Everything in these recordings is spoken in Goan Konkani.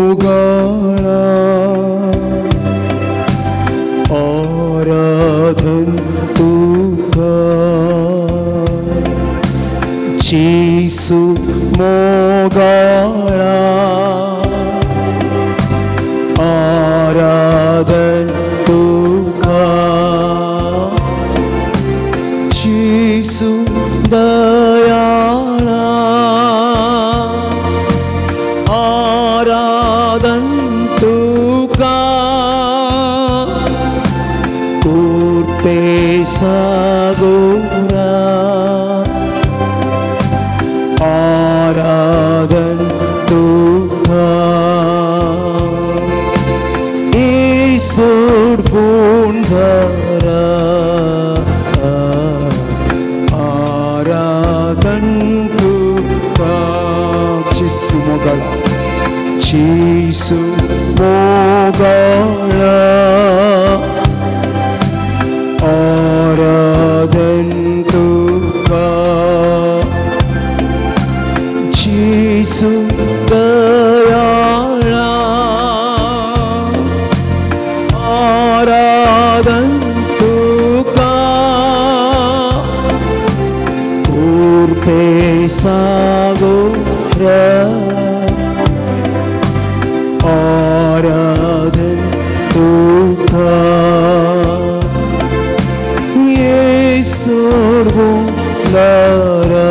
मोगाळा आराधन तुका जेसू मोगाळा आराधन तुका जेसू दयाळा आराधन तुका कुर्ते सागोरा आराधन तुका ईसूड गुणधरा आराधन तुका जेसू मोगाळा जेसू मोगाळा आराधन तुका जेसू दयाळा आराधन तुका कुर्ते सागोरा आराधन तुका येसूड गुणधरा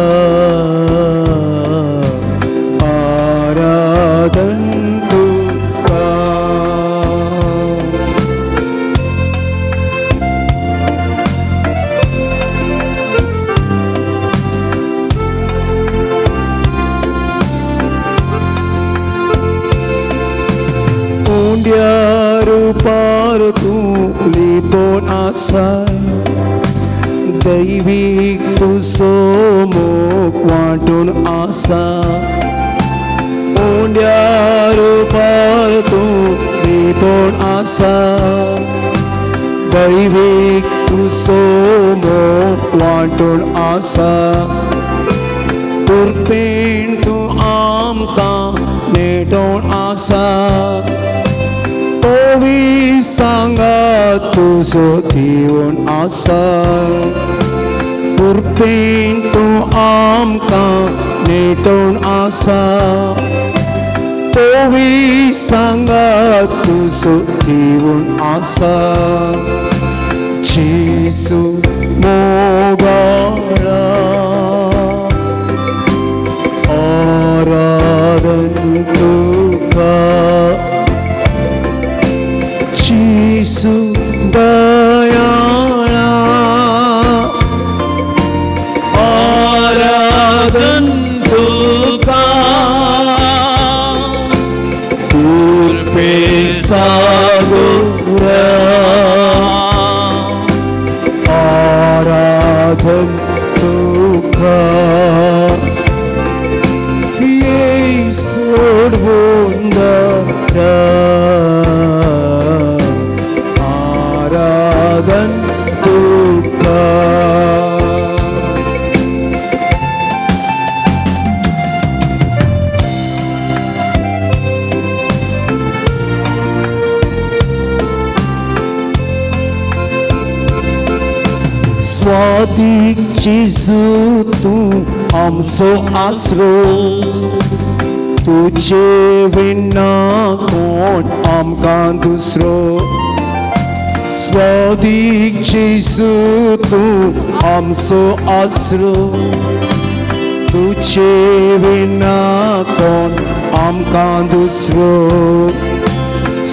आराधन तुका. उंड्या रुपार तूं लिपोन आसा दैवीक तुजो मोग वांटून आसा उंड्या रुपार तूं लिपोन आसा दैवीक तुजो मोग वांटून आसा कृपेन तूं आमकां नेटोवन आसा तोवी सांगा तुजो दिवन आसा कृपेन तूं आमकां नेटोवन आसा तोवी सांगा तुजो दिवन आसा जेसू मोगाळा आराधन तुका जेसू दयाळा आराधन तुका कृपे सागोरा आराधन तुका येसूड गुणधरा आराधन तुका. स्वातीक जेजू तूं आमचो आसरो तुजे विना कोण आमकां दुसरो स्वादीक जेजू तूं आमचो आसरो तुजे विना कोण आमकां दुसरो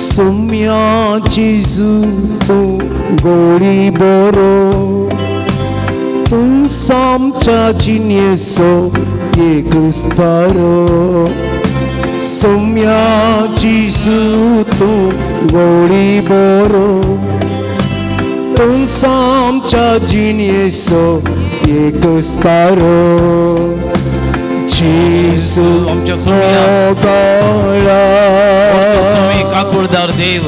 सुम्या जेजू तूं गोडी बरो तूं आमच्या जिणेचो एक तारो सुम्या जेजू तूं गोडी बरो तूं आमच्या जिणेचो एक तारो जेजू आमच्या सोम्या मोगाळा स्वामी काकुळदार देव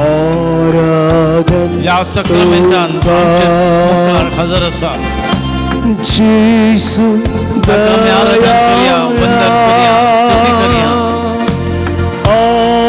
आराधन ह्या सक्रमेंतान आमच्या मुखार हजर आसा. जेसू ताका आमी आराधन करूया, वंदन करूया, स्तुती करूया. आराधन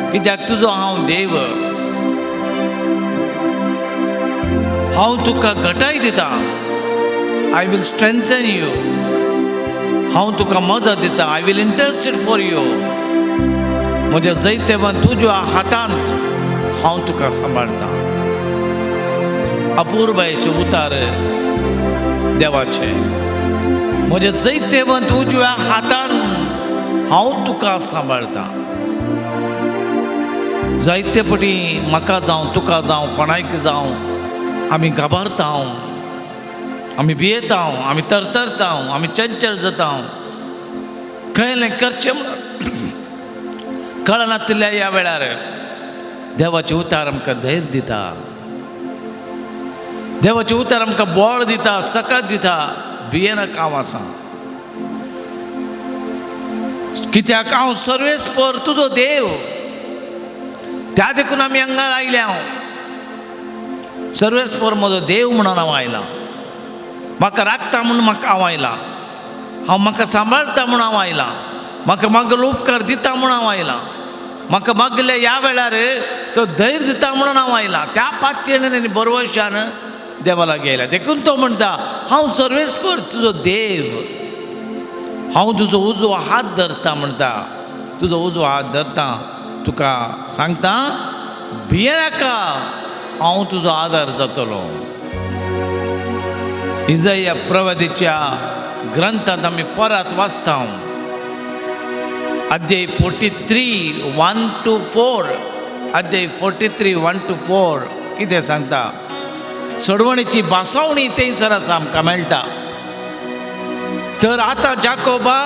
कित्याक तुजो हांव देव, हांव तुका घटाय दितां, I will strengthen you. हांव तुका मजा दितां, I will intercede for you. म्हज्या जैतेवन तुज्या हातांत हांव तुका सांबाळटा. अपुरबायेचे उतार देवाचे, म्हज्या जैतेवंत उजव्या हातान हांव तुका सांबाळटा. जायते पटी म्हाका जावं तुका जावं कोणायक जावं आमी घाबरता, आमी भियेता, आमी तरतरता, आमी चंचल जाता. खंयलें करचें म्हणून कळनातिल्ल्या ह्या वेळार देवाचें उतार आमकां धैर्य दिता, देवाचें उतार आमकां बळ दिता, सकत दिता. भियेनाका, हांव आसा. कित्याक हांव सर्वेस्पर तुजो देव. त्या देखून आमी हांगा आयल्या. हांव सर्वेस्पर म्हजो देव म्हणून हांव आयलां. म्हाका राखता म्हूण म्हाका हांव आयलां. हांव म्हाका सांबाळटा म्हूण हांव आयलां. म्हाका मागलो उपकार दिता म्हूण हांव आयलां. म्हाका मागल्या ह्या वेळार तो धैर्य दिता म्हणून हांव आयलां. त्या पातयेन आनी बरवशान देवा लागीं आयला. देखून तो म्हणटा, हांव सर्वेस्पर तुजो देव, हांव तुजो उजवो हात धरता म्हणटा. तुजो उजवो हात धरता, तुका सांगता, भियेनाका, हांव तुजो आदार जातलो. इजया प्रवादीच्या ग्रंथांत आमी परत वाचता, अध्याय 43:1 to 4. अध्याय 43:1 to 4 कितें सांगता? सोडवणीची भासावणी थंयसर आसा, आमकां मेळटा. तर आतां जाकोबा,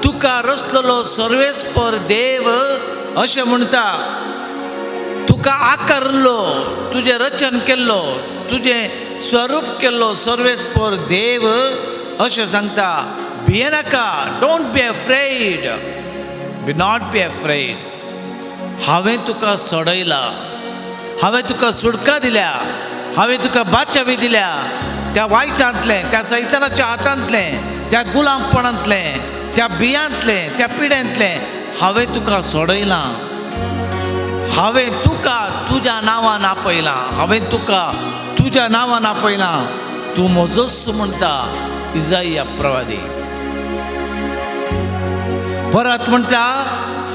तुका रचलेलो सर्वेस्पर देव अशें म्हणटा, तुका आकारलो, तुजें रचन केल्लो, तुजें स्वरूप केल्लो सर्वेस्पर देव अशें सांगता, भियेनाका. Don't be afraid, be not be afraid. हांवें तुका सोडयला, हांवें तुका सुटका दिल्या, हांवें तुका बाचावी दिल्या. त्या वायटांतलें, त्या सैतानाच्या हातांतलें, त्या गुलामपणांतलें, त्या बियांतलें, त्या पिड्यांतलें हांवें तुका सोडयलां. हांवें तुका तुज्या नांवान आपयलां. हांवें तुका तुज्या नांवान आपयलां. तूं म्हजोच म्हणटा इजाया प्रवादी. परत म्हणटा,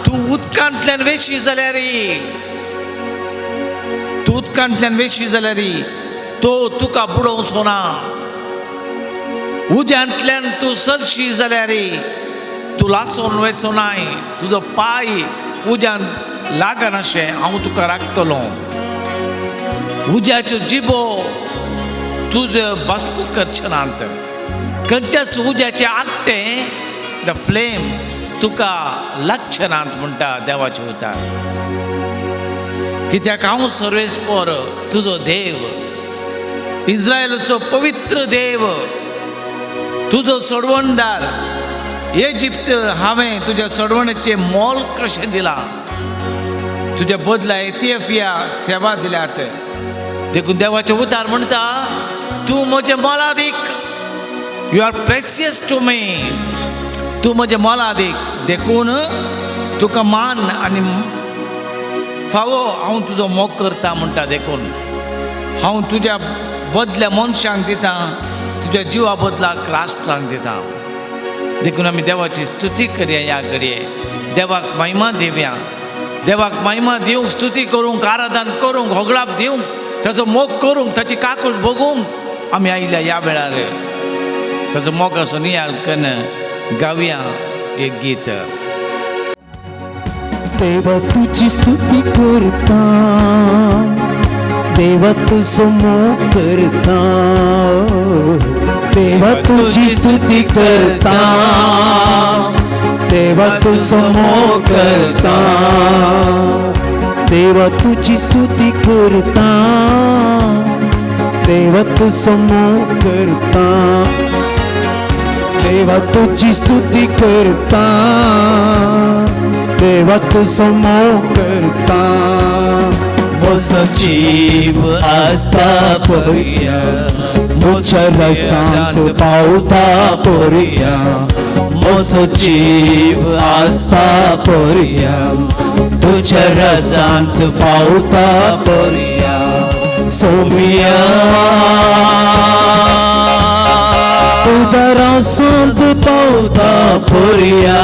तूं उदकांतल्यान वेशी जाल्यार, तूं उदकांतल्यान वेशी जाल्यार तो तुका बुडोवचो ना. उद्यांतल्यान तूं चलशी जाल्यार तूं लासोन वेसो नाय. तुजो पांय उद्यान लागनाशें हांव तुका राखतलो. उज्याच्यो जिबो तुजे बसपूक करचे नात. खंयच्याच उज्याचें आगटें, the flame, तुका लागचे नात म्हणटा देवाचें उतार. कित्याक हांव सर्वेस्पर तुजो देव, इस्रायलाचो पवित्र देव, तुजो सोडवणदार. इजिप्त हांवें तुज्या सोडवणेचें मोल कशें दिलां, तुज्या बदला इथियोपिया सेवा दिल्यात. देखून देवाचें उतार म्हणटा, तूं म्हजें मोलादीक. You are precious to me. तूं म्हजें मोलादीक, देखून तुका मान आनी फावो हांव तुजो मोग करता म्हणटा. देखून हांव तुज्या बदल्या मनशांक दिता, तुज्या जिवा बदलाक राष्ट्रांक दिता. देखून आमी देवाची स्तुती करया. ह्या घडये देवाक महिमा दिवया. देवाक महिमा दिवंक, स्तुती करूंक, आराधन करूंक, होगळाप दिवंक, ताचो मोग करूंक, ताची काकूट भोगूंक आमी आयल्या. ह्या वेळार ताचो मोगाचो नियाळ कन्न गावया एक गीत. देवा तुझी स्तुती करता, देवा तुझो मोग करता, देवा तुझी स्तुती करता, देवा तुझो मोग करता, देवा तुझी स्तुती करता, देवा तुझो मोग करता, देवा तुझी स्तुती करता, देवा तुझो मोग करता. म्हजो जीव आसता पर्यंत, म्हज्या रसांत पावता पर्यंत, म्हजो जीव आसता पर्यंत. तुझ्या रसांत पावता पर्या सोम्या तुझ्या रसांत पावता पर्या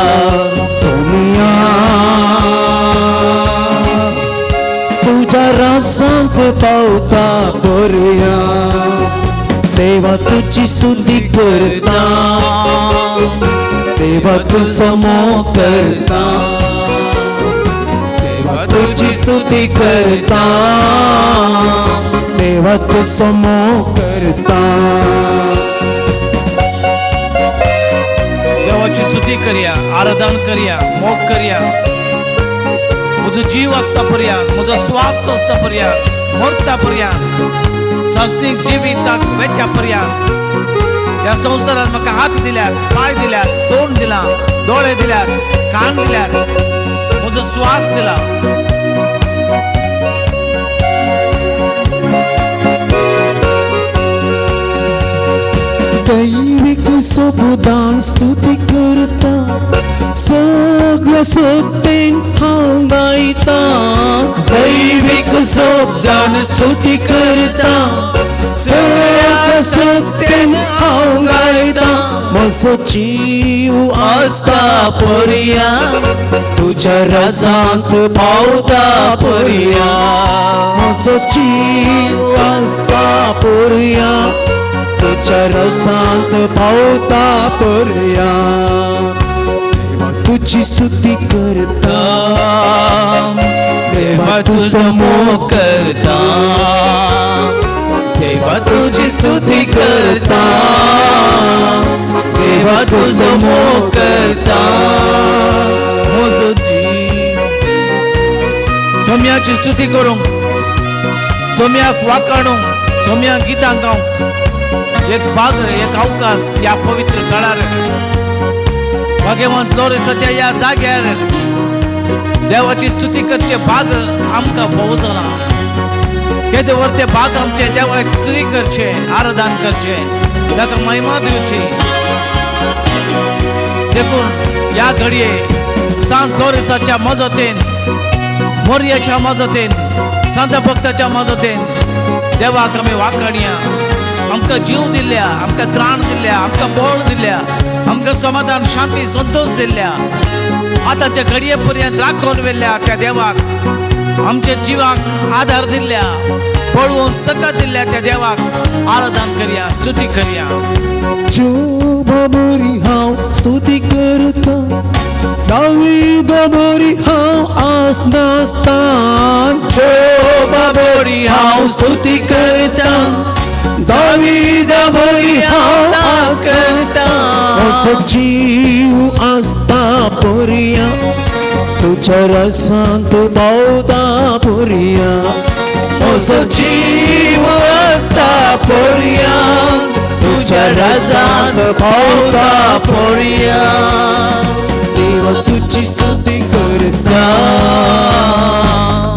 सोम्या तुझ्या रसांत पावता पर्या देवा तुझी स्तुती करता देवा तू समो करता देवा तुझी स्तुती करता देवा तू समो करता. देवाची स्तुती करया, आराधन करया, मोग करया. म्हजो जीव आसता पर्यंत, म्हजो स्वास आसता पर्यंत, मरता पर्यंत, सासणीक जिविताक वेच्या पर्यंत ह्या संवसारात म्हाका हात दिल्यात, पांय दिल्यात, तोंड दिलां, दोळे दिल्यात, कान दिल्यात, म्हजो स्वास दिला. दैविक सोबदान स्तुती करता सगळ्या सत्तेन हांव गायता दैविक सोबदान स्तुती करता सगळ्या सत्तेन हांव गायता म्हजो जीव आसता पर्या तुझ्या रसांत पावता पर्या म्हजो जीव आसता पर्या तुझ्या रसांत पावता पर्या देवा तुझी स्तुती करता देवा तुझो मोग करता देवा तुझी स्तुती करता देवा तुझो मोग करता म्हजो जीव सोम्याची स्तुती करूंक, सोम्याक वाकाणूंक, सोम्याक गितां गावंक एक भाग, एक अवकाश ह्या पवित्र थळार भाग्यवंत लोरेसाच्या ह्या जाग्यार देवाची स्तुती करचे भाग आमकां फावो जाला. केदे वर ते भाग आमचे देवाक स्तुती करचे, आराधन करचे, ताका महिमा दिवची. देखून ह्या घडये सांत लोरेसाच्या मजतीन, मोरयाच्या मजतीन, सांता भक्ताच्या मजतीन देवाक आमी वाखाणया. आमकां जीव दिल्ल्या, आमकां त्राण दिल्ल्या, आमकां बळ दिल्ल्या, आमकां समाधान, शांती, संतोष दिल्ल्या, आतांच्या घडये पर्यंत राखून व्हेल्ल्या त्या देवाक, आमच्या जिवाक आधार दिल्ल्या, पळोवन सकत दिल्ल्या त्या देवाक आराधन करया, स्तुती करया. जोबा बरी हांव स्तुती करता दावीदा बरी हांव आसनासता जोबा बरी हांव स्तुती करता दावीदा बरी हांव नाच करता म्हजो जीव आसता पर्या तुझ्या रसांत पावता पर्या म्हजो जीव आसता पर्या तुझ्या रसांत पावता पर्या देवा तुझी स्तुती करता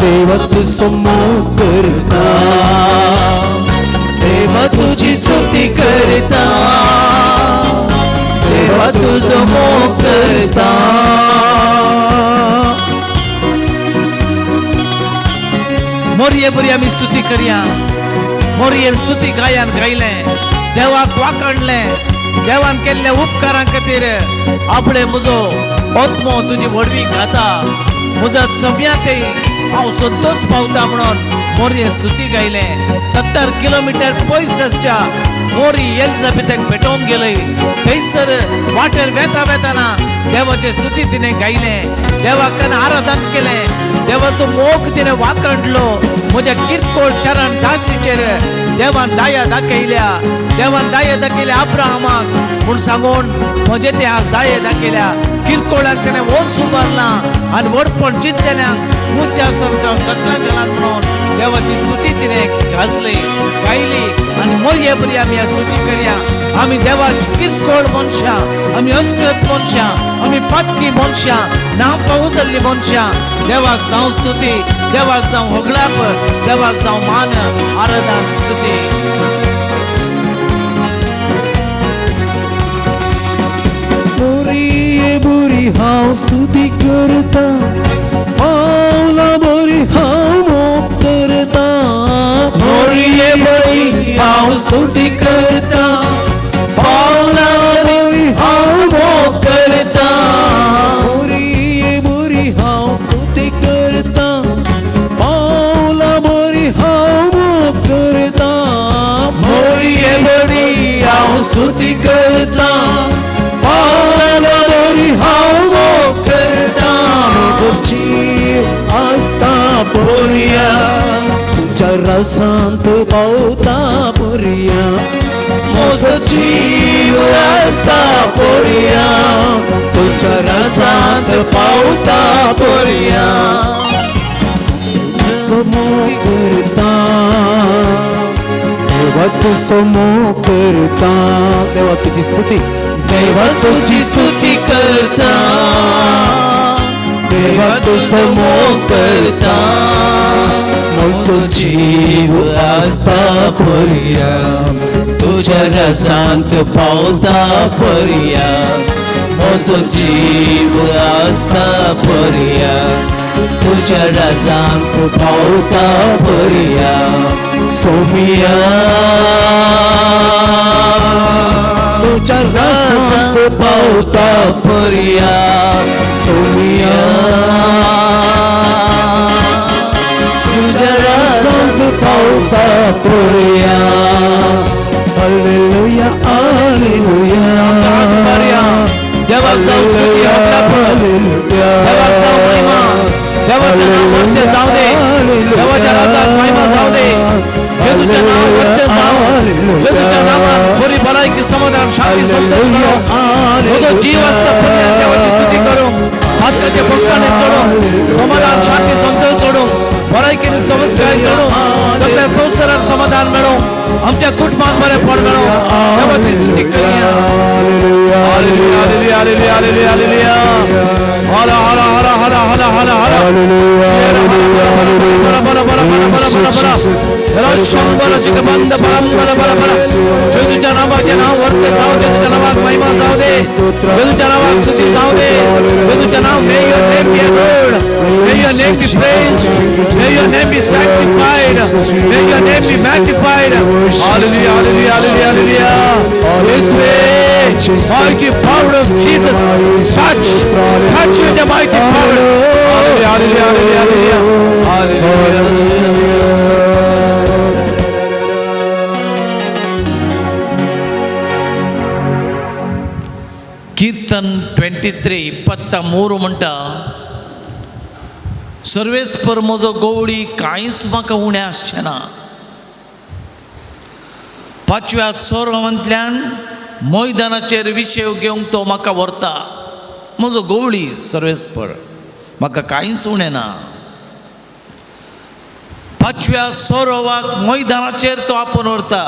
देवा तुजो मोग करता देवा तुझी स्तुती करता देवा तुझो मोग करता. मोरये बरी आमी स्तुती करया. मोरयेन स्तुती गायन गायलें, देवाक वाखाणलें, देवान केल्ल्या उपकारां खातीर आपणे म्हजो आत्मो तुजी व्हडवी गाता, म्हज्या चम्यातय हांव संतोष पावता म्हणून मोरये स्तुती गायलें. 70 किलोमिटर पयस आसच्या मोरी एलिझाबेथाक भेटोवंक गेलय. थंयसर वाटेर वेता वेताना देवाचे स्तुती तिणें गायलें, देवाक आराधन केलें, देवाचो मोग तिणें वाखाणलो. म्हज्या किरकोळ चरण दाशीचेर देवान दाया दाखयल्या, देवान दाया दाखयल्या अब्राहमाक म्हूण सांगून म्हजे ते आज दाये दाखयल्या. किरकोळाक तेणें वच उबारलां आनी व्हडपण जितल्यांक उंच आसतना सगळ्या घालात म्हणून देवाची स्तुती तिणें गाजली, गायली. आनी मोरये बरी आमी ह्या स्तुती करया. आमी देवाची किरकोळ मनशां, आमी अस्कृत मनशां, आमी पातकी मनशां, ना फावो जाल्ली मनशां. देवाक जावं स्तुती, देवाक जावं होगळाप, देवाक जावं मान, आराधन, स्तुती. मोरये बरी हांव स्तुती करता, पावला स्तुती करता, पावला बरी हांव मोग करता. मोरये बरी हांव स्तुती करता, पावला बरी हांव मोग करता. म्हजो जीव आसता पर्या, तुज्या रसांत पावता पर्या. म्हजो जीव आसता पर्या, तुज्या रसांत पावता पर्या. मोग करता, देवा तुजो मोग करता. देवा तुजी स्तुती, देवा तुजी स्तुती करता, देवा तुजो मोग करता. म्हजो जीव आसता पर्या, तुज्या रसांत पावता पर्या. म्हजो जीव आसता पर्या, तुज्या रसांत पावता पर्या. सोमिया, तुज्या रसांत पावता पर्या. सोमिया, तुज्या रसांत पावता पर्या. Hallelujah, hallelujah. देवाक जावं स्तुती, आपल्यापण. देवाक जावं महिमा. देवाचें नांव वरतें जावं दे. देवाच्या राजाक महिमा जावं दे. जेजूचें नांव वरतें जावं. जेजूच्या नांवान बरी भलायकी, समाधान, शांती, संतोष मेळो. म्हजो जीव आसता पर्यंत देवाची स्तुती करूंक, पात्राचे बक्षाणे सोडूंक, समाधान, शांती, संतोष सोडूंक, भलायकीन संस्कार सोडूंक, सगळ्या संवसारात समाधान मेळोवंक, आमच्या कुटुंबाक बरेंपण मेळोवंक देवाची स्तुती करूया. Hallelujah, hallelujah, hallelujah, hallelujah, hallelujah. हाला, हाला, हाला, हाला, हाला, हाला, हाला. बला, बला, बला, बला, बला, बला, बला. ह्याला शंभर बंद बला बला बला बला. जेजूच्या नावाचे नाव वरते जाऊ दे. जेजूच्या नावाक महिमा जाऊ दे. जेजूच्या नावाक स्तुती जाऊ दे. जेजूच्या नाव, may your name be adored, may your name be praised, may your name be sanctified, may your name be magnified. Hallelujah, hallelujah, hallelujah, hallelujah. येशुवे, mighty power of Jesus, touch, touch with the mighty power. Hallelujah, hallelujah, hallelujah, hallelujah, hallelujah. कीर्तन 23, 23 म्हणटा, सर्वेस्पर म्हजो गवळी, कांयच म्हाका उणें आसचें ना. पांचव्या सोरवांतल्यान मैदानाचेर विशेव घेवंक तो म्हाका व्हरता. म्हजो गवळी सर्वेस्पर, म्हाका कांयच उणें ना. पांचव्या सोरोवाक मैदानाचेर तो आपोवन व्हरता.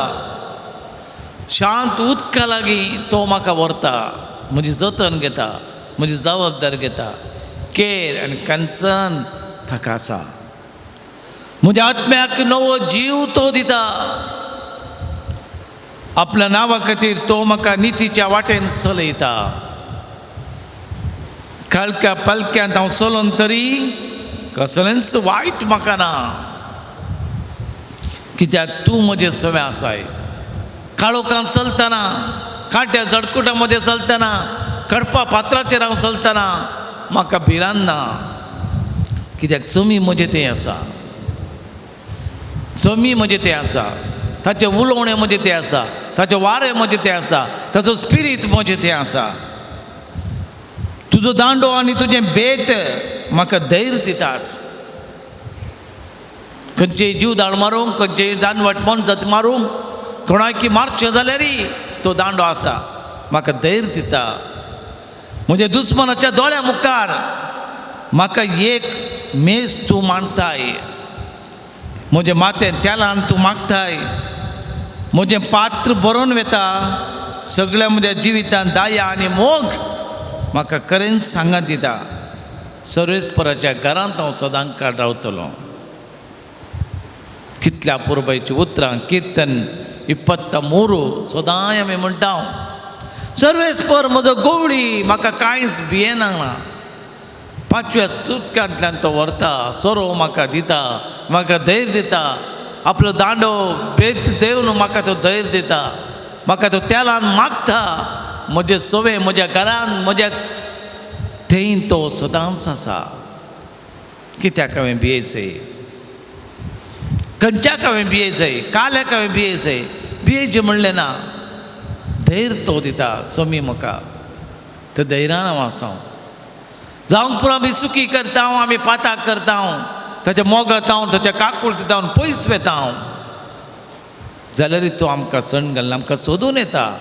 शांत उदका लागीं तो म्हाका व्हरता. म्हजी जतन घेता, म्हजी जबाबदारी घेता. केर आनी कन्सर्न ताका आसा. म्हज्या आत्म्याक नवो जीव तो दिता. आपल्या नांवा खातीर तो म्हाका नितीच्या वाटेन चलयता. काळख्या पालक्यांत हांव चलोन तरी कसलेंच वायट म्हाका ना, कित्याक तूं म्हजें सवें आसाय. काळोखान चलतना, कांट्या जडकुटा मदें चलतना, कडपा पात्राचेर हांव चलतना म्हाका भिरांत ना, कित्याक समी म्हजें तें आसा. समी म्हजें तें आसा. ताचें उलोवणें म्हजें तें आसा. ताचें वारें म्हजें तें आसा. ताचो स्पिरीत म्हजें तें आसा. तुजो दांडो आनी तुजें बेत म्हाका धैर्य दितात. खंयचेय जीव दाळ मारूंक, खंयचेय दानवट मोनजात मारूंक, कोणाकी मारचें जाल्यारय तो दांडो आसा, म्हाका धैर्य दिता. म्हज्या दुस्मनाच्या दोळ्या मुखार म्हाका एक मेज तूं मांडताय. म्हजें माथें तेलान तूं मागताय. म्हजें पात्र बरोवन वता. सगळ्या म्हज्या जिवितान दया आनी मोग म्हाका खरेंच सांगात दिता. सर्वेस्पराच्या घरांत हांव सदांकाळ रावतलो. कितल्या पुरबायची उतरां. किर्तन 23 सदांय आमी म्हणटा, सर्वेस्पर म्हजो गवळी, म्हाका कांयच भियेना. पांचव्या सुतकांतल्यान तो व्हरता, सोरो म्हाका दिता, म्हाका धैर्य दिता. आपलो दांडो बेत देवन म्हाका तो धैर्य दिता. म्हाका तो तेलान मागता. म्हजें सवे म्हज्या घरान म्हज्या थंय तो सदांच आसा. कित्याक हांवें भियेचें, खंयच्याक हांवें भियेचें, काल्याक हांवें भियेचें, भियेचें म्हणलें ना. धैर्य तो दिता स्वामी म्हाका, त्या धैर्यान हांव आसा. जावंक पुरो आमी सुखी करता, आमी पाताक करता, ताच्या मोगात हांव, ताच्या काकुळटीत हांव पयस वेता हांव, जाल्यार तो आमकां सण घालना, आमकां सोदून येता.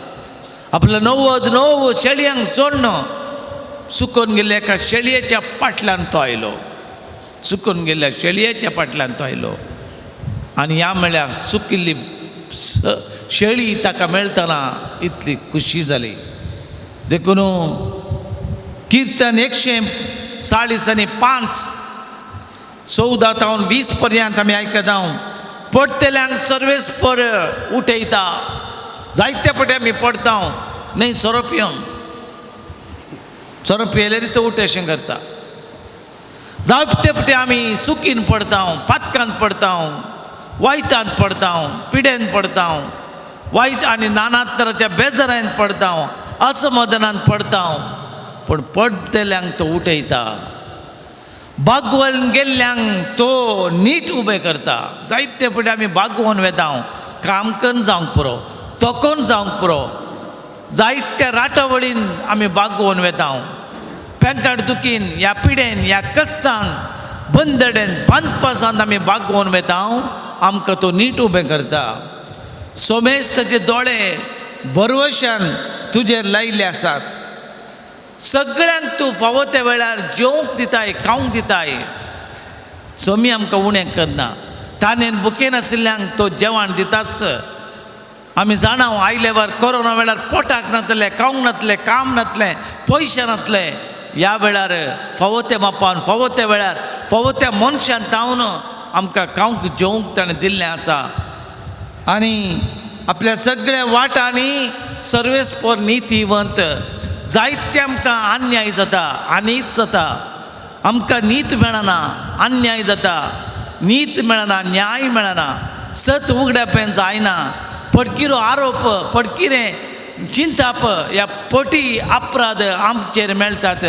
आपल्या 99 शेळयांक सोडून सुकून गेल्ल्या एका शेळयेच्या पाटल्यान तो आयलो, चुकून गेल्ल्या शेळयेच्या पाटल्यान तो आयलो. आनी ह्या म्हळ्यार सुकिल्ली शेळी ताका मेळटना इतली खुशी जाली. देखून किर्तन 145 14 तावन 20 पर्यंत आमी आयकता, पडटल्यांक सर्वेस्पर उठयता. जायते पटे आमी पडटा न्हय, सोरो पिवन, सोरो पियेल्यार तो उठेशें करता. जायते पटे आमी सुकीन पडटा, पातकांत पडटा, वायटांत पडटा, पिडेन पडटा, वायट आनी नाना तराच्या बेजारांत पडटा, असमाधानांत पडटा, पूण पडटल्यांक तो उठयता. बागवोन गेल्ल्यांक तो नीट उबें करता. जायते पटे आमी बागवोन वेता, काम करून जावंक पुरो, तकोन जावंक पुरो, जायत्या राटावळीन आमी बागवोन वेता. पेंकाट दुखीन, ह्या पिडेन, ह्या कश्टान, बंदडेन, बांदपासांत आमी बागवोन वेता, आमकां तो नीट उबें करता. सोमेश ताचे दोळे भरवशान तुजेर लायिल्ले आसात. सगळ्यांक तूं फावो त्या वेळार जेवंक दिताय, खावंक दिताय. सोमी आमकां उणें करना. तानेन बुकेन आशिल्ल्यांक तो जेवण दिताच. आमी जाणा आयले वर कोरोना वेळार पोटाक नातलें, खावंक नातलें, काम नातलें, पयशे नातले. ह्या वेळार फावो त्या मापान, फावो त्या वेळार, फावो त्या मनशान तावन आमकां खावंक जेवंक ताणें दिल्लें आसा. आनी आपल्या सगळ्या वाटांनी सर्वेस्पर नितीवंत. जायते आमकां अन्याय जाता, अनीत जाता, आमकां नीत मेळना, अन्याय जाता, नीत मेळना, न्याय मेळना, सत उगड्या जायना, पडकिरो आरोप, पडकिरें चिंताप, ह्या पटी अपराध आमचेर मेळटात.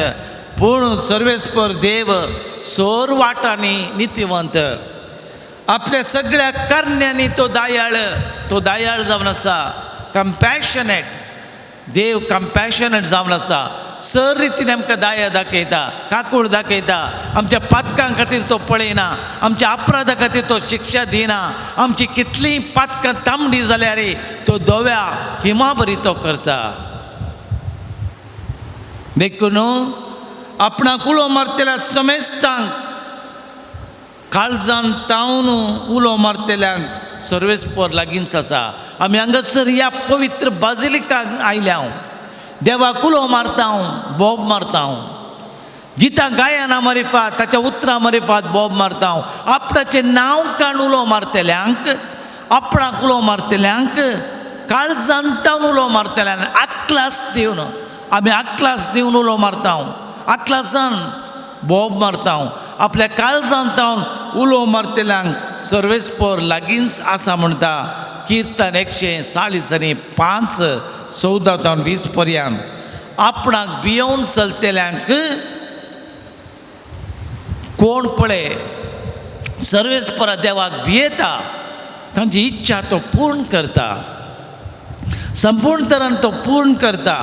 पूण सर्वेस्पर देव सोर वाटांनी नितीवंत. आपल्या सगळ्या करण्यांनी तो दयाळ, तो दयाळ जावन आसा. कंपॅशनेट देव, कंपॅशनेट जावन आसा. सर रितीन आमकां दया दाखयता, काकूळ दाखयता. आमच्या पातकां खातीर तो पळयना, आमच्या अपराधा खातीर तो शिक्षा दिना. आमची कितलीं पातकां तांबडी जाल्यार तो धव्या हिमा बरी तो करता. देखून आपणाक उलो मारतल्या समेस्तांक, काळजान तावन उलो मारतल्यांक सर्वेस्पर लागींच आसा. आमी हांगासर ह्या पवित्र बाजिलिकाक आयल्या हांव, देवाक उलो मारता हांव, बोब मारता हांव, गितां गायना मारिफात, ताच्या उतरां मारिफात बोब मारता हांव. आपणाचें नांव काण उलो मारतल्यांक, आपणाक उलो मारतल्यांक, काळजान तावन उलो मारतल्यांक आकलास दिवन, आमी आकलास दिवन उलो मारता हांव, आकलासान बोब मारता हांव. आपल्या काळजान तावन उलो मारतल्यांक सर्वेस्पर लागींच आसा म्हणटा किर्तन 145 14 तावन 20 पर्यंत. आपणाक भियोवन चलतल्यांक कोण पळय सर्वेस्परा देवाक भियेता, तांची इच्छा तो पूर्ण करता, संपूर्ण तरान तो पूर्ण करता.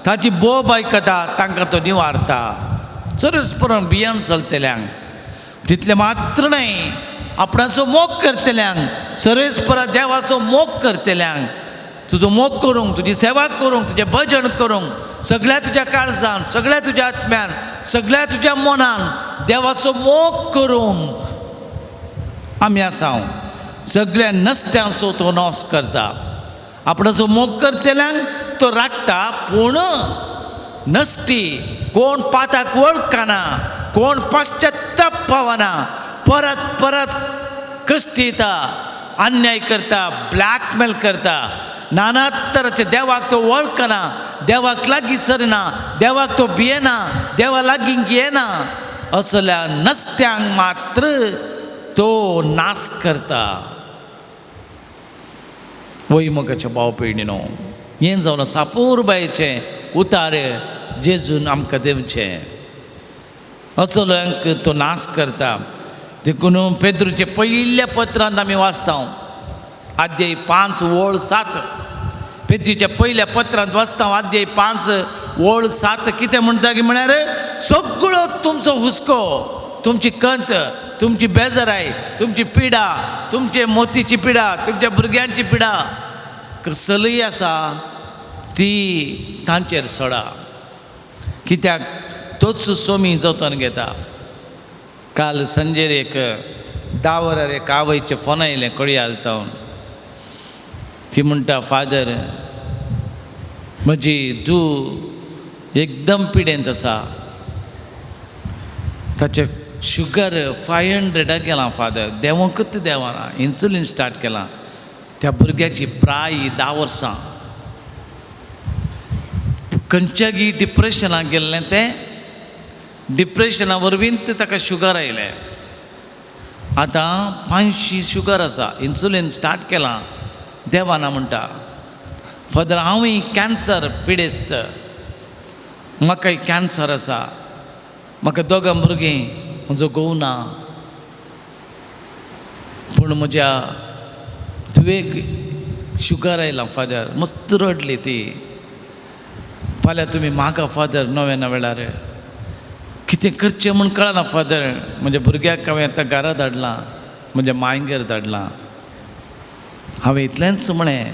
ताची बोब आयकता, तांकां तो निवारता. सर्वेस्परान भियेवन चलतल्यांक, तितलें मात्र न्हय, आपणाचो मोग करतल्यांक, सर्वेस्परा देवाचो मोग करतल्यांक, तुजो मोग करूंक, तुजी सेवा करूंक, तुजें भजन करूंक, सगळ्या तुज्या काळजान, सगळ्या तुज्या आत्म्यान, सगळ्या तुज्या मनान देवाचो मोग करूंक आमी आसा. सगळ्या नस्त्यांचो तो नोस करता. आपणाचो मोग करतल्यांक तो राखता, पूण नस्ती कोण पाताक वळखना, कोण पाश्चात्ताप पावना, परत परत कश्ट येता, अन्याय करता, ब्लॅकमेल करता, नाना तराचे, देवाक तो वळखना, देवाक लागीं सरना, देवाक तो भियेना, देवा लागीं येना, असल्या नस्त्यांक मात्र तो नाश करता. वय मोगाच्या भाव भयणीनो, हें जावन आसा अपुरबायेचें उतार जेजून आमकां दिवचें. असल्यांक तो नाश करता. देखून पेद्रूचे पयल्या पत्रांत आमी वाचता, अध्याय 5 ओळ 7. पेद्रूच्या पयल्या पत्रांत वाचता अध्याय 5 ओळ 7 कितें म्हणटा की म्हळ्यार सगळो तुमचो हुस्को, तुमची कंत, तुमची बेजाराय, तुमची पिडा, तुमचे मोतीची पिडा, तुमच्या भुरग्यांची पिडा कसलीय आसा ती तांचेर सोडा, कित्याक तोच सोमी जतन घेता. काल संजेर एक 10 वरार एक आवयचें फोन आयलें कळयाल तावन. ती म्हणटा, फादर म्हजी धूव एकदम पिडेंत आसा, ताचें शुगर 500 गेलां फादर, देंवकूच देंवना, इन्सुलीन स्टार्ट केलां. त्या भुरग्याची प्राय 10 वर्सां, खंयच्यागी डिप्रेशनाक गेल्लें, तें डिप्रेशना वरवीं ताका शुगर आयलें. आतां 500 शुगर आसा, इन्सुलीन स्टार्ट केलां, देवाना म्हणटा. फादर हांवूय कॅन्सर पिडेस्त, म्हाकाय कॅन्सर आसा, म्हाका दोगां भुरगीं, म्हजो घोव ना, पूण म्हज्या धुवेक शुगर आयलां फादर. मस्त रडली ती. फाल्यां तुमी म्हाका फादर नव्या वेळार कितें करचें म्हूण कळना फादर. म्हज्या भुरग्याक हांवें आतां घरा धाडलां, म्हज्या मांयगेर धाडलां. हांवें इतलेंच म्हळें,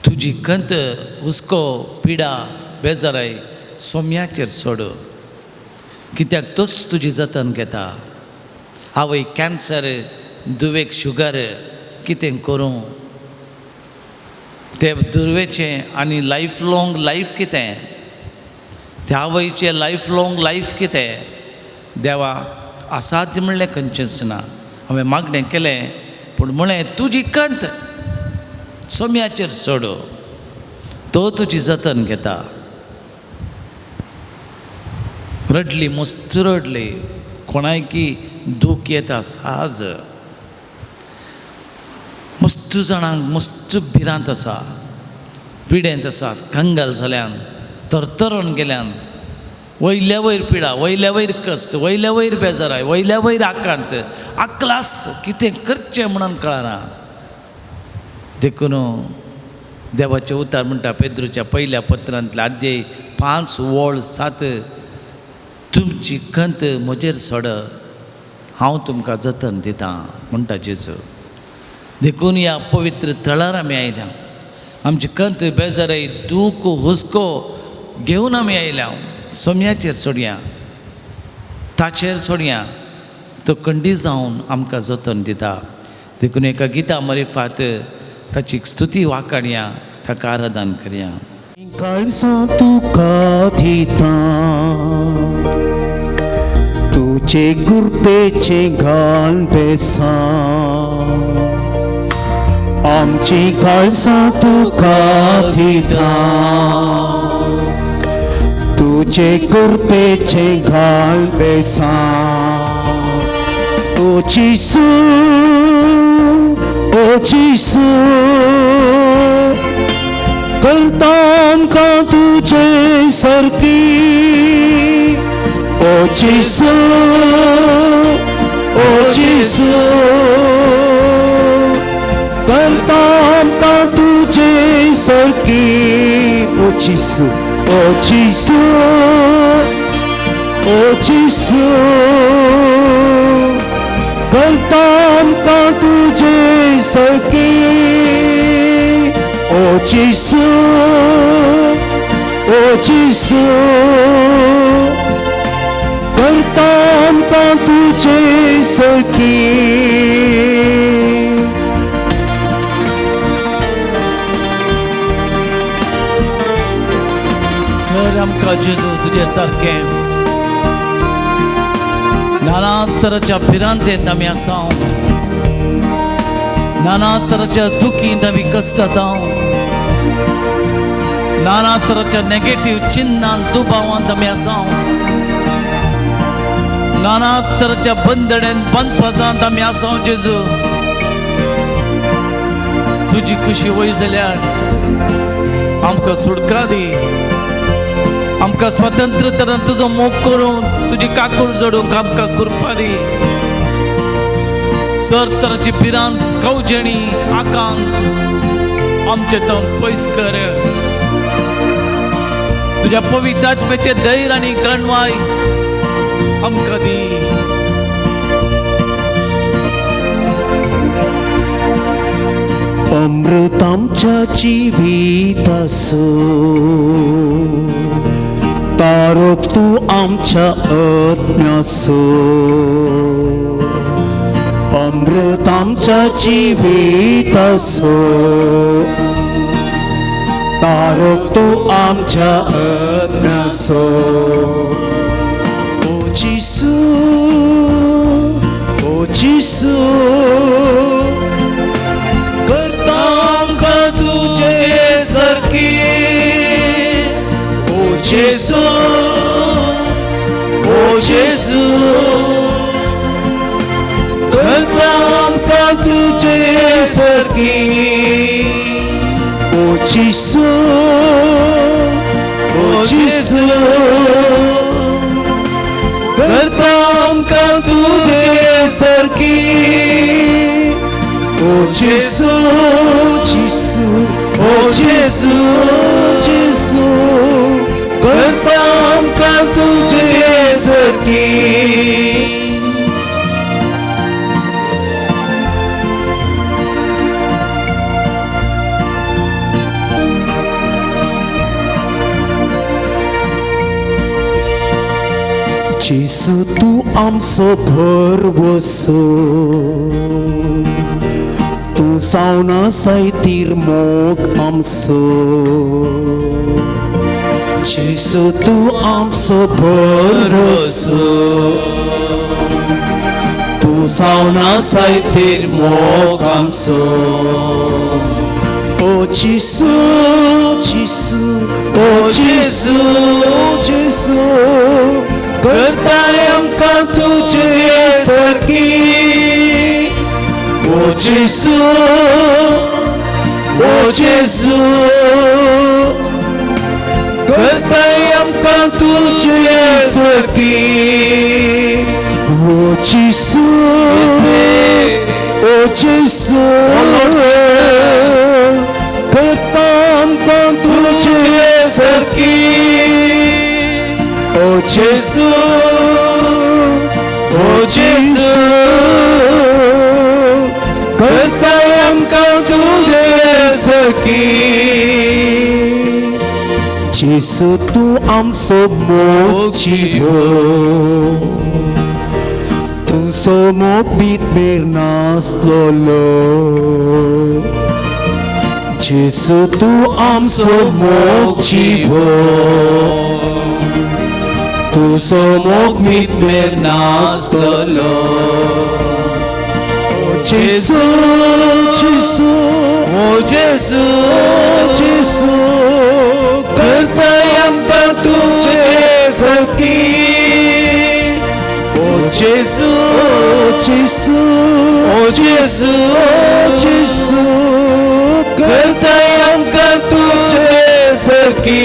तुजी कंत, हुस्को, पिडा, बेजाराय सोम्याचेर सोड, कित्याक तोच तुजी जतन घेता. आवय कॅन्सर, दुवेक शुगर, कितें करूं ते दुर्वेचें आनी लायफ लॉंग लायफ कितें, त्या आवयचें लायफ लॉंग लायफ कितें, देवा असाध्य म्हणलें खंयचेंच ना. हांवें मागणें केलें, पूण म्हळें तुजी कंत सोम्याचेर सोड, तो तुजी जतन घेता. रडली, मस्त रडली. कोणायकी दूख येता साज, मस्त जाणांक मस्त भिरांत आसा, पिडेंत आसात, कंगाल जाल्यान, तरतरून गेल्यान, वयल्या वयर पिडा, वयल्या वयर कश्ट, वयल्या वयर बेजाराय, वयल्या वयर आकांत, आकलास कितें करचें म्हणून कळना. देखून देवाचें उतार म्हणटा पेद्रूच्या पयल्या पत्रांतल्या अध्याय 5 ओळ 7, तुमची कंत म्हजेर सोड, हांव तुमकां जतन दितां म्हणटा जेजू. देखून ह्या पवित्र थळार आमी आयल्या, आमची कंत, बेजाराय, दूख, हुस्को घेवन आमी आयल्या. सोम्याचेर सोडया, ताचेर सोडया, तो कंडी जावन आमकां जतन दिता. देखून एका गिता मरिफात ताची स्तुती वाकाडया, ताका आराधन करया. काळजां तुका दिता, तुजे गुरपेचें घाल बेसां, आमची काळजां तुका दिता, तुजे गुरपेचें घाल बेसां. ओ जेजू, ओ जेजू, करता आमकां तुजे सारकी. ओ जेजू, ओ जेजू, करता आमकां तुजे सारकी. ओ जेजू, ओ जेजू, ओ जेजू, करता आमकां तुजे सारकी. ओ जेजू, ओ जेजू, करता आमकां तुजे सारकी. कर आमकां जेजू तुजे सारकें. नाना तराच्या भिरांतेंत आमी आसा, नाना तराच्या दुखींत आमी कश्टात, नाना तराच्या नेगेटीव चिन्हान दुबावांत आमी आसा, नाना तराच्या बंदड्यान बंदपासांत आमी आसा. जेजू तुजी खुशी वय जाल्यार आमकां सुटका दी, आमकां स्वतंत्र तरान तुजो मोग करूंक, तुजी काकूळ जोडूंक आमकां कृपा दी। सर तराची भिरांत, कवजेणी, आकांत आमचे तोंड पयस कर। तुज्या पवित्र आत्म्याचें धैर्य आनी गणवाय आमकां दी। अमृत आमच्या जिवितासो तारक तूं आमच्या आत्म्यासो, अमृत आमच्या जिवितासो तारक तूं आमच्या आत्म्यासो। ओ जेसू, ओ जेसू, करता आमकां तुजे सारकी। ओ जेसू, ओ जेसू, करता आमकां तुजे सारकी। ओ जेसू, ओ जेसू, करता आमकां तुजे सारकी। ओ जेसू, जेसू, ओ जेसू, जेसू, करता आमकां तुजे सारकी। जेसू तूं आमचो भरवसो, तूं जावन आसाय मोग आमचो। जेसू तूं आमचो भरवसो, तूं जावन आसाय मोग आमचो। ओ जेसू, जेसू, ओ जेसू, जेसू, करता आमकां तुजे सारकी। ओ जेसू, ओ जेसू, करता आमकां तुजे सारकी। ओ जेसू, ओ जेसू, करता आमकां तुजे सारकी। ओ जेसू, ओ जेसू, करता आमकां तुजे सारकी। जेसू तूं आमचो मोग, तुजो मोग भितर नासलोलो। जेसू तूं आमचो मोग जिवो, तुजो मोग भितर नासलोलो। जेसू, जेसू, ओ जेसू, जेसू, करता आमकां तुजे सारकी। ओ जेसू, जेसू, ओ जेसू, जेसू, करता आमकां तुजे सारकी।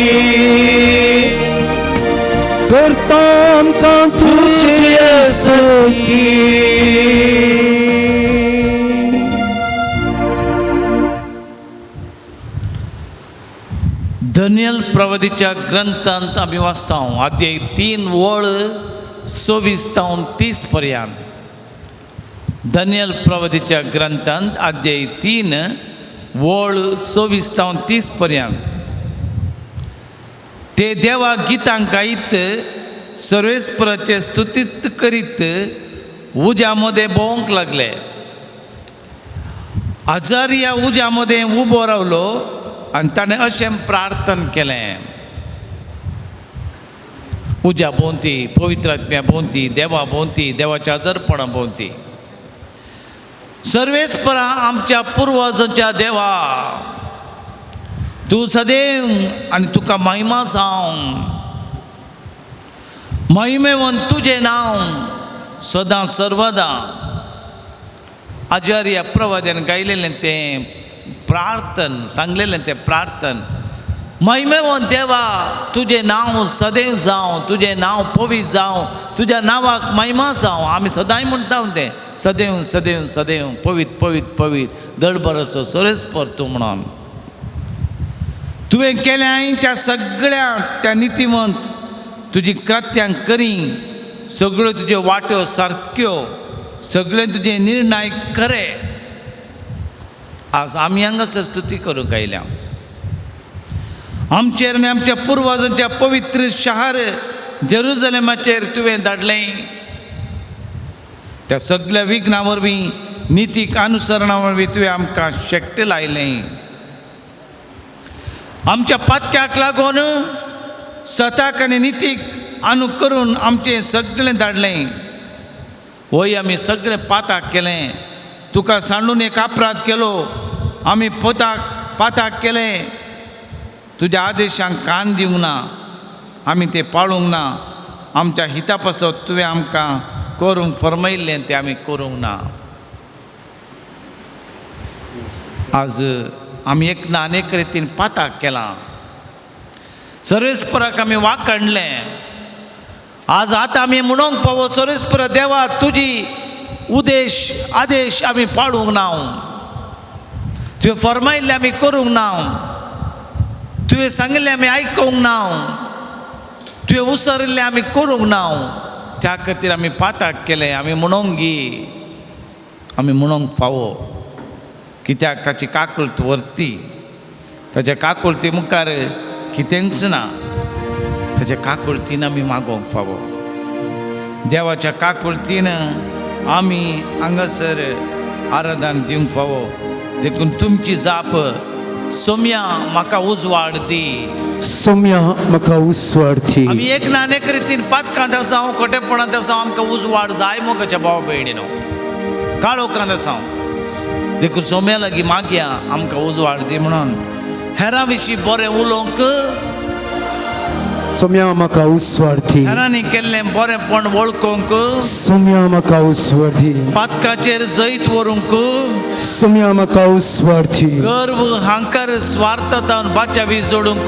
करता आमकां तुजे सारकी। दनियल प्रवादीच्या ग्रंथांत आमी वाचता, अध्याय 3 वळ 26 तावन 30 पर्यंत। दनियल प्रवादीच्या ग्रंथांत अध्याय 3 वळ 26 तावन 30 पर्यंत। ते देवा गितां गायत सर्वेस्पराचे स्तुतीत करीत उज्या मदें भोंवंक लागले। आजारिया उज्या मदें उबो रावलो आनी ताणें अशें प्रार्थन केलें। उज्या भोंवती, पवित्र आत्म्या भोंवती, देवा भोंवती, देवाच्या आजारपणा भोंवती, सर्वेस्परा आमच्या पुर्वजांच्या देवा, तूं सदैव आनी तुका महिमा जावं, महिमेवन तुजें नांव सदां सर्वदां। आचार्य प्रवाद्यान गायलेलें तें प्रार्थन, सांगलेलें तें प्रार्थन महिमेवंत देवा, तुजें नांव सदैव जावं, तुजें नांव पवित्र जावं, तुज्या नांवाक महिमा जावं. आमी सदांय म्हणटा तें सदैव सदैव सदैव पवित्र पवित्र पवित्र दळबरोसो सोरेस्पर तूं म्हणून. तुवें केलें त्या सगळ्या त्या नितीवंत तुजी कृत्यां करी, सगळ्यो तुज्यो वाट्यो सारक्यो, सगळे तुजे निर्णय खरे. आज आमी हांगासर स्तुती करूंक आयल्या. आमचेर आनी आमच्या पुर्वजांच्या पवित्र शहर जेरुजलेमाचेर तुवें धाडलें. त्या सगळ्या विघ्ना वरवीं, नितीक अनुसरणा वरवीं तुवें आमकां शक्ती लायलें. आमच्या पातक्याक लागून सताक आनी नितीक अनुकरून आमचें सगळें धाडलें. वय आमी सगळें पाताक केलें, तुका सांडून एक अपराध केलो, आमी पाताक केलें, तुज्या आदेशांक कान दिवंक ना, आमी तें पाळूंक ना. आमच्या हिता पासत तुवें आमकां करूंक फर्मायिल्लें तें आमी करूंक ना. आज आमी एक ना अनेक रितीन पाताक केलां, सर्वेस्पराक आमी वाक काडलें. आज आतां आमी म्हणूंक फावो, सर्वेस्पर देवा तुजी उदेश आदेश आमी पाळूंक ना, तुवें फर्मायिल्लें आमी करूंक ना, तुवें सांगिल्लें आमी आयकूंक ना, तुवें उसरिल्लें आमी करूंक ना. त्या खातीर आमी पाताक केलें. आमी म्हणूंक गी, आमी म्हणूंक फावो, कित्याक ताची काकुळट व्हरती, ताच्या काकुळटी मुखार कितेंच ना. ताच्या काकुळटीन आमी मागोवंक फावो. देवाच्या काकुळटीन आमी हांगासर आराधन दिवंक फावो. देखून तुमची जाप, सोम्या म्हाका उजवाड दी, सोम्या म्हाका उजवाड दी. आमी एक ना अनेक रितीन पातकांत आसा, खोटेपणांत आसा, आमकां उजवाड जाय मोगाच्या भाव भयणीनो, काळोखांत आसा. देखून सोम्या लागीं मागया आमकां उजवाड दी म्हणून. हेरां विशीं बरें उलोवंक सोम्या म्हाका उजवाड दी. हेरांनी केल्लें बरेंपण वळखूंक सोम्या म्हाका उजवाड दी. पातकाचेर जैत व्हरूंक सोम्या म्हाका उजवाड दी. गर्व हांकार स्वार्थतान बाचावी जोडूंक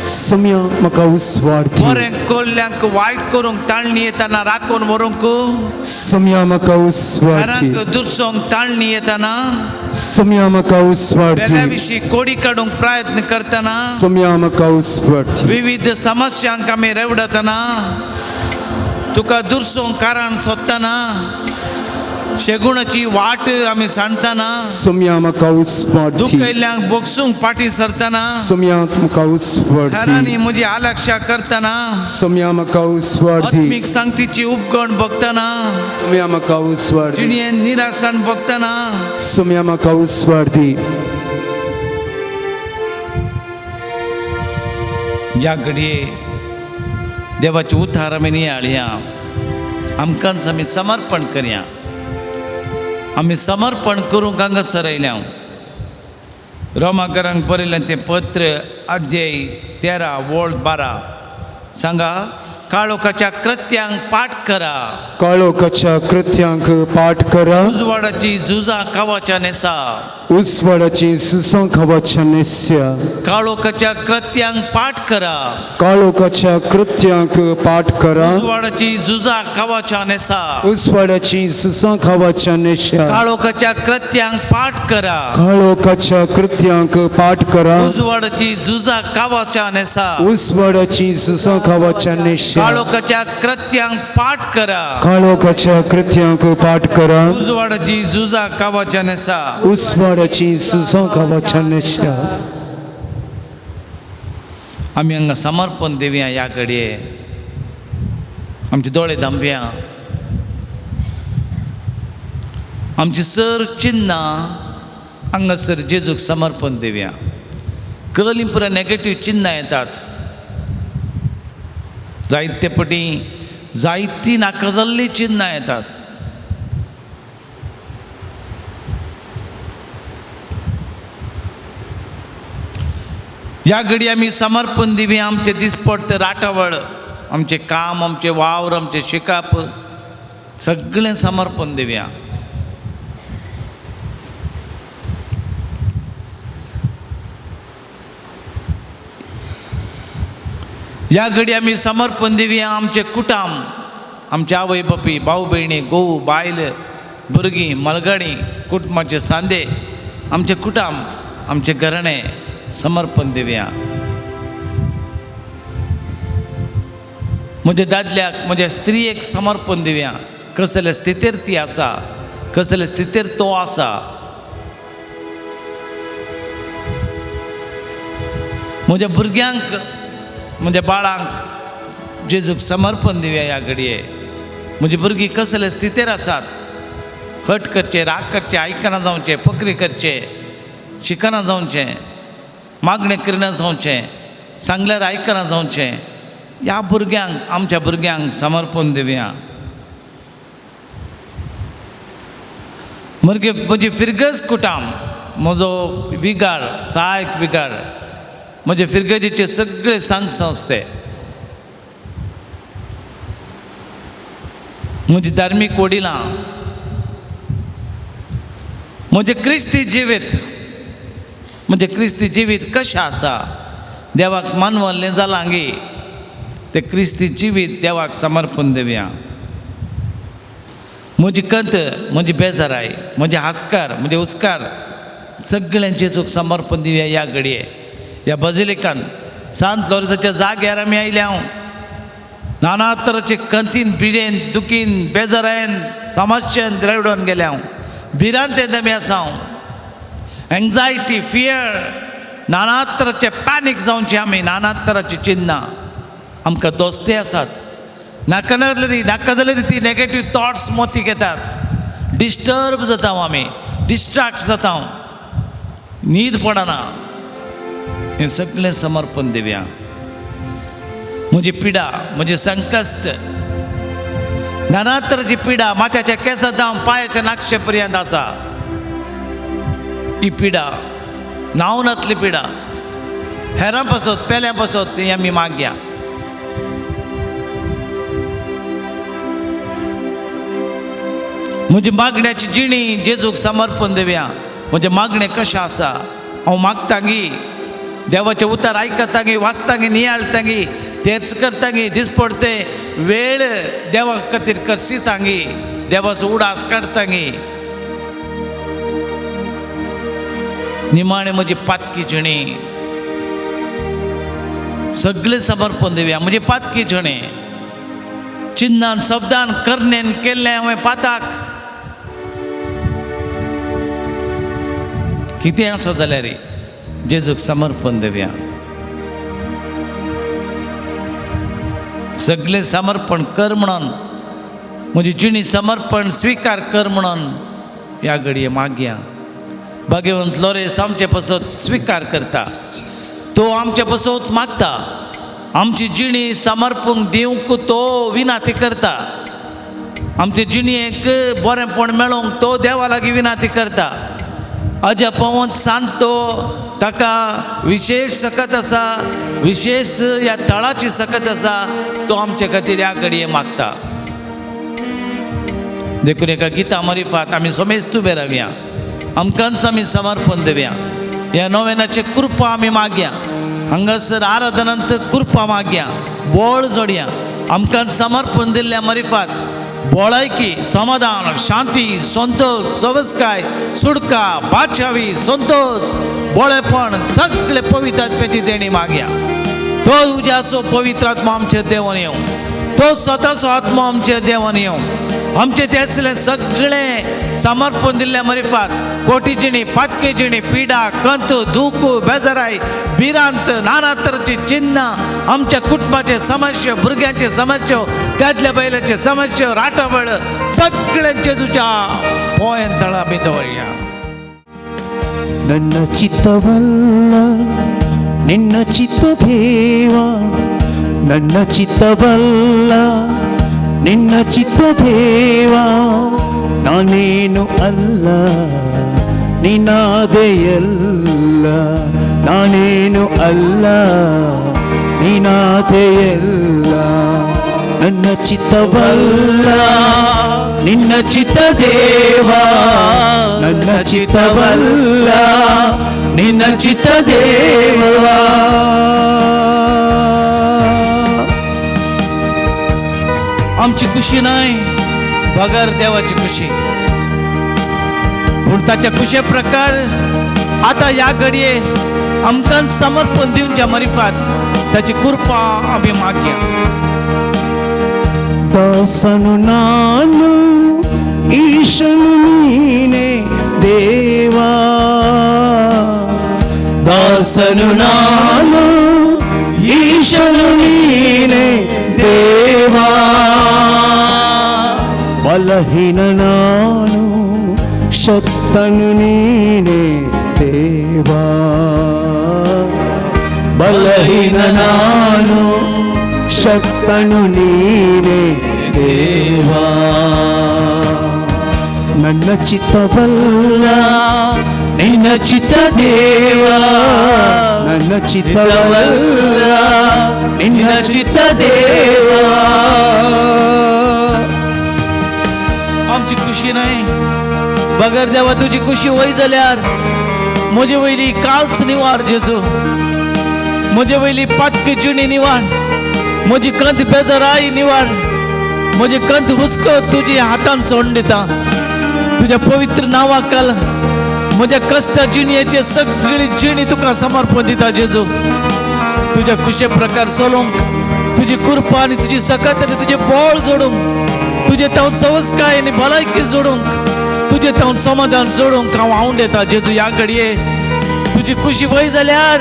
सोम्या म्हाका उजवाड दी. बरें कोल्ल्यांक वायट करूंक ताळणी येतना राखून व्हरूंक सोम्या म्हाका उजवाड दी. हेरांक दुरसोंक ताळणी येतना सोम्या म्हाका उजवाड वेल्या दी. विशीं कोडी काडूंक प्रयत्न करतना सोम्या म्हाका उजवाड दी. विविध समस्यांक आमी रेवडतना तुका दुरसोंक कारण सोदतना शेगुणाची वाट आमी सांडतना सोम्या म्हाका उजवाड दी. दुखयल्ल्यांक बोगसूंक फाटीं सरतना सोम्या म्हाका उजवाड हेरांनी दी. म्हजी आलक्षा करतना सोम्या म्हाका उजवाड दी. आत्मीक सांगतीची उपगण बघतना सोम्या म्हाका उजवाड दी. जिणेन निरासण बघतना सोम्या म्हाका उजवाड दी. ह्या घडये देवाचे उतार आमी नियाळया, आमकांच आमी समर्पण करया. आमी समर्पण करूंक हांगासर आयल्या. रोमाकरांक बरयलें तें पत्र अध्याय 13 वळ 12 सांगा, काळोखाच्या कृत्यांक पाठ करा, काळोखाच्या कृत्यांक पाठ करा, उजवाडाची झुजां खावाच्या नेसा, उजवाडाची सुसां खावाच्या नेस्या. काळोखाच्या कृत्यांक पाठ करा, काळोखाच्या कृत्यांक पाठ करा, उजवाडाची झुजां खावाच्या नेसा, उजवाडाची सुसां खावाच्या नेश्या. काळोखाच्या कृत्यांक पाठ करा, काळोखाच्या कृत्यांक पाठ करा, उजवाडाची झुजां खावाच्या नेसा, उजवाडाची सुसां खावाच्या नेश्या. काळोखाच्या कृत्यांक पाठ करा, काळोखाच्या कृत्यांक पाठ करा, उजवाडाची झुजां खावाच्या नेसा. उजवाडाची सुसां खावाच्या नेश्या. आमी हांगा समर्पण दिवया. ह्या घडये आमचे दोळे धांपया, आमची सर चिन्नां हांगासर जेजूक समर्पण दिवया. कली पुरा नेगेटीव चिन्नां येतात, जायते पटी जायतीं नाका जाल्लीं चिन्नां येतात. ह्या घडी आमी समर्पण दिवया. आमचें दिसपट्ट राटावळ, आमचें काम, आमचें वावर, आमचें शिकप सगळें समर्पण दिवया. ह्या घडी आमी समर्पण दिवया आमचे कुटाम, आमचे आवय बापूय, भाव भयणी, घोव बायल, भुरगीं, मलगाडी, कुटुंबाचे सांदे, आमचे कुटाम, आमचे घराणें समर्पण दिवया. म्हज्या दादल्याक, म्हज्या स्त्रियेक समर्पण दिवया. कसले स्थितीर ती आसा, कसले स्थितीर तो आसा. म्हज्या भुरग्यांक, म्हज्या बाळांक जेजूक समर्पण दिवया ह्या घडये. म्हजी भुरगीं कसले स्थितीर आसात, हट करचे, राग करचे, आयकना जावचें, पकरी करचे, शिकना जावचें, मागणें करिना जावचें, सांगल्यार आयकना जावचें, ह्या भुरग्यांक, आमच्या भुरग्यांक समर्पण दिवया. म्हजी म्हजी फिरगज कुटाम, म्हजो विगार, सहायक विगार, म्हजे फिरगजीचे सगळे सांग संस्थे, म्हजी धार्मीक वडिलां, म्हजें क्रिस्ती जिवीत, म्हजें क्रिस्ती जिवीत कशें आसा, देवाक मानवल्लें जालां गे, तें क्रिस्ती जिवीत देवाक समर्पण दिवया. म्हजी कंत, म्हजी बेजाराय, म्हजे हास्कार, म्हजे हुस्कार सगळ्यांचे चूक समर्पण दिवया ह्या घडये. ह्या बजिलिकान सांत लोरेंसाच्या जाग्यार आमी आयल्या. हांव नाना तराचे कंतीन, पिडेन, दुखीन, बेजारायन, समस्येन द्रवडून गेल्या. हांव भिरांतेन आमी आसा. हांव एंग्जायटी, फियर, नाना तराचे पॅनीक जावचे आमी, नाना तराची चिन्नां आमकां दोस्ते आसात. नाका जाल्यार नाका जाल्यार ती नेगेटीव थॉट्स मोतीक येतात, डिस्टर्ब जाता आमी, डिस्ट्राक्ट जाता, न्हीद पडना. हें सगळें समर्पण दिवया. म्हजी पिडा, म्हजें संकश्ट, नाना तराची पिडा माथ्याच्या केंसा जावन पांयाच्या नाक्षे पर्यंत आसा. ही पिडा नांव नातली पिडा, हेरां पासत, पेल्यां पासत ती आमी मागया. म्हजी मागण्याची जिणी जेजूक समर्पण दिवया. म्हजें मागणें कशें आसा, हांव मागता गी, देवाचें उतर आयकता गी, वाचता गी, नियाळटा गी, तेर्स करता गी, दिसपडते वेळ देवा खातीर करसिता गी, देवाचो उडास काडटा गी. निमाणें म्हजी पातकी जिणी सगळें समर्पण दिवया. म्हजी पातकी जिणी चिन्नान, शब्दान, करणेन केल्लें हांवें पाताक कितें आसो जाल्यार जेजूक समर्पण दिवया. सगळें समर्पण कर म्हणून, म्हजी जिणी समर्पण स्विकार कर म्हणून ह्या घडये मागया. भाग्यवंत लोरेंस आमचे पासत स्विकार करता, तो आमचे पासत मागता, आमची जिणी समर्पण दिवंक तो विनाती करता, आमचे जिणेक बरेंपण मेळोवंक तो देवा लागीं विनाती करता. अजपवंत सांत तो, ताका विशेश सकत आसा, विशेश ह्या तळाची सकत आसा, तो आमचे खातीर ह्या घडये मागता. देखून एका गिता मरिफात आमी सोमेस्त उबे रावया, आमकांच आमी समर्पण दिवया. ह्या नोवेनाचे कृपा आमी मागया, हांगासर आराधनांत कृपा मागया, बळ जोडया. आमकां समर्पण दिल्ल्या मरिफात बोळायकी, समाधान, शांती, संतोष, सवस्काय, सुडका, बादशावी, संतोष, बोळेपण सगळे पवित्र आत्म्याची देणी मागया. तो उज्याचो पवित्र आत्मा आमचेर देंवन येवं, तो स्वताचो आत्मा आमचेर देंवन येवं. आमचे देसले सगळें समर्पण दिल्ल्या मरिफात कोटी जिणी, पातके जिणी, पिडा, कंत, दूख, बेजाराय, भिरांत, नाना तराची चिन्नां, आमच्या कुटुंबाचे समस्या, भुरग्यांचे समस्या, दादल्या बायलाचे समस्या, राटावळ सगळ्यांचे जेजूच्या पोंयन तळा आमी दवरया. ನನ್ನ ಚಿತ್ತವಲ್ಲ ನಿನ್ನ ಚಿತ್ತ ದೇವ, ನನ್ನ ಚಿತ್ತವಲ್ಲ ನಿನ್ನ ಚಿತ್ತ ದೇವ, ನಾನೇನು ಅಲ್ಲ ನೀನಾದೆಯಲ್ಲ, ನಾನೇನು ಅಲ್ಲ ನೀನಾದೆಯಲ್ಲ, ನನ್ನ ಚಿತ್ತವಲ್ಲ ನಿನ್ನ ಚಿತ್ತ ದೇವ, ನನ್ನ ಚಿತ್ತವಲ್ಲ ನಿನ್ನ ಚಿತ್ತ ದೇವ. आमची खुशी न्हय बगर देवाची खुशी. पूण ताच्या खुशे प्रकार आतां ह्या घडये आमकां समर्पण दिवच्या मारिफात ताची कृपा आमी मागया. दासनु ನಾನು ಈಶನು ನೀನೆ ದೇವಾ, ದಾಸನು ನಾನು ಈಶನು ನೀನೆ ದೇವಾ, ಬಲಹೀನ ನಾನು ಶಕ್ತನು ನೀನೆ ದೇವಾ, ಬಲಹೀನ ನಾನು ಶಕ್ತನು ನೀನೆ ದೇವಾ, ನನ್ನ ಚಿತ್ತವಲ್ಲ ನಿನ್ನ ಚಿತ್ತ ದೇವಾ, ನನ್ನ ಚಿತ್ತವಲ್ಲ ನಿನ್ನ ಚಿತ್ತ ದೇವಾ. आमची खुशी न्हय बगर देवा तुजी खुशी वय जाल्यार म्हजे वयली काल्स निवार जेजू, म्हजे वयली पातकी जिणी निवार, म्हजी कंत बेजाराय निवार, म्हजी कंत हुस्को तुजी हातान सोडून दिता. तुज्या पवित्र नांवाकाल म्हज्या कश्ट जिणयेचे सगळी जिणी तुका समर्पण दिता जेजू. तुज्या खुशे प्रकार चलोवंक तुजी कृपा आनी तुजी सकत आनी तुजें बळ जोडूंक, तुजे तावन सवस्काय आनी भलायकी जोडूंक, तुजे तावन समाधान जोडूंक हांव आंवडेता येता जेजू. ह्या घडये तुजी खुशी वय जाल्यार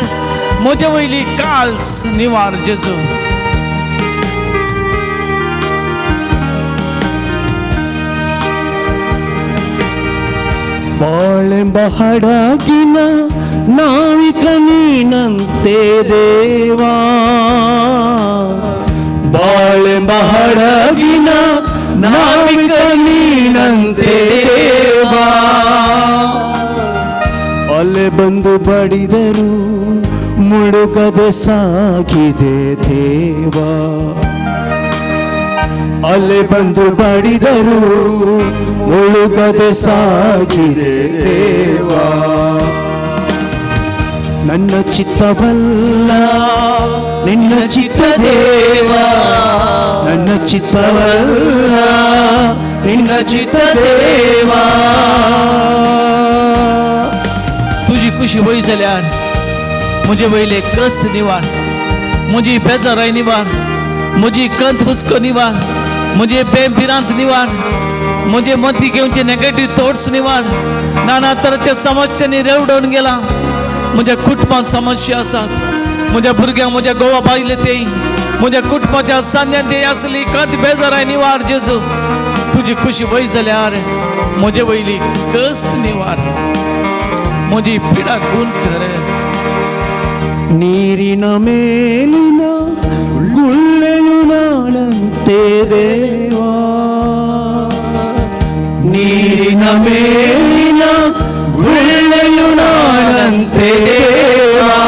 म्हजे वयली काल्स निवार जेजू. ಬಾಳೆಂಬ ಹಡಗಿನ ನಾವಿಕ ನೀನಂತೆ ದೇವಾ, ಬಾಳೆಂಬ ಹಡಗಿನ ನಾವಿಕ ನೀನಂತೆ ದೇವಾ, ಅಲೆ ಬಂದು ಬಡಿದರು ಮುಳುಗದೆ ಸಾಗಿದೆ ದೇವಾ, ಅಲೆ ಬಂದು ಬಡಿದರು ಮುಳುಗದೆ ಸಾಗಿದೆ ದೇವಾ, ನನ್ನ ಚಿತ್ತವಲ್ಲ ನಿನ್ನ ಚಿತ್ತ ದೇವಾ, ನನ್ನ ಚಿತ್ತವಲ್ಲ ನಿನ್ನ ಚಿತ್ತ ದೇವಾ. तुजी खुशी वय जाल्यार म्हजे वयले कश्ट निवार, म्हजी बेजाराय निवार, म्हजी कंत हुस्को निवार, म्हजे भिरांत निवार, म्हजे मती घेवचे नेगेटीव थॉट्स निवार. नाना तराच्या समस्यांनी रेवडोवन गेला. म्हज्या कुटुंबांत समस्या आसात, म्हज्या भुरग्यांक म्हज्या गोवा बायले ते म्हज्या कुटुंबाच्या सांद्यान ते आसली कंत बेजाराय निवार जेजू. तुजी खुशी वय जाल्यार म्हजे वयली कश्ट निवार, म्हजी पिडा गुण कर. ನೀರಿನ ಮೇಲಿನ ಗುಳ್ಳೆಯು ನಾನಂತೆ ದೇವಾ, ನೀರಿನ ಮೇಲಿನ ಗುಳ್ಳೆಯು ನಾನಂತೆ ದೇವಾ,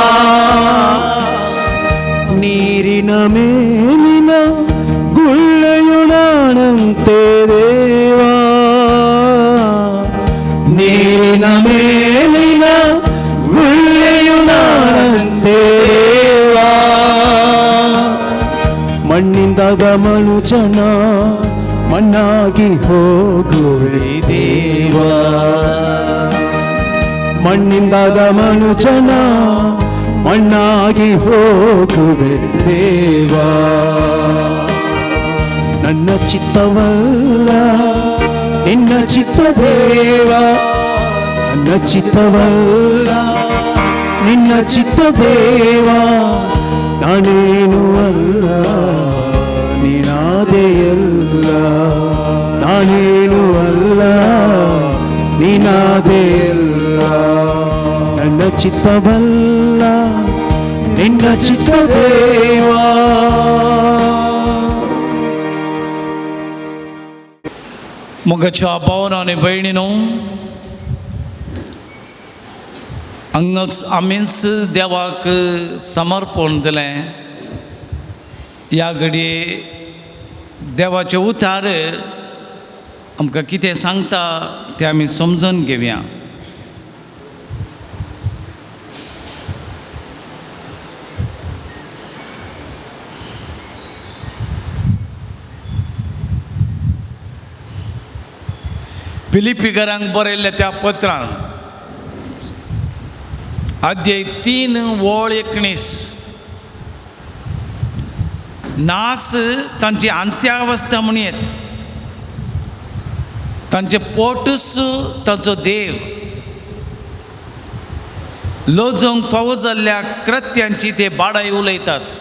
ನೀರಿನ ಮೇಲಿನ ಗುಳ್ಳೆಯು ನಾನಂತೆ ದೇವಾ, ನೀರಿನ ಮೇಲಿನ ಗುಳ್ಳೆಯು ನಾನಂತೆ ದೇವಾ, ಮಣ್ಣಿಂದಾದ ಮನುಜನ ಮಣ್ಣಾಗಿ ಹೋಗುವೆ ದೇವಾ, ಮಣ್ಣಿಂದಾದ ಮನುಜನ ಮಣ್ಣಾಗಿ ಹೋಗುವೆ ದೇವಾ, ನನ್ನ ಚಿತ್ತವಲ್ಲ ನಿನ್ನ ಚಿತ್ತ ದೇವಾ, ನನ್ನ ಚಿತ್ತವಲ್ಲ ನಿನ್ನ ಚಿತ್ತ ದೇವಾ, ನಾನೇನು ಅಲ್ಲ ನೀನಾದೆಯಲ್ಲ, ನಾನೇನು ಅಲ್ಲ ನೀನಾದೆಯಲ್ಲ, ನನ್ನ ಚಿತ್ತವಲ್ಲ ನಿನ್ನ ಚಿತ್ತ ದೇವಾ. मोगाच्या भावन आनी भयणीनो, हांगाच आमीच देवाक समर्पण दिलें. ह्या घडये देवाचे उतार आमकां कितें सांगता तें आमी समजून घेवया. फिलिप्पीकरांक बरयल्ल्या त्या पत्रान अध्याय 3 वळ 19, नास तांची अंत्यावस्था म्हण येत, तांचे पोटूच तांचो देव, लोजोंक फावो जाल्ल्या कृत्यांची ते बाडाय उलयतात.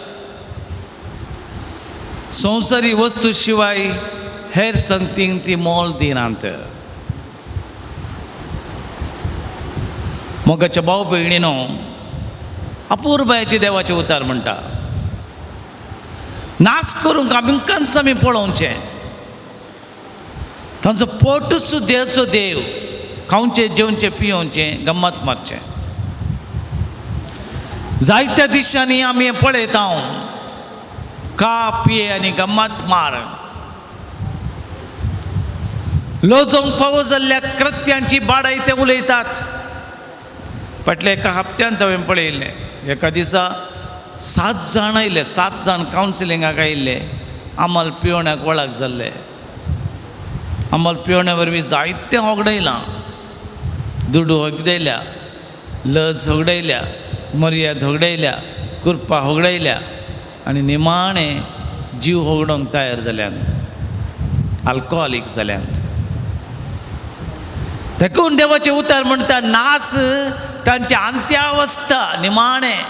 संवसारी वस्तू शिवाय हेर संगतींक ती मोल दिनात. मोगाच्या भाव भयणीनो, अपुरबायेचे देवाचें उतार म्हणटा, नाश करूंक आमकांच आमी पळोवचें. तांचो पोटूच देवचो देव, खावचें जेवचें पियोवचें गम्मत मारचें. जायत्या दिशांनी आमी पळयता, का पिये आनी गम्मत मार. लोजोंक फावो जाल्ल्या कृत्यांची बाडाय ते उलयतात. फाटल्या एका हप्त्यांत हांवें पळयल्लें, एका दिसा 7 जाण आयले, 7 जाण कावन्सिलिंगाक आयिल्ले. आमल पिवण्याक वळख जाल्ले, आमल पिवण्या वरवीं जायतें होगडयलां, दुडू होगडयल्या, लज होगडयल्या, मर्याद होगडयल्या, कृपा होगडयल्या आनी निमाणें जीव होगडोवंक तयार जाल्यान, आल्कोहोलीक जाल्यान. देखून देवाचें उतर म्हणटा, नास तांची अंत्यावस्था निमाणें.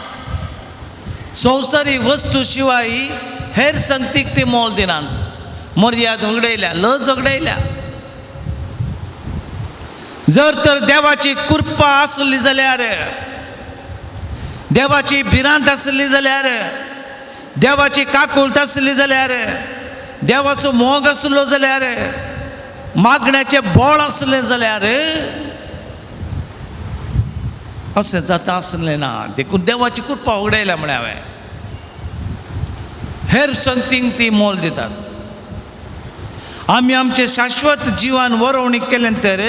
संवसारी वस्तू शिवाय हेर संगतीक ती मोल दिनात. मर्याद होगडयल्या, लज होगडयल्या. जर तर देवाची कृपा आसली जाल्यार, देवाची भिरांत आसली जाल्यार, देवाची काकुळट आसली जाल्यार, देवाचो मोग आसलो जाल्यार, मागण्याचें बळ आसलें जाल्यार अशें जाता आसलें ना. देखून देवाची कृपा उगडायल्या म्हळ्यार हांवें हेर संगतींक ती मोल दितात. आमी आमचें शाश्वत जिवन वरोवणी केलें तर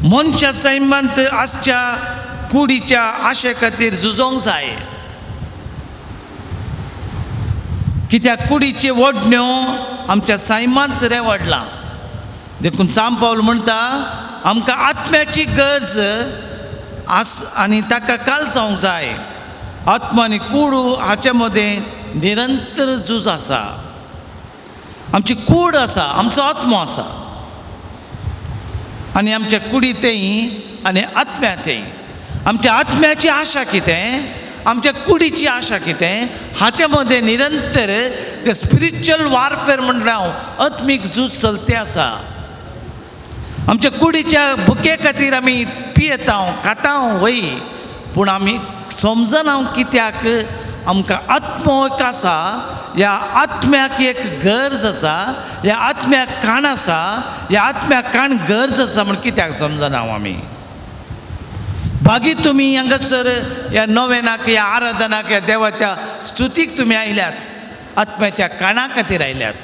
मनशा सैमांत आसच्या कुडीच्या आशे खातीर झुजोंक जाय. कित्याक कुडीच्यो ओडण्यो आमच्या सैमांत रेवडलां. देखून सांत पावल म्हणटा, आमकां आत्म्याची गरज आस आनी ताका काल जावंक जाय. आत्मा आनी कूड हाचे मदें निरंतर झूज आसा. आमची कूड आसा, आमचो आत्मो आसा आनी आमच्या कुडींतय आनी आत्म्यांतय. आमच्या आत्म्याची आशा कितें, आमच्या कुडीची आशा कितें, हाचे मदें निरंतर ते स्पिरिच्युअल वारफेर म्हणटा हांव, आत्मीक झूज चलते आसा. आमच्या कुडीच्या भुके खातीर आमी पियेता, खाता वय, पूण आमी समजना कित्याक आमकां आत्मो एक आसा, ह्या आत्म्याक एक गरज आसा, ह्या आत्म्याक काण आसा, ह्या आत्म्याक काण गरज आसा म्हण कित्याक समजना आमी. बागी तुमी हांगासर ह्या नोवेनाक, ह्या आराधनाक, ह्या देवाच्या स्तुतीक तुमी आयल्यात, आत्म्याच्या काणा खातीर आयल्यात,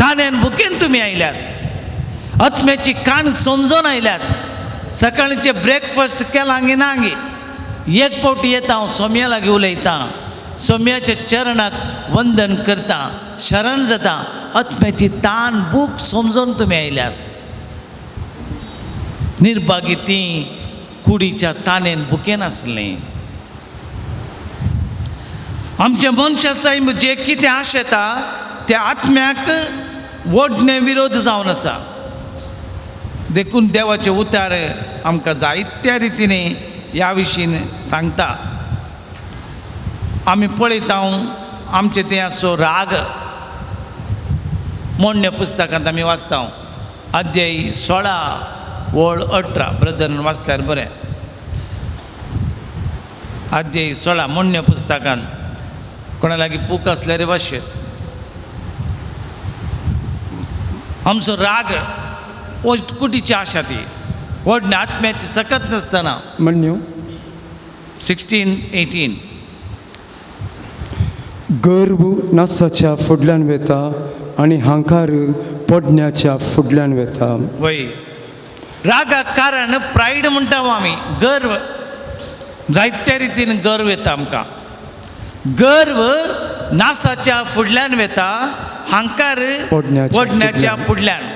तान्यान भुकेन तुमी आयल्यात, आत्म्याची काण समजून आयल्यात. सकाळचे ब्रेकफास्ट केलां गी ना गी, एक फावटी येता हांव सोम्या लागीं उलयतां, सोम्याच्या चरणाक वंदन करता, शरण जाता. आत्म्याची तान भूक समजून तुमी आयल्यात. निर्भागी ती कुडीच्या तानेन भुकेन आसलें. आमचें मनशा सैम जे कितें आशेता त्या आत्म्याक ओडणे विरोध जावन आसा. देखून देवाचे उतार आमकां जायत्या रितीने ह्या विशीं सांगता. आमी पळयता आमचें तें आसो राग, मोडण्या पुस्तकांत आमी वाचता, अध्याय 16 वळ 18, ब्रदरान वाचल्यार बरें. अध्याय 16 मोडण्या पुस्तकान, कोणा लागीं पूक आसल्यार वाचयत. आमचो राग कुटीची आशा ती व्हडल्या आत्म्याची सकत नासतना. म्हणण्यो 16 18. गर्व नासाच्या फुडल्यान वेता आनी हांकार पडण्याच्या फुडल्यान वेता. वय रागाक कारण प्रायड म्हणटा आमी, गर्व. जायत्या रितीन गर्व येता आमकां. गर्व नासाच्या फुडल्यान वेता, हांकार पडण्याच्या फुडल्यान.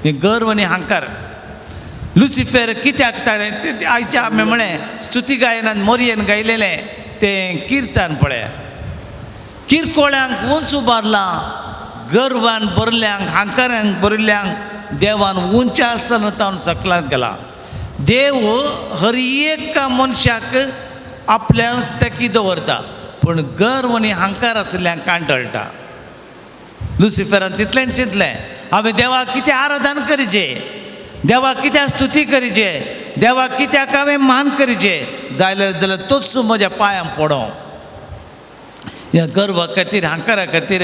हें गर्व आनी हांकार. लुसिफेर कित्याक ताणें आयच्या आमी म्हळें स्तुती गायनान मोरयेन गायलेलें तें किर्तन पळय, किरकोळ्यांक उंच उबारलां, गर्वान भरल्यांक हांकारांक भरिल्ल्यांक देवान उंच आसतना तावन सकलांत गेला. देव हर एका मनशाक आपल्या तेकी दवरता, पूण गर्व आनी हांकार आशिल्ल्यांक कांटळटा. लुसिफेरान तितलेंच चिंतलें, हांवें देवाक कितें आराधन करचें, देवाक कित्याक स्तुती करचे, देवाक कित्याक हांवें मान करचें, जाल्यार जाल्यार तोच म्हज्या पांयां पडों. ह्या गर्वा खातीर हांकारा खातीर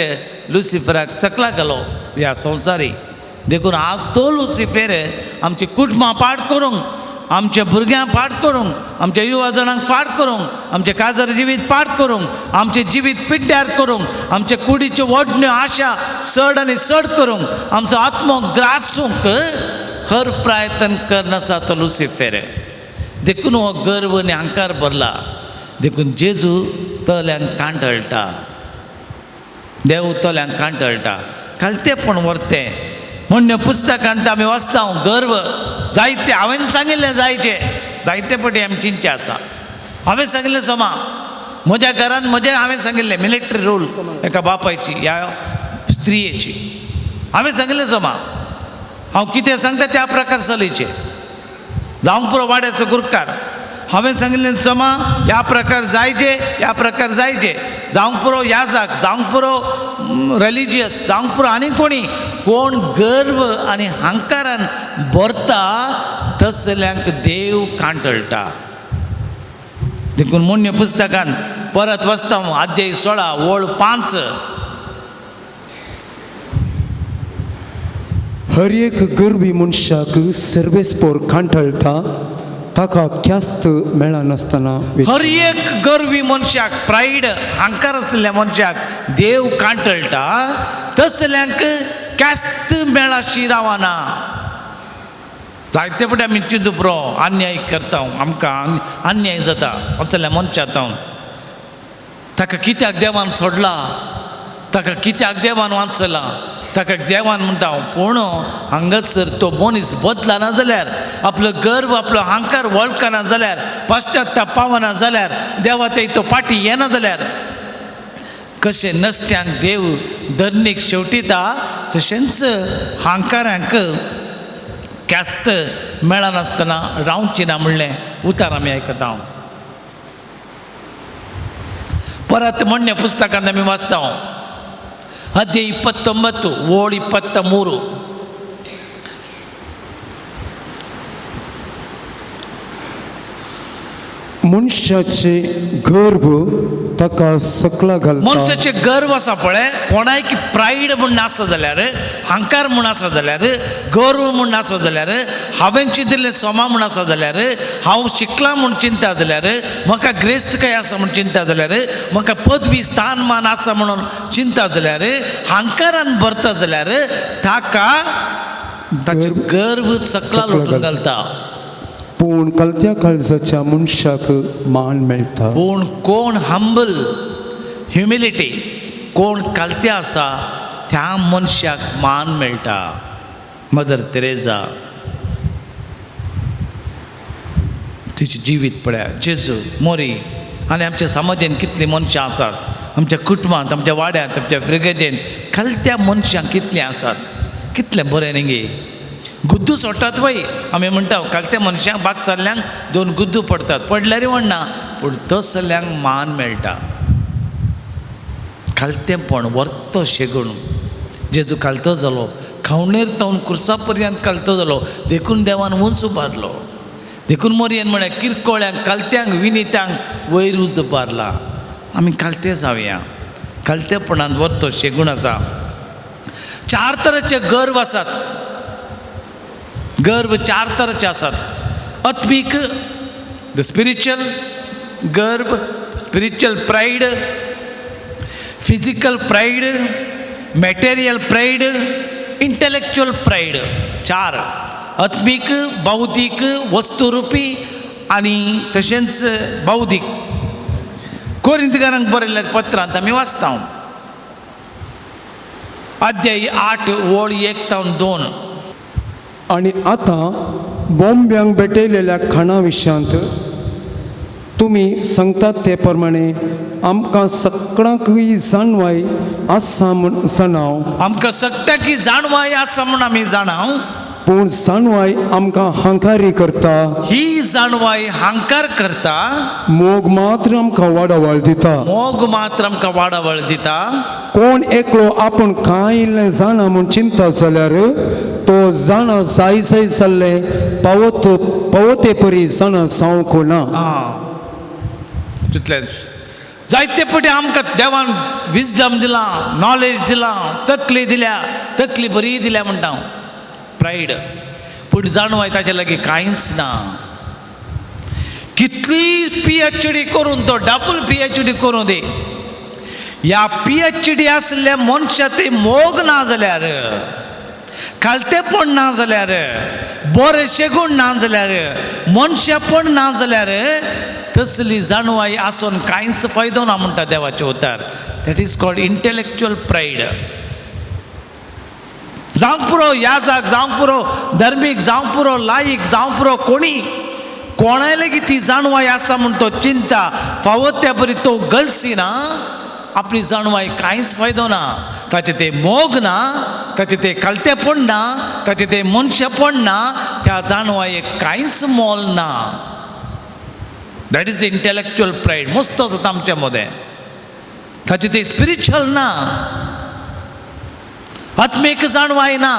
लुसिफराक सकला घालो ह्या संवसारी. देखून आज तो लुसिफेर आमची कुटुंबां पाड करूंक, आमच्या भुरग्यांक पाड करूंक, आमच्या युवा जाणांक फाट करूंक, आमचें काजार जिवीत पाड करूंक, आमचें जिवीत पिड्ड्यार करूंक, आमचे कुडीच्यो ओडण्यो आशा चड आनी चड करूंक, आमचो आत्मो ग्रासूंक हर प्रयत्न करनासा तो लुसिफेर. देखून हो गर्व आनी अहंकार भरला. देखून जेजू तल्यांक कांटळटा, देव तल्यांक कांटळटा, खालतेपण व्हरतें. म्हण्य पुस्तकांत आमी वाचता गर्व जायते हांवें सांगिल्लें जायचे जायते पटी आमी चिंतचें आसा. हांवें सांगिल्लें सोमा म्हज्या घरांत म्हजें हांवें सांगिल्लें मिलिटरी रूल एका बापायची ह्या स्त्रियेची हांवें सांगिल्लें सोमा हांव कितें सांगता त्या प्रकार चलयचें. जावंक पुरो वाड्याचो गुरकार हांवें सांगिल्लें समा ह्या प्रकार जायचे ह्या प्रकार जायचे, जावंक पुरो याजाक, जावंक पुरो रिलिजियस, जावंक पुरो आनी कोणी कोण गर्व आनी हंकारान भरता तसल्यांक देव कांटळटा. देखून मोन्य पुस्तकान परत वाचता अध्याय 16 ओळ 5. हर एक गर्वी मनशाक सर्वेस्पोर कांटळटा, ताका ख्यास्त मेळनासतना. हर एक गर्वी मनशाक प्रायड हंकार आसलेल्या मनशाक देव कांटळटा, तसल्यांक ख्यास्त मेळाशी रावना. जायते पटे आमी चिंतू पुरो अन्याय करता, आमकां अन्याय जाता असल्या मनशाक. ताका कित्याक देवान सोडला, ताका कित्याक देवान वाचला, ताका देवान म्हणटा. पूण हांगासर तो मनीस बदलना जाल्यार, आपलो गर्व आपलो अहंकार वळखना जाल्यार, पश्चाताप पावना जाल्यार, देवा ते तो पाटी येना जाल्यार, कशें नसत्यांक देव धरणीक शेवटिता तशेंच अहंकारांक ख्यास्त मेळनासतना रावची ना म्हणलें उतार आमी आयकता. परत म्हणणे पुस्तकांत आमी वाचता अध्याय 29 ओळ 23. मनशाचे गर्व ताका सकला घालता. मनशाचे गर्व आसा पळय, कोणायक प्रायड म्हूण आसा जाल्यार, अहंकार म्हूण आसा जाल्यार, गर्व म्हूण आसा जाल्यार, हांवें चिंतिल्लें सोमा म्हूण आसा जाल्यार, हांव शिकलां म्हूण चिंता जाल्यार, म्हाका ग्रेस्तकाय आसा म्हूण चिंता जाल्यार, म्हाका पदवी स्थानमान आसा म्हणून चिंता जाल्यार, अहंकारान भरता जाल्यार ताका ताचें गर्व सकला लोटून घालता. पूण कलत्या काळजाच्या मनशाक मान मेळटा. पूण कोण हंबल ह्युमिलिटी, कोण कालते आसा त्या मनशाक मान मेळटा. मदर तेरेजा तिचें जिवीत पळया, जेजू मोरी आनी आमच्या समाजान कितलीं मनशां आसात, आमच्या कुटुंबांत, आमच्या वाड्यांत, आमच्या फ्रिगेजेन खालत्या मनशां कितलीं आसात, कितलें बरें न्ही. गुद्दू सोडटात वय आमी म्हणटा खालत्या मनशांक बाग चल्ल्यांक 2 गुद्दू पडटात, पडल्यार म्हणना, पूण तसल्यांक मान मेळटा. खालतेंपण वर्तो शेगूण जेजू खालतो जालो, खावणेर तावन कुर्सा पर्यंत खालतो जालो, देखून देवान उंच उबारलो. देखून मोरयेन म्हळें किरकोळ्यांक खालत्यांक विनितांक वयर उंच उबारला. आमी खालते जावया, खालतेपणान वर्तो शेगूण आसा. 4 तरेचे गर्व आसात, गर्व 4 तरेचे आसात. आत्मीक the spiritual गर्व, spiritual pride, physical pride, material pride, intellectual pride. 4 आत्मीक, बौद्धीक, वस्तुरुपी आनी तशेंच बौद्धीक. कोरिंतकारांक बरयल्ल्या पत्रांत आमी वाचता अध्याय 8 ओळ 1 तावन 2. आनी आतां बॉम्ब्यांक भेटयलेल्या खाणा विशयांत तुमी सांगतात ते प्रमाणे आमकां सगळ्यांकूय जाणवाय आसा म्हूण जाणाव. आमकां सगळ्यांकी जाणवाय आसा म्हूण आमी जाणाव. पूण जाणवाय आमकां हांकारी करता. ही जाणवाय हांकार करता. मोग मात्र आमकां वाडावळ दिता. मोग मात्र आमकां वाडावळ दिता. कोण एकलो आपूण कांय इल्लें जाणा म्हूण चिंता जाल्यार तो जाणा जाय जाय जाल्लें पावत पावते परी जाणा जावंक ना. आं, तितलेंच. जायते पटी आमकां देवान विजडम दिलां, नॉलेज दिलां, तकली दिल्या, तकली बरी दिल्या म्हणटा हांव, प्रायड. पूण जाणवाय ताचे लागीं कांयच ना. कितली PhD करून तो डबल PhD करूं दी, ह्या PhD आसल्या मनशा ते मोग ना जाल्यार, खालतेपण ना जाल्यार, बरें शेगूण ना जाल्यार, मनशापण ना जाल्यार, तसली जाणवाय आसून कांयच फायदो ना म्हणटा देवाचें उतर. That is called intellectual pride. जावंक पुरो याजक, जावंक पुरो धर्मीक, जावंक पुरो लायक, जावंक पुरो कोणी, कोणाय लेगीत ती जाणवाय आसा म्हूण तो चिंता फावो त्या परी तो गळसी ना. आपली जाणवाय कांयच फायदो ना. ताचें तें मोग ना, ताचें तें खालतेपण ना, ताचें तें मनशेपण ना, त्या जाणवायेक कांयच मोल ना. That is the intellectual pride. मस्त आसा आमच्या मदें. ताचें तें स्पिरिच्युअल ना, आत्मीक जाणवाय ना.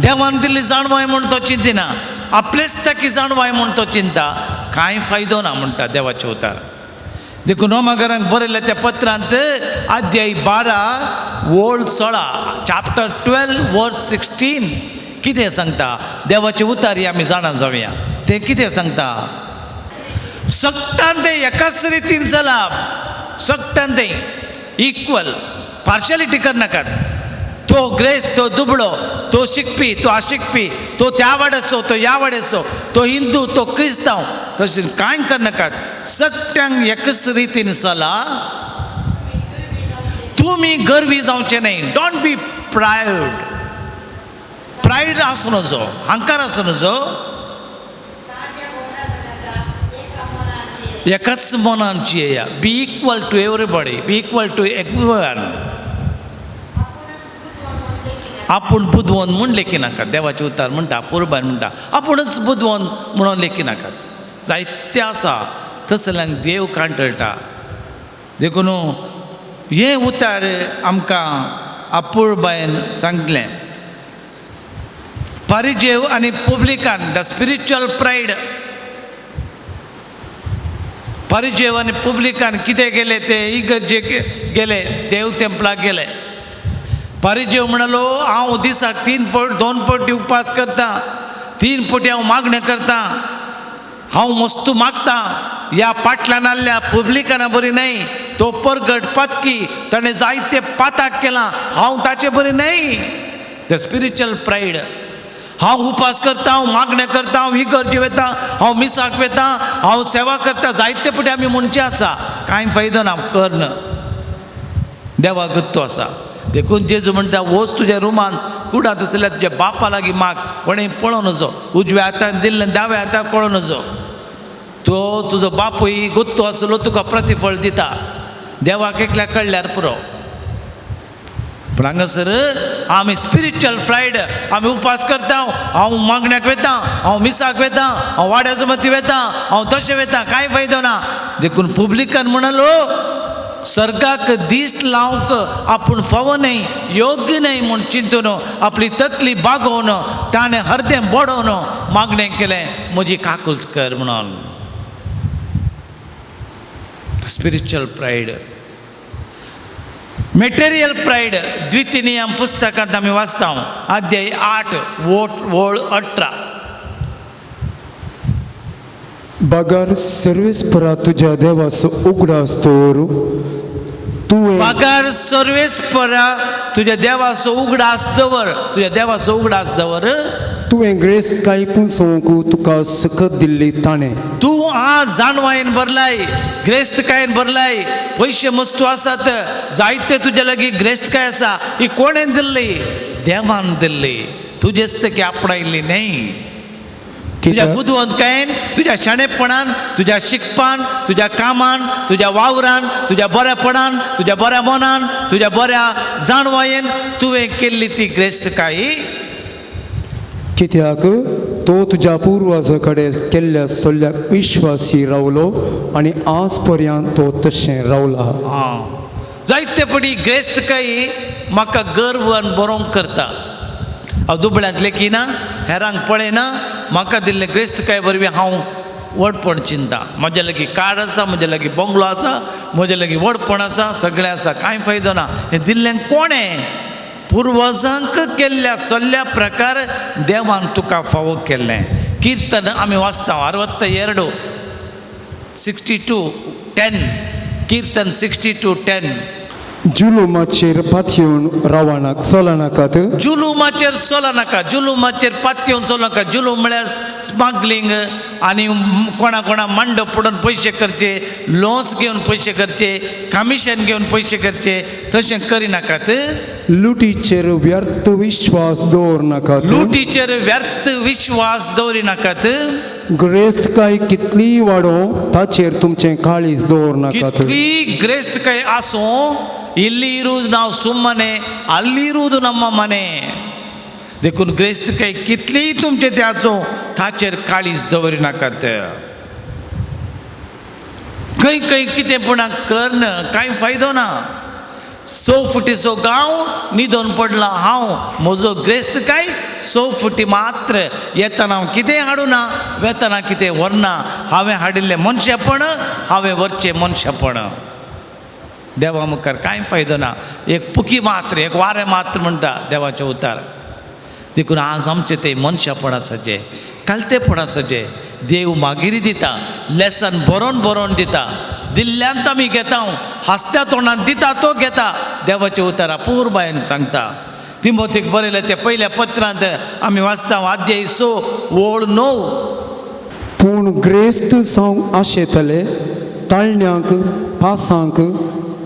देवान दिल्ली जाणवाय म्हूण तो चिंतिना, आपलेच ताकी जाणवाय म्हूण तो चिंता, कांय फायदो ना म्हणटा देवाचें उतर. देखून रोमागरांक बरयल्ल्या त्या पत्रांत अध्याय 12 ओळ 16, चॅप्टर 12 वर्स 16 कितें सांगता देवाचें उतर ही आमी जाणा जावया. तें कितें सांगता? सगटान तें एकाच रितीन चलाप, सगटान तें इक्वल, पार्शलिटी करनाकात. तो ग्रेस, तो दुबळो, तो शिकपी, तो आशिकपी, तो त्या वाड्याचो, तो ह्या वाड्याचो, तो हिंदू, तो क्रिस्तांव, तशें कांय करनाकात. सगट्यांक एकच रितीन चला. तुमी गर्वी जावचे न्हय. Don't be proud. Pride आसूं नजो, अहंकार आसूं नजो. एकाच मनान जियेया. Be equal to everybody, be equal to everyone. आपूण बुदवंत म्हूण लेखिनाकात. देवाचें उतर म्हणटा, पुरबान म्हणटा, आपूणच बुदवंत म्हणून लेखिनाकात. जायते आसा तसल्यांक देव कांटळटा. देखून हें उतर आमकां अपुरबायेन सांगलें. परिजेव आनी पुब्लिकान, the spiritual pride. परिजेव आनी पुब्लिकान कितें गेले ते इगर्जेक गेले, देव तेंपलाक गेले. परिजेव म्हणालो, हांव दिसाक 3 पट 2 पटी उपास करता, 3 पटी हांव मागणें करता, हांव मस्तू मागता. ह्या पाटल्यान आसल्या पुब्लिकाना बरी न्हय, तो परगट पातकी, ताणें जायते पाताक केलां, हांव ताचे बरी न्हय. The spiritual pride. हांव उपास करता, हांव मागणें करता, हांव इगर्जे वता, हांव मिसाक वता, हांव सेवा करता, जायते पटी आमी म्हणचें आसा. कांय फायदो ना कर्ण, देवाक गुत्तो आसा. देखून जेजू म्हणटा, वच तुज्या रुमान कुडांत आसल्यार तुज्या बापा लागीं माग, कोणें पळोवं नजो, उजव्या हातान दिल्लें दाव्या हाताक पळोवं नजो. तो तुजो बापूय गुत्तो आसलो तुका प्रतिफळ दिता. देवाक एकल्या कळ्ळ्यार पुरो. पूण हांगासर आमी स्पिरिच्युअल प्रायड, आमी उपास करता, हांव मागण्याक वता, हांव मिसाक वता, हांव वाड्या जमती वता, हांव तशें वता, कांय फायदो ना. देखून पुब्लिकान म्हणालो, सर्गाक दीस लावंक आपूण फावो न्हय, योग्य न्हय म्हूण चिंतून आपली तकली बागोवन ताणें हरदें बडोवन मागणें केलें, म्हजी काकूत कर म्हणून. Spiritual pride, material pride. द्वितीय नियम पुस्तकांत आमी वाचता, अध्याय 8 ओळ 18. बगर सर्वेस्परा तुज्या देवाचो उगडास दवर तुवें. बगर सर्वेस्परा तुज्या देवाचो उगडास दवर, तुज्या देवाचो उगडास दवर. तुवें ग्रेस्त कांय पुंसोवंक तुका सकत दिल्ली ताणें. तूं आज जाणवायेन भरलाय, ग्रेस्तकायेन भरलाय, पयशे मस्तू आसात जायते तुज्या लागीं, ग्रेस्तकाय आसा. ही कोणें दिल्ली? देवान दिल्ली. तुजेच आपणायल्ली न्हय. तुज्या बुदवंतकायेन, तुज्या शाणेपणान, तुज्या शिकपान, तुज्या कामान, तुज्या वावरान, तुज्या बऱ्यापणान, तुज्या बऱ्या मनान, तुज्या बऱ्या जाणवायेन तुवें केल्ली ती ग्रेस्तकाय. कित्याक तो तुज्या पुर्वजा कडेन केल्ल्या सल्ल्याक विश्वासी रावलो आनी आज पर्यंत तो तशें रावला. जायते पडी ग्रेस्तकाय म्हाका गर्व आनी बरोवंक करता. हांव दुबळ्यांक लेखिना, हेरांक पळयना, म्हाका दिल्ले ग्रेस्तकाय वरवीं हांव व्हडपण चिंता. म्हज्या लागीं कार आसा, म्हज्या लागीं बंगलो आसा, म्हज्या लागीं व्हडपण आसा, सगळें आसा, कांय फायदो ना. हें दिल्लें कोणें? पुर्वजांक केल्ल्या सल्ल्या प्रकार देवान तुका फावो केल्लें. किर्तन आमी वाचता 62, 62:10, किर्तन 62:10. जुलुमाचेर पातयेवन रावनाक चलनाकात. जुलुमाचेर चलनाका, जुलुमाचेर पातयेवन चलनाका. जुलूम म्हळ्यार स्मगलिंग आनी कोणा कोणा मांडप पडून पयशे करचे, लोन्स घेवन पयशे करचे, कमिशन घेवन पयशे करचे, तशें करिनाकात. लुटीचेर व्यर्थ विश्वास दवरनाकात. लुटीचेर व्यर्थ विश्वास दवरिनाकात. ग्रेस्तकाय कितलीय वाडोवं ताचेर तुमचें काळीज दवरनाकात. कितली ಗ್ರೇಸ್ತಕಾಯಿ ಆಸು, ಇಲ್ಲಿ ಇರುವುದು ನಾವು ಸುಮ್ಮನೆ, ಅಲ್ಲಿರುವುದು ನಮ್ಮ ಮನೆ. देखून ग्रेस्तकाय कितलीय तुमचे ते आसूं ताचेर काळीज दवरिनाकात. खंय खंय कितें पूण करन कांय फायदो ना. 6 फुटीचो गांव न्हिदोन पडला हांव, म्हजो ग्रेस्तकाय 6 फुटी मात्र. येतना हांव कितें हाडुना, वेतना कितें व्हरना. हांवें हाडिल्लें मनशेपण, हांवें व्हरचें मनशेपण. देवा मुखार कांय फायदो ना. एक पुकी मात्र, एक वारें मात्र म्हणटा देवाचें उतार. देखून आज आमचें तें मनशेपण आसाचें, कालतेपण आसाचें. देव मागीर दिता, लेसन बरोवन बरोवन दिता. दिल्ल्यांत आमी घेता, हांसत्या तोंडान दिता तो घेता. देवाचें उतार अपुरबायेन सांगता. तिमोतीक बरयलें त्या पयल्या पत्रांत आमी वाचता अध्याय 6 ओळ 9. पूण ग्रेस्त जावंक आशेतले ताळण्यांक, पासांक,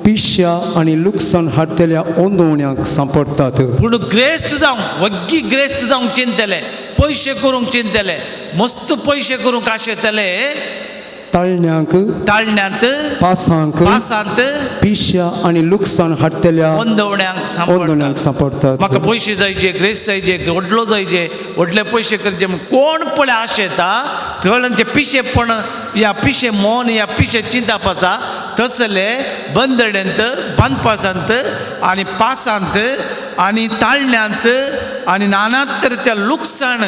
पिश्या आनी लुकसाण हाडटल्या ओंदोवण्यांक सांपडटात. पूण ग्रेस्त जावंक, वग्गी ग्रेस्त जावंक चिंतले, पयशे करूंक चिंतले, मस्त पयशे करूंक आशेतले, ताळण्यांक, ताळण्यांत, पासांक, पासांत, पिश्या आनी लुकसाण हाडटल्या ओंदोवण्यांक ओंदोवण्यांक सांपडटात. सांपडटात. म्हाका पयशे जायचे, ग्रेस जायचे, व्हडलो जायचे, व्हडले पयशे करचे. कोण पळय आशेता थळांचे पिशेपण या पिशे मन या पिशे चिंताप आसा तसले बंदड्यांत, बांदपासांत आनी पासांत आनी ताळण्यांत आनी नाना तरेच्या लुकसाण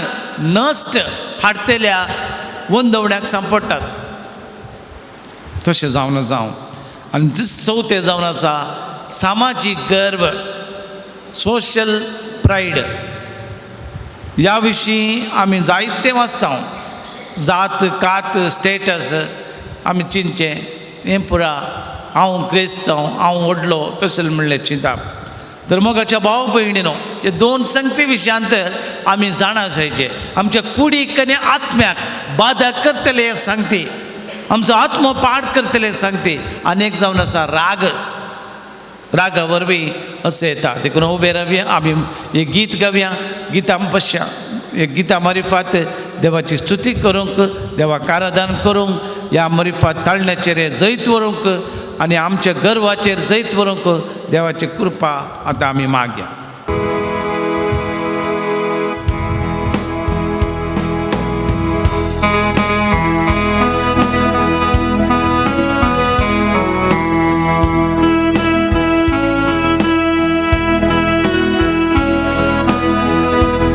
नश्ट हाडटल्या वंदवण्याक सांपडटात. तशें जावन जावं. आनी चवथें जावन आसा सामाजीक गर्व, सोशल प्रायड. ह्या विशीं आमी जायते वाचता. जात कात स्टेटस आमी चिंतचें हें पुरा हांव क्रिस्तांव, हांव व्हडलो, तशें म्हणलें चिंताप. तर मोगाच्या भाव भयणीनो, हे 2 संगती विशयांत आमी जाणा आसायचे. आमच्या कुडीक आनी आत्म्याक बाधा करतले हे सांगती, आमचो आत्मो पाड करतले सांगती. आनी एक जावन आसा राग, रागा वरवीं अशें येता. देखून उबे रावया, आमी एक गीत गावया, गितां बसया, एक गितां मारिफात देवाची स्तुती करूंक, देवाक आराधन करूंक, ह्या मरिफात ताळण्याचेर जैत व्हरूंक आनी आमच्या गर्वाचेर जैत व्हरूंक देवाची कृपा आतां आमी मागया.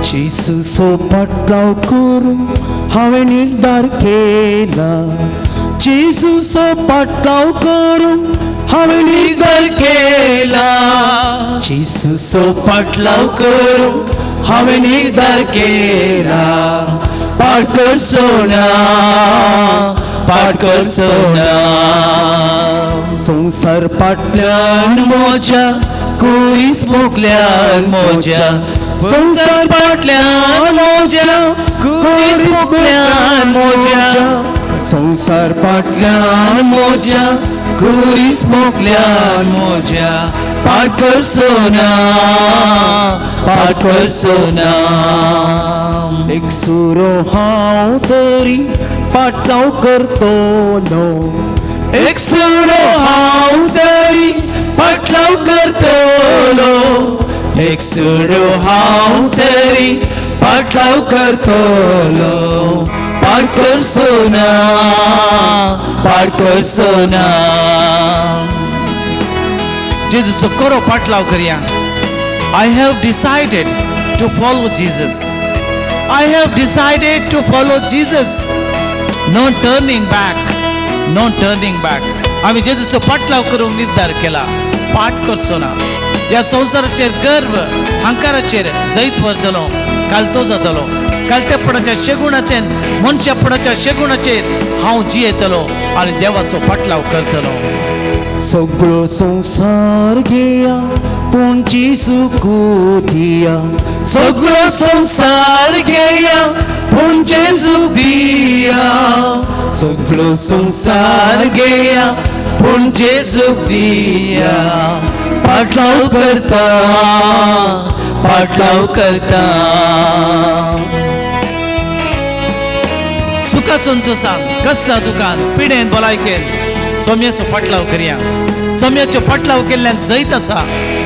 जेजूचो पाटलाव करूंक हांवें निर्धार केला. जेजूचो पाटलाव करूंक हांवें निर्धार केला. जेजूचो पाटलाव करूंक हांवें निर्धार केला. पाठ करचो ना, पाठ करचो ना. संवसार पाटल्यान म्हज्या कुरीस मोगल्यान म्हज्या, संवसार पाटल्यान म्हज्या कुरीस मोगल्यान म्हज्या, संवसार पाटल्यान म्हज्या कुरीस मोगल्यान म्हज्या. पाठ करचो ना, पाठ करचो ना. एक सुरो हांव तरी पाटलाव करतलो, एक सुरो हांव तरी पाटलाव करतलो, एक सुरो हांव तरी पाटलाव करतलो, पाठ करचो ना, पाठ करचो ना. जेजूचो करो पाटलाव करया. I have decided to follow Jesus. I have decided to follow Jesus. No turning back, no turning back. आमी जेजूचो पाटलाव करूंक निर्धार केला. पाठ करचो ना. ह्या संवसाराचेर गर्व हंकाराचेर जैत व्हरतलो, कालतो जातलो. कालतेपणाच्या शेगुणाचेर, मनशापणाच्या शेगुणाचेर हांव जियेतलो आनी देवाचो पाटलाव करतलो. सगळो संवसार घेया पूण जेजूक दिया, सगळो संवसार घेया पूण जेजूक दिया, सगळो संवसार घेया पूण जेजूक दिया, पाटलाव करता, पाटलाव करता. सुखा संतोषान, कसला दुकान, पिडेन, भलायकेन सोम्याचो पाटलाव करया. सोम्याचो पाटलाव केल्ल्यान जैत आसा,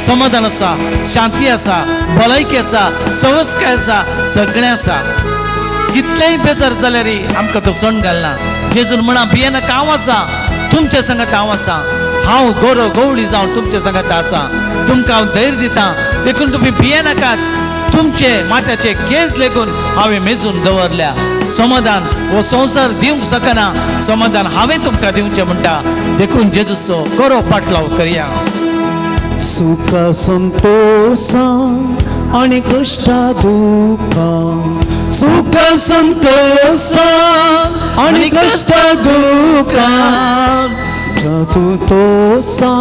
समाधान आसा, शांती आसा, भलायकी आसा, सवस्काय आसा, सगळें आसा. कितलेय बेजार जाल्यार आमकां तो सण घालना. जेजून म्हणा, भियेनाका, हांव आसा तुमच्या संगत, हांव आसा. हांव गोरो गवळी जावन तुमच्या संगत आसा. तुमकां हांव धैर्य दिता, देखून तुमी भियेनाकात. तुमचे माथ्याचे केस लेगून हांवें मेजून दवरल्या. समाधान हो संवसार दिवंक शकना, समाधान हांवें तुमकां दिवचें म्हणटा. देखून जेजूचो करो पाटलाव करया. सुखा संतोषा आनी कश्टा दुखां, सुख संतोषा आनी कश्टा दुखां, संतोषा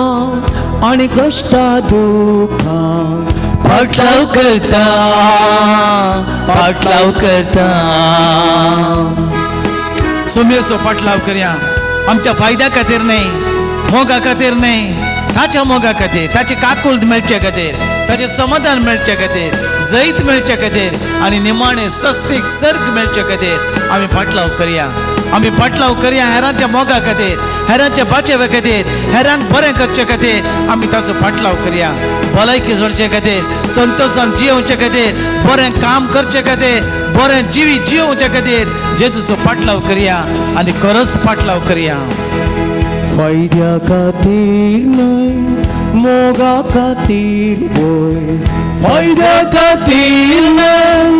आनी कश्टा दुखां, पाटलाव करता, पाटलाव करता. सोम्याचो पाटलाव करया. आमच्या फायद्या खातीर न्हय, मोगा खातीर न्हय, ताच्या मोगा खातीर, ताची काकूळट मेळचे खातीर, ताचें समाधान मेळचे खातीर, जैत मेळचे खातीर आनी निमाणें सस्तीक सर्ग मेळचे खातीर आमी पाटलाव करया. आमी पाटलाव करया हेरांच्या मोगा खातीर, हेरांच्या बाचेवे खातीर, हेरांक बरें करचे खातीर आमी ताचो पाटलाव करया. भलायकी जोडचे खातीर, संतोषान जियोवचे खातीर, बरें काम करचे खातीर, बरें जिवीत जियोवचे खातीर जेजूचो पाटलाव करया आनी खरोच पाटलाव करया. फायद्या खातीर न्हय, मोगा खातीर वय, फायद्या खातीर न्हय,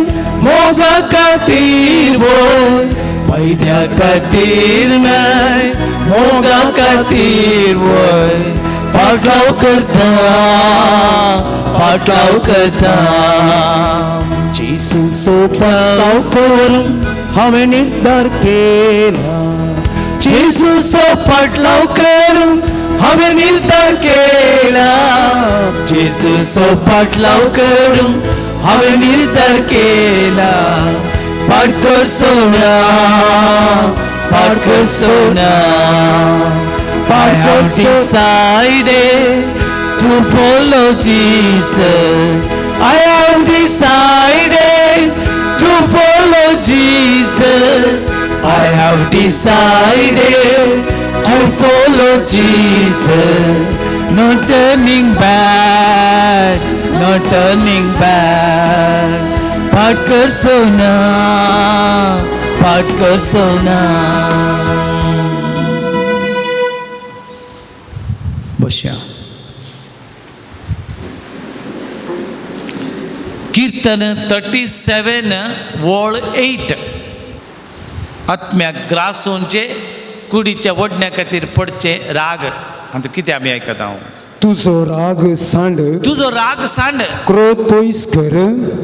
मोगा खातीर वय, फायद्या खातीर न्हय, मोगा खातीर वय, पाटलाव करता, पाटलाव करता. जेजूचो पाटलाव करूंक हांवें निर्धार केला, जेजूचो पाटलाव करूंक हांवें निर्धार केला, जेजूचो पाटलाव करूंक हांवें निर्धार केला, पाठ करचो ना, पाठ करचो ना. I have decided to follow Jesus. I have decided to follow Jesus. I have decided to follow Jesus. No turning back, no turning back. पाठ करचो ना, पाठ करचो ना. बसया. कीर्तन 37 वळ 8. आत्म्याक ग्रासोवचे, कुडीच्या वडण्या खातीर पडचे राग. आतां कितें आमी आयकता हांव? तुजो राग सांड, तुजो राग सांड, क्रोध पयस कर,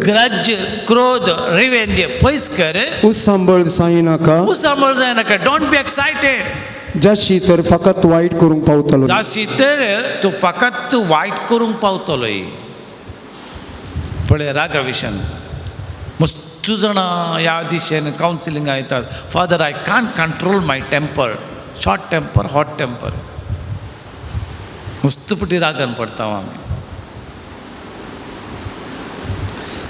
ग्रज, क्रोध, रिवेंज पयस कर, उसांबळ जायनाका, उसांबळ जायनाका. Don't be excited. जाशी तर फकत वायट करूंक पावतलो, जाशी तर तूं फकत वायट करूंक पावतलोय. पळय रागा विशयान मस्त जाणां ह्या दिशेन कावन्सिलिंगा येतात. Father, I can't control my temper, short temper, hot temper. मस्तपटी रागान पडटा आमी.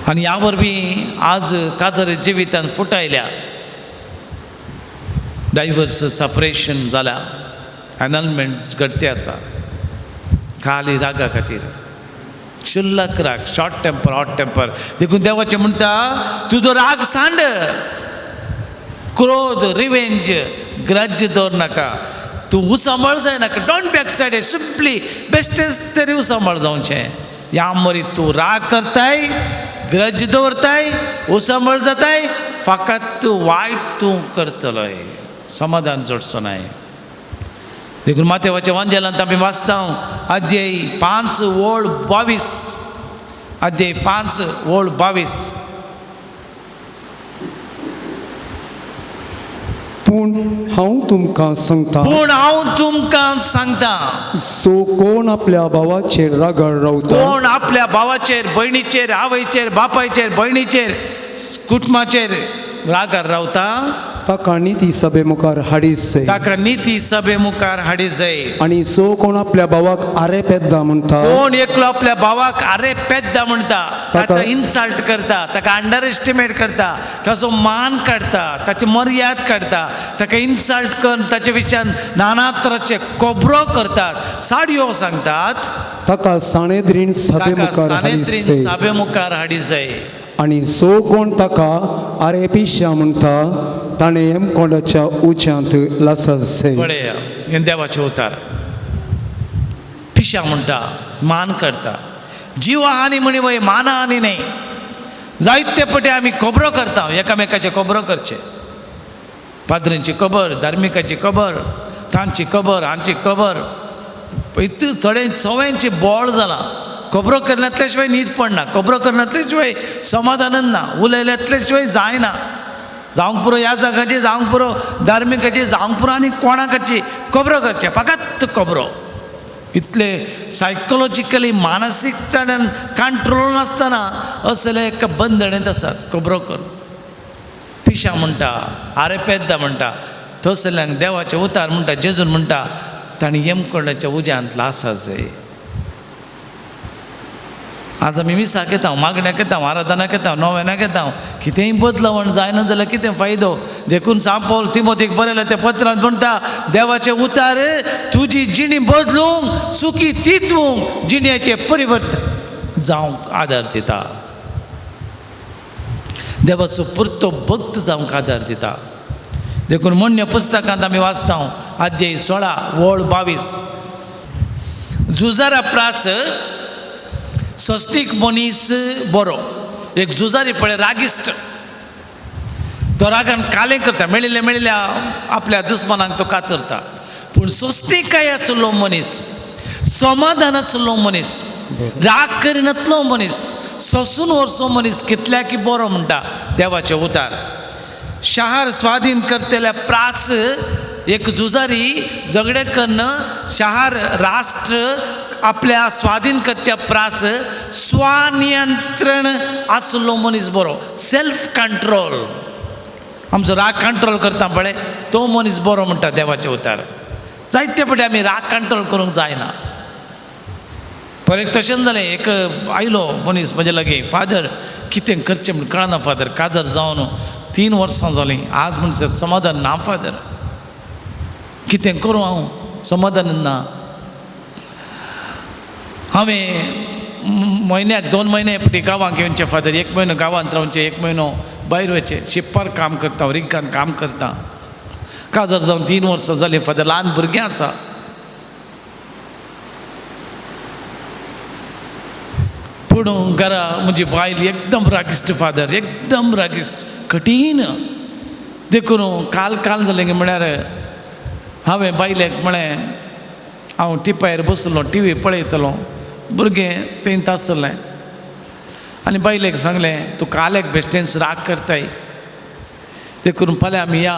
आनी ह्या वरवीं आज काजार जिवितान फुटायल्या, डायवर्स सेपरेशन जाल्या, एनलमेंट घडते आसा खाली रागा खातीर. क्षुल्लक राग, शॉर्ट टेम्पर, हॉट टेम्पर. देखून देवाचें म्हणटा तुजो राग सांड, क्रोध, रिवेंज, ग्रज दवर नाका, तूं उसांबळ जायनाका. Don't be excited, simply बेश्टेच तरी उसांबळ जावचें. ह्या मरी तूं राग करताय, ग्रज दवरताय, उसांबळ जाताय, फकत तूं वायट तूं करतलोय, समाधान जोडचो नाय. देखून मातेवाच्या वांजेलांत आमी वाचता अध्याय 5 ओळ 22, अध्याय 5 ओळ 22. पूण हांव तुमकां सांगता, पूण हांव तुमकां सांगता, सो कोण आपल्या भावाचेर रागार रावता, कोण आपल्या भावाचेर, भयणीचेर, आवयचेर, बापायचेर, भयणीचेर, कुटुंबाचेर रागार रावता, ताका निती सभे मुखार हाडीत जाय, ताका निती सभे मुखार हाडीत जाय. आनी सो कोण आपल्या भावाक आरे पेद्दा म्हणटा, कोण एकलो आपल्या भावाक आरे पेद्दा म्हणटा, ताका इन्सल्ट करता, ताका अंडर एस्टिमेट करता, ताचो मान काडटा, ताची मर्याद काडटा, ताका इन्सल्ट करून ताचे विचार नाना तराचे खबरो करतात, साडयो सांगतात, ताका साणेद्रीण सभे मुखार हाडीत सानेद्रीन सभे मुखार हाडीत जाय. आनी सो कोण ताका आरे पिश्या म्हणटा, ताणें हेमकोंडाच्या उच्यांत लासत जाय. पळया हें देवाचें उतार. पिश्या म्हणटा, मान करता, जिवा हानी म्हणी वय माना हानी न्हय. जायते पटे आमी खबरो करता, एकामेकाचे खबरो करचे, पाद्रींची खबर, धार्मिकाची खबर, तांची खबर, हांची खबर, इतू थोडे सवयांची बोळ जालां. खबरो करनातल्या शिवाय न्हीद पडना, खबरो करनातल्या शिवाय समाधानच ना, उलयल्यांतल्या शिवाय जायना. जावंक पुरो ह्या जागाची, जावंक पुरो धार्मिकाची, जावंक पुरो आनी कोणाकाची खबरो करचे, फकत खबरो. इतले सायकोलॉजिकली मानसीकतान कंट्रोल नासतना असले एक बंधणेंत आसात. खबरो कर, पिशा म्हणटा, आरे पेद्दा म्हणटा, तसल्यांक देवाचें उतार म्हणटा, जेजून म्हणटा तांणी यमकोंडाच्या उज्यांत लासा जाय. आज आमी मिसाक येता, मागण्याक येता, आराधनाक येता, नोवेनाक येता, कितेंय बदलवण जायना जाल्यार कितें फायदो. देखून सांत पावल तिमोतीक बरयल्या त्या पत्रांत म्हणटा देवाचें उतार तुजी जिणी बदलूंक, सुखी तितवूंक, जिणेचें परिवर्तन जावंक आदार दिता. देवाचो पुरतो भक्त जावंक आदार दिता. देखून म्हण्य पुस्तकांत आमी वाचता अध्याय 16 ओळ 22, झुजारा प्रास स्वस्तीक मनीस बरो. एक झुजारी पळय रागिश्ट, तो रागान कालें करता, मेळिल्ल्या मेळिल्ल्या आपल्या दुस्मानांक तो कातरता. पूण स्वस्तिकाय आसलो मनीस, समाधान आसलो मनीस, राग करिनातलो मनीस, सोसून व्हरचो मनीस कितल्या की बरो म्हणटा देवाचें उतार. शहर स्वाधीन करतल्या प्रास एक झुजारी झगडे कन्न शहर राष्ट्र आपल्या स्वाधीन करच्या प्रास स्वनियंत्रण आसलो मनीस बरो, सेल्फ कंट्रोल. आमचो राग कंट्रोल करता पळय तो मनीस बरो म्हणटा देवाचें उतार. जायते पटे आमी राग कंट्रोल करूंक जायना. पर एक तशेंच जालें, एक आयलो मनीस म्हजे लागीं, फादर कितें करचें म्हण कळना फादर, काजार जावन 3 वर्सां जालीं, आज म्हणसर समाधान ना फादर, कितें करूं हांव, समाधान ना. हांवें म्हयन्याक 2 म्हयने पटी गांवांक येवचें फादर, 1 म्हयनो गांवांत रावचें, 1 म्हयनो भायर वचचें, शिप्पार काम करता, रिगान काम करता. काजार जावन 3 वर्सां जालीं फादर, ल्हान भुरगें आसा. पूण घरा म्हजी बायल एकदम रागिश्ट फादर, एकदम रागिश्ट, कठीण. देखून काल काल जालें म्हळ्यार हांवें बायलेक म्हळें, हांव टिपायर बसलो टी व्ही पळयतलो, भुरगें थंय आसलें. आनी बायलेक सांगलें, तूं कालेक बेश्टेंच राग करताय, देखून फाल्यां आमी या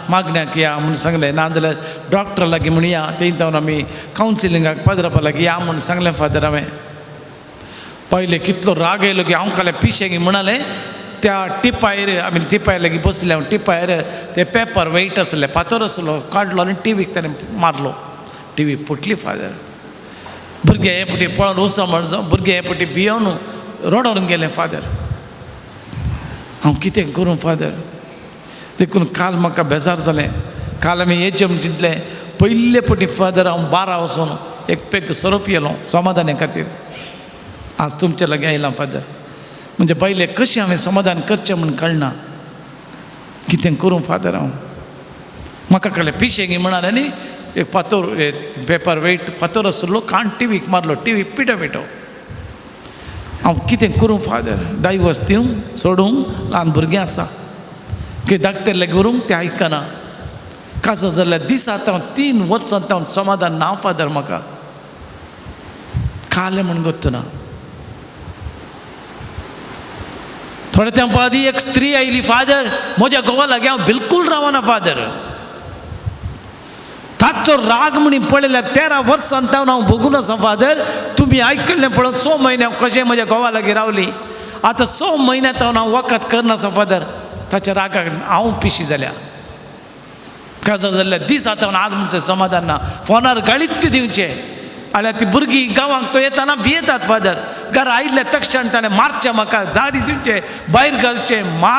मागण्याक या म्हूण सांगलें, नाजाल्यार डॉक्टरा लागीं म्हूण या, थंय जावन आमी कावन्सिलिंगाक पाद्रपा लागीं या म्हूण सांगलें फादर. हांवें पयलें कितलो राग येयलो की हांव काल्यां पिशें म्हणालें. त्या टिपायर आमी टिपायर लागीं बसले, हांव टिपायर ते पेपर वेट आसले, फातर आसलो, काडलो आनी टिवीक ताणें मारलो, टिवी फुटली फादर. भुरगे हे पटी पळोवन वचो म्हणजो भुरगे हे पटी भियोन रडोन गेलें फादर. हांव कितें करूं फादर? देखून काल म्हाका बेजार जालें. काल आमी एजम दितलें पयले पटी फादर हांव बारा वचून एक पेग सोरो पियेलो समाधाने खातीर. आज तुमचे लागीं आयलां फादर. म्हणजे पयलें कशें हांवें समाधान करचें म्हूण कळना. कितें करूं फादर हांव? म्हाका कळ्ळें पिशें म्हणालें न्ही एक फातोर पेपर वेट फातोर आसलो कान टिवीक मारलो टिवी पिटो पिटो. हांव कितें करूं फादर? डायवर्स दिवं सोडूं ल्हान भुरगीं आसा की धाकटे लागीं व्हरूंक तें आयकना. काजो जाल्यार दिसा हांव 3 वर्सां हांव समाधान ना फादर म्हाका कालें म्हूण गोत्त ना. थोडे तेंपा आदी एक स्त्री आयली फादर म्हज्या घोवा लागीं हांव बिलकूल रावना फादर. ताचो राग म्हणी पळयल्यार 13 वर्सां हांव हांव भोगून आसा फादर. तुमी आयकल्लें पळोवन 6 म्हयने हांव कशें म्हज्या घोवा लागीं रावली. आतां 6 म्हयन्यांत हांव वखद करना आसा फादर. ताच्या रागाक हांव पिशी जाल्या. काजार जाल्ल्या दीस आतां आज म्हणचें समाधान ना. फोनार गाळीत दिवचें आनी ती भुरगीं गांवांक तो येताना भियेतात फादर. घरा आयिल्ल्या तक्षण ताणें मारचें म्हाका दाडी दिवचें भायर घालचें मा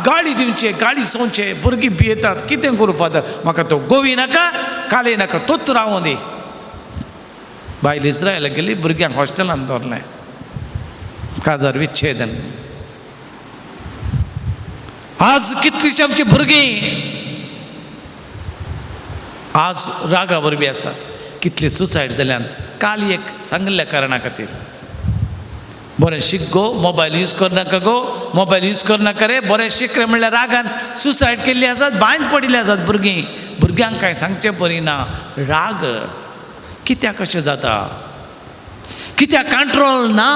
गाळी दिवचें गाळी सोंवचें. भुरगीं भियेतात. कितें करूं फादर? म्हाका तो गोवी नाका काले नाका तोच रावूं दी. बायल इस्रायला गेली भुरग्यांक हॉस्टेलांत दवरलें. काजार विच्छेदन. आज कितलीशीं आमची भुरगीं आज रागा वरवीं आसात. कितली सुसायड जाल्यात काल एक सांगिल्ल्या कारणा खातीर. बरें शीक गो मोबायल यूज करनाका गो मोबायल यूज करनाका रे बरें शीक रे म्हणल्यार रागान सुसायड केल्ली आसात बांयन पडिल्ली आसात भुरगीं. भुरग्यांक कांय सांगचें बरी ना. राग कित्याक अशें जाता? कित्याक कंट्रोल ना?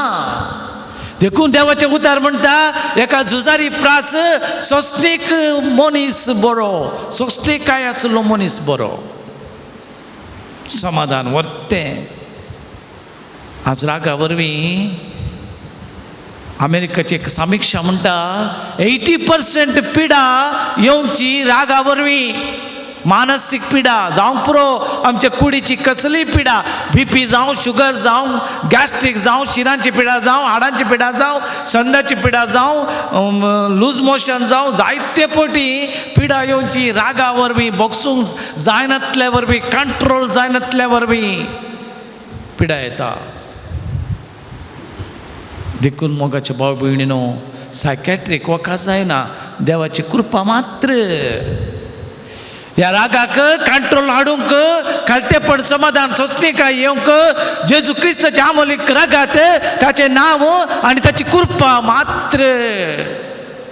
देखून देवाचें उतार म्हणटा एका झुजारी प्रास सोंसणीक मनीस बरो सोंसणीकाय आसलो मनीस बरो. समाधान वर्तें. आज रागा वरवीं अमेरिकाची एक समिक्षा म्हणटा 80% पिडा येवची रागा वरवीं. मानसीक पिडा जावंक पुरो आमच्या कुडीची कसलीय पिडा बीपी जावं शुगर जावं गॅस्ट्रीक जावं शिरांची पिडा जावं हाडांची पिडा जावं संदाची पिडा जावं लूज मोशन जावं जायते पटी पिडा येवची रागा वरवीं बोगसूंक जायनातल्या वरवीं कंट्रोल जायनातल्या वरवीं पिडा येता. देखून मोगाच्या भाव भयणीनो सायकॅट्रीक वखद जायना देवाची कृपा मात्र. ह्या रागाक कंट्रोल हाडूंक खालतेपण समाधान सोंसणीकाय येवंक जेजू क्रिस्ताच्या आमोलीक रागात ताचें नांव आनी ताची कृपा मात्र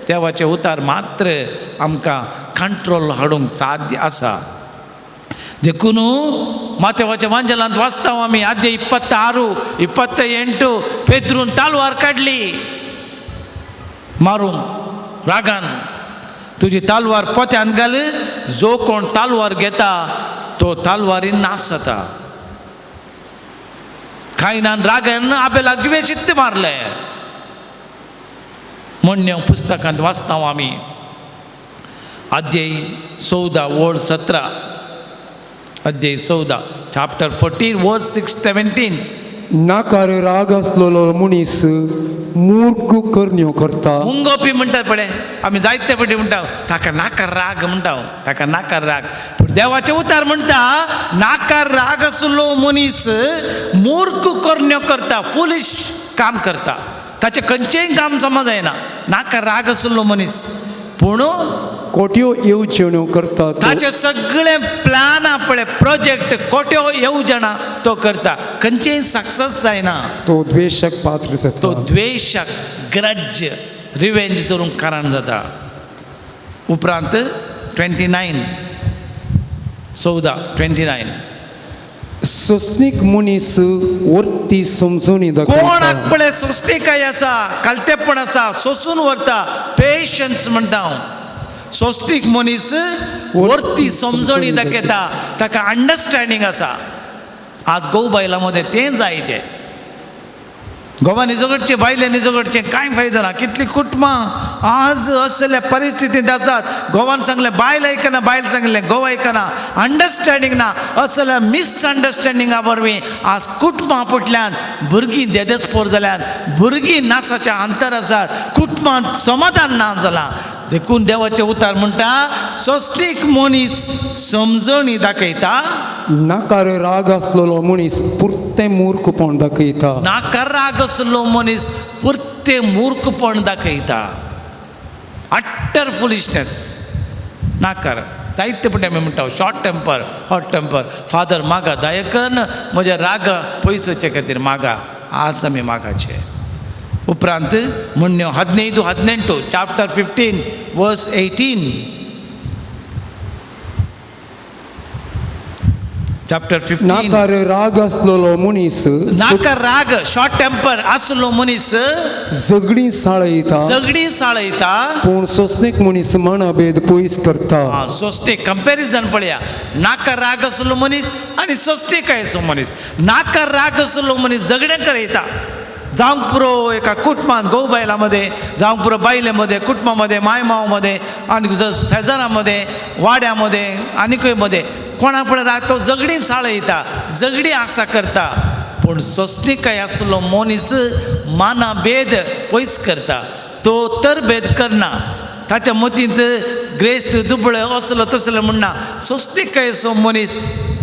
देवाचें उतार मात्र आमकां कंट्रोल हाडूंक साध्य आसा. देखून मातेवाच्या वांजेलांत वाचता आमी आद्य 26 28 पेद्रून तालवार काडली मारूंक रागान. तुजी तालवार पोत्यान घाल जो कोण तालवार घेता तो तालवारीन नाश जाता. कायनान रागान आबेलाक जिवे चित्त मारलें म्हणणे पुस्तकांत वाचता आमी अध्याय 14 ओळ 17 अध्याय 14 चॅप्टर 14 वर्स 6 17. नाकार राग आसलेलो मनीस मूर्ख करण्यो करता. मुंगोपी म्हणटात पळय आमी जायते पटी म्हणटा ताका नाकार राग म्हणटा ताका नाकार राग. पूण देवाचें उतार म्हणटा नाकार राग आसलो मनीस मूर्ख करण्यो करता फुलिश काम करता ताचें खंयचेंय काम समज जायना. नाकार राग आसलो मनीस पूण कोट्यो येवजण्यो करता ताचे सगळे प्लॅन पळय प्रोजेक्ट कोट्यो येवजणां तो करता खंयचेय सक्सेस जायना. तो द्वेशक पात्र जाता. तो द्वेशक ग्रज रिवेंज धरूंक कारण जाता. उपरांत 29 14 29 सोंसणीक मनीस वर्ती समजूनी दाखयता. कोणाक पळय सोंसणीकाय आसा खालतेपण आसा सोंसून व्हरता पेशन्स म्हणटा हांव. सोंसणीक मनीस वर्ती समजणी दाखयता ताका अंडरस्टँडींग आसा. आज घोव बायलां मदें तें जायचें. घोवांनी झगडचें, बायलांनी झगडचें, कांय फायदो ना. कितलीं कुटुंबां आज असल्या परिस्थितींत आसात. घोवान सांगलें बायल आयकना, बायल सांगलें घोव आयकना, अंडरस्टँडींग ना. असल्या मिसअंडरस्टँडिंगा वरवीं आज कुटुंबां पुटल्यान, भुरगीं देदेस्पोर जाल्यात, भुरगीं नासाच्या अंतर आसात, कुटुंबांत समाधान ना जालां. देखून देवाचें उतार म्हणटा, सोंसणीक मनीस समजणी दाखयता, नाकार राग आसलेलो मनीस पुरतें मूर्खपण दाखयता. नाकार राग आसलो मनीस पुरतें मूर्खपण दाखयता, अट्टर फुलिशनेस. नाकार जायते पटे आमी म्हणटा short temper, hot temper. Father मागा दया कर म्हज्या रागा पयसोचे खातीर मागा. आज आमी मागाचे. उपरांत म्हणण्यो 15:18, chapter 15 verse 18, chapter 15. नाकार राग आसलेलो मनीस नाका राग, शॉर्ट टेम्पर आसलो मनीस झगडीं साळयता, झगडी साळयता, पूण सोंसणीक मनीस मनाभेद पयस करता. आं, सोंसणीक कंपॅरिजन पळया, नाका राग आसलो मनीस आनी सोंसणीकाय आसलो मनीस. नाका राग आसलो मनीस झगडें करयता, जावंक पुरो एका कुटुंबांत, घोव बायलां मदें जावंक पुरो, बायले मदें, कुटुंबा मदें, माय माव मदें, आनी शेजारा मदें, वाड्या मदें, आनीकूय मदें. कोणा पळय राग तो झगडीं साळयता, झगडीं आसा करता. पूण सोंसणीकाय आसलो मनीस माना भेद पयस करता, तो तरभेद करना, ताच्या मतींत ग्रेस्त दुबळे असलो तसलो म्हणना. सोंसणीकाय असो मनीस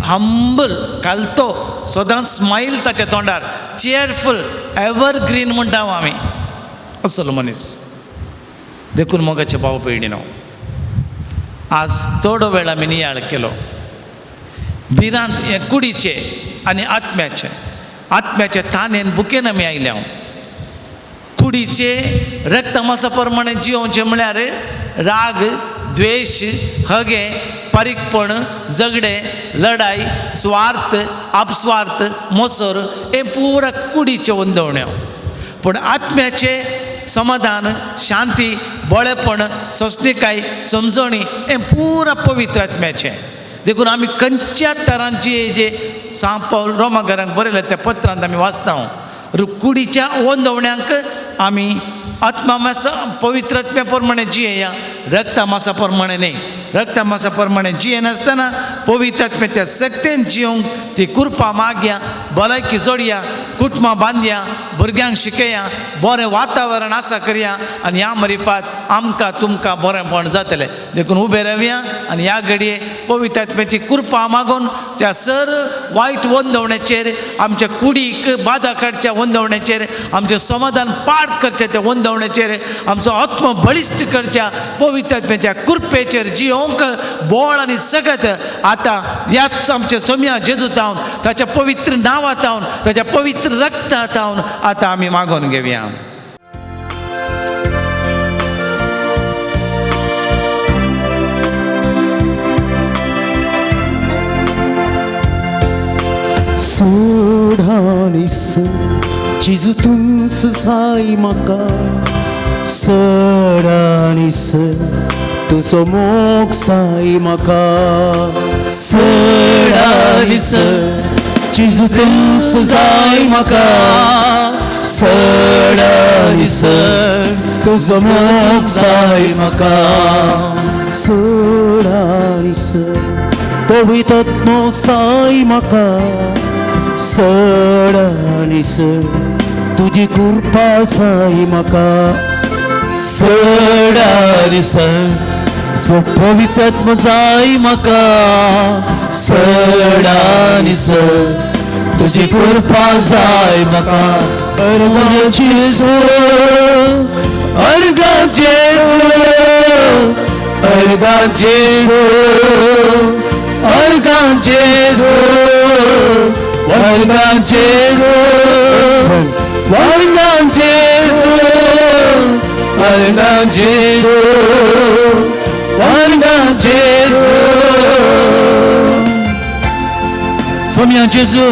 हंबल, घालतो सदांच स्मायल ताच्या तोंडार, चियरफूल, एवरग्रीन म्हणटा आमी, असलो मनीस. देखून मोगाचे भाव भयणीनो, आज थोडो वेळ आमी नियाळ केलो भिरांत हे कुडीचे आनी आत्म्याचे. आत्म्याचे तानेन बुकेन आमी आयल्या. कुडीचे रक्तमासा प्रमाणे जियोवचें म्हळ्यार राग, द्वेश, हगे, पारीकपण, झगडे, लढाय, स्वार्थ, आपस्वार्थ, मोसर, हे पुरा कुडीचे वंदवण्यो. पूण आत्म्याचे समाधान, शांती, बळेपण, सोंसणीकाय, समजणी हें पुरा पवित्र आत्म्याचें. देखून आमी खंयच्या तरांची जे सांव पावल रोमाघरांक बरयल्या त्या पत्रांत आमी वाचता, कुडीच्या वंदवण्यांक आमी आत्मा मासा पवित्र आत्म्या प्रमाणे जियेया, रक्ता मासा प्रमाणे न्ही. रक्ता मासा प्रमाणे जियेनासतना पवित्र आत्म्याच्या सक्तेन जियोंक ती कृपा मागया, भलायकी जोडया, कुटुंबां बांदया, भुरग्यांक शिकया, बरें वातावरण आसा करया आनी ह्या मरिफात आमकां तुमकां बरेंपण जातलें. देखून उबे रावया आनी ह्या घडये पवित्र आत्म्याची कृपा मागून त्या सर वायट वंदवण्याचेर, आमच्या कुडीक बादा काडच्या वंदवण्याचेर, आमचें समाधान पाड करचें त्या वंदवण्याचेर, आमचो आत्मो बळिश्ट करच्या पवित्र आत्म्याच्या कृपेचेर जियोंक बोळ आनी सगत आतां ह्याच आमच्या सोम्या जेजूतावन, ताच्या पवित्र नांवातावन, ताच्या पवित्र रक्तातावन आतां आमी मागोवन घेवया. सोडाणीस जेजू तूंच जाय म्हाका, सडाणीस तुजो मोग जाय म्हाका, सडाणीस जेजू तूंच जाय म्हाका, सडाणीस तुजो मोग जाय म्हाका, सडाणीस पवित्र आत्मो जाय म्हाका, सडाणीस तुजी कृपा जाय म्हाका, सडाणीस सो पवित्र आत्मो जाय म्हाका, सडाणीस तुजी कृपा जाय म्हाका. अर्गां जेजू, अर्गां जेजू, अर्गां जेजू, अर्गां जेजू, अर्गां जेजू, अर्गां जेजू, अर्गां जेजू, अर्गां जेजू. सोम्या जेजू,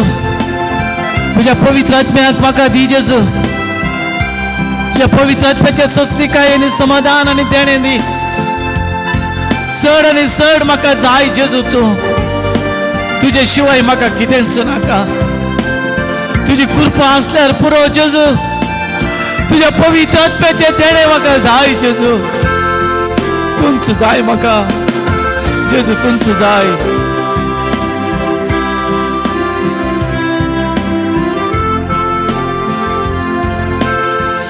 तुज्या पवित्र आत्म्याक म्हाका दी जेजू. तुज्या पवित्र आत्म्याच्या सोंसणीकाय आनी समाधान आनी देणें दी. चड आनी चड म्हाका जाय जेजू तूं, तुजे शिवाय म्हाका कितेंच नाका. तुजी कृपा आसल्यार पुरो जेजू. तुज्या पवित्र आत्म्याचें देणें म्हाका जाय जेजू, तुमच जाय म्हाका जेजू, तुमच जाय.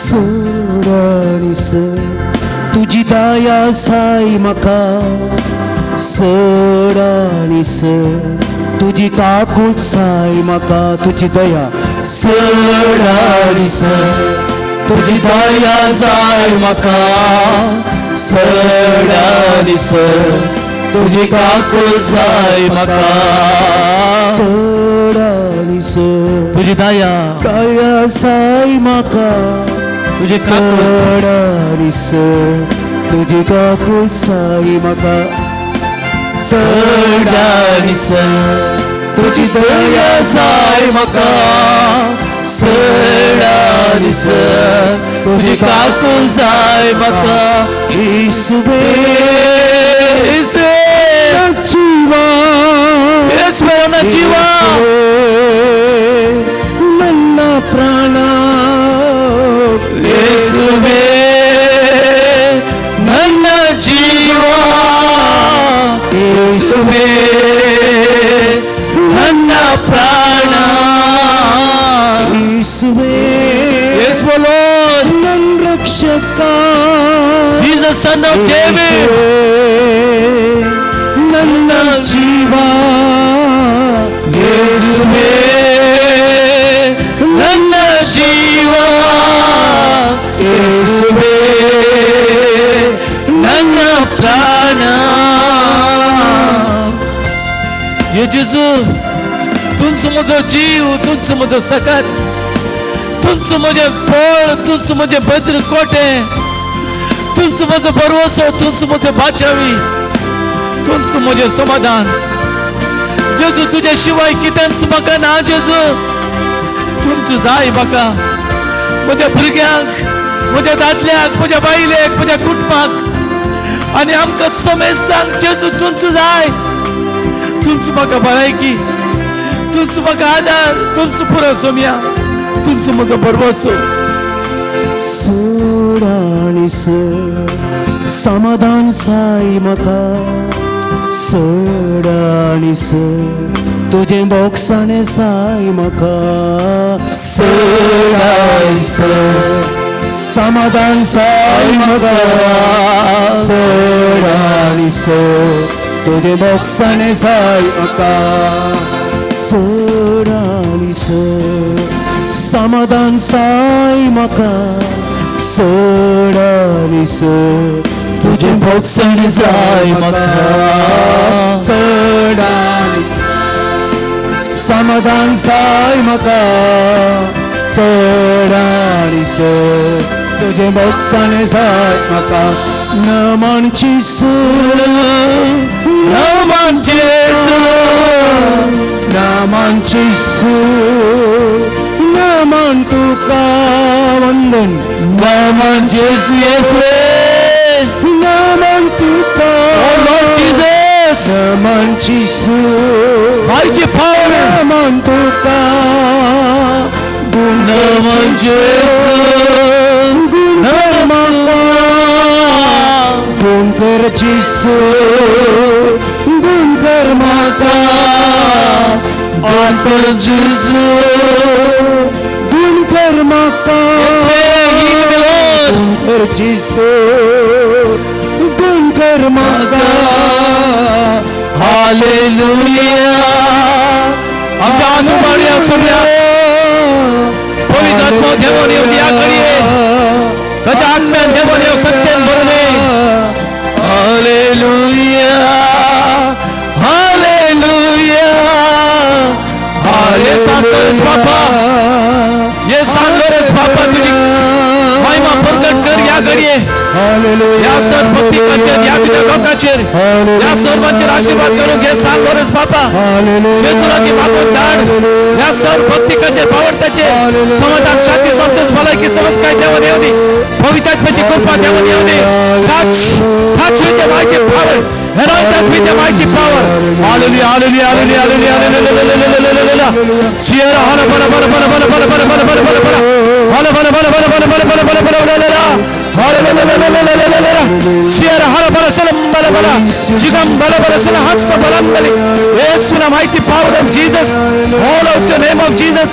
सोड आनी सर तुजी दया साय म्हाका, सड आनी सर तुजी काकूट साय म्हाका, तुजी दया सड आनी सर तुजी दया जाय म्हाका, सड आनी सर तुजी काकूट जाय म्हाका, सड आनी सर तुजी दया दया जाय म्हाका, तुजी काकूट सड आनी सर तुजी काकूट जाय म्हाका, सड आनी सर तुजी दया जाय म्हाका, सड आनी सर तुजी काकूट जाय म्हाका. येसुवे येसुवे जीवा, येसुवे ना जीवा, ನನ್ನ ಪ್ರಾಣ, येसुवे ನನ್ನ ಜೀವ, येसुवे ನನ್ನ ಪ್ರಾಣ, ಯೇಸುವೆ ಯೇಸುವೆ Lord, ನನ್ನ ರಕ್ಷಕ, Jesus son of David, ನನ್ನ ಜೀವ, ಯೇಸುವೆ ನನ್ನ ಜೀವ, ಯೇಸುವೆ ನನ್ನ ಪ್ರಾಣ. जेजू तूंच म्हजो जीव, तूंच म्हजो सकत, तूंच म्हजें बळ, तूंच म्हजें भद्र कोटें, तूंच म्हजो भरवसो, तूंच म्हजें बाचावी, तूंच म्हजें समाधान. जेजू तुज्या शिवाय कितेंच म्हाका ना जेजू, तूंच जाय म्हाका, म्हज्या भुरग्यांक, म्हज्या दादल्याक, म्हज्या बायलेक, म्हज्या कुटुंबाक आनी आमकां समेस्तांक जेजू तूंच जाय. तूंच म्हाका भलायकी, तूंच म्हाका आदार, तूंच पुरो सोम्या, तूंच म्हजो भरवसो. सोड आनी सर समाधान साय म्हाका, सड आनी सर तुजें बोगसाणें साय म्हाका, सड आनी सर समाधान साय म्हाका, सड आनी सर तुजें बोगसाणें जाय म्हाका, सड आनी सर समाधान साय म्हाका, सड आनी सर तुजें भोगसण जाय म्हाका, सड आनी समाधान साय म्हाका, सड आनी सर तुजें भोगसण जाय म्हाका. नमन जेजू, नमन जेजू, नमन जेजू, नमन तुका वंदन, नमन जेजू येसुवे, नमन तुका, Oh Lord Jesus, नमन जेजू, mighty power, नमन तुका, नमन जेजू, नमन गुण जेजू, गुण कर माता, गुण जेजू, गुण कर माता, heal me Lord, गुण कर जेजू, गुण कर माता. हालेलुया. आमच्या हात उबाडया सोम्या, पवित्र आत्मा देवान येवन ह्या घडये ताच्या आत्म्यान देवान येवन सत्यान भरले. हालेलुया, हालेलुया, हाले सान लोरेस बापा, ये सान लोरेस बापा, तुजी महिमा प्रकट कर ह्या घडये, ह्या सर भक्तिकाचेर, ह्या तुज्या लोकांचेर, ह्या सर्वांचेर आशीर्वाद करूंक हे सान लोरेस बापा. जेजू लागीं मागून धाड ह्या सर भक्तिकाचेर, पावडताचेर समाधान, शांती, संतोष, भलायकी, समजकाय देवान येवनी, पवित्र आत्म्याची कृपा देवान येवनी. Touch, touch with the mighty power, anoint us with the mighty power. Hallelujah, hallelujah, hallelujah, hallelujah, hallelujah, hallelujah. Sierra, hala, bala, bala, bala, bala, bala, bala, bala, bala, bala. ಹಲ ಬಲ ಬಲ ಬಲ ಬಲ ಬಲ ಬಲ ಬಲ ಬಲ ಬಲ ಬಲ ಹಲ ಬಲ ಬಲ ಬಲ ಬಲ ಬಲ ಬಲ ಶಿಯರ ಹರ ಬಲ ಸಲಂ ಬಲ ಬಲ ಜಿಗಂ ಬಲ ಬಲ ಸಲ ಹಸ್ಸ ಬಲಂಬಲಿ ಯೇಸುವಿನ mighty power of Jesus, call out the name of Jesus.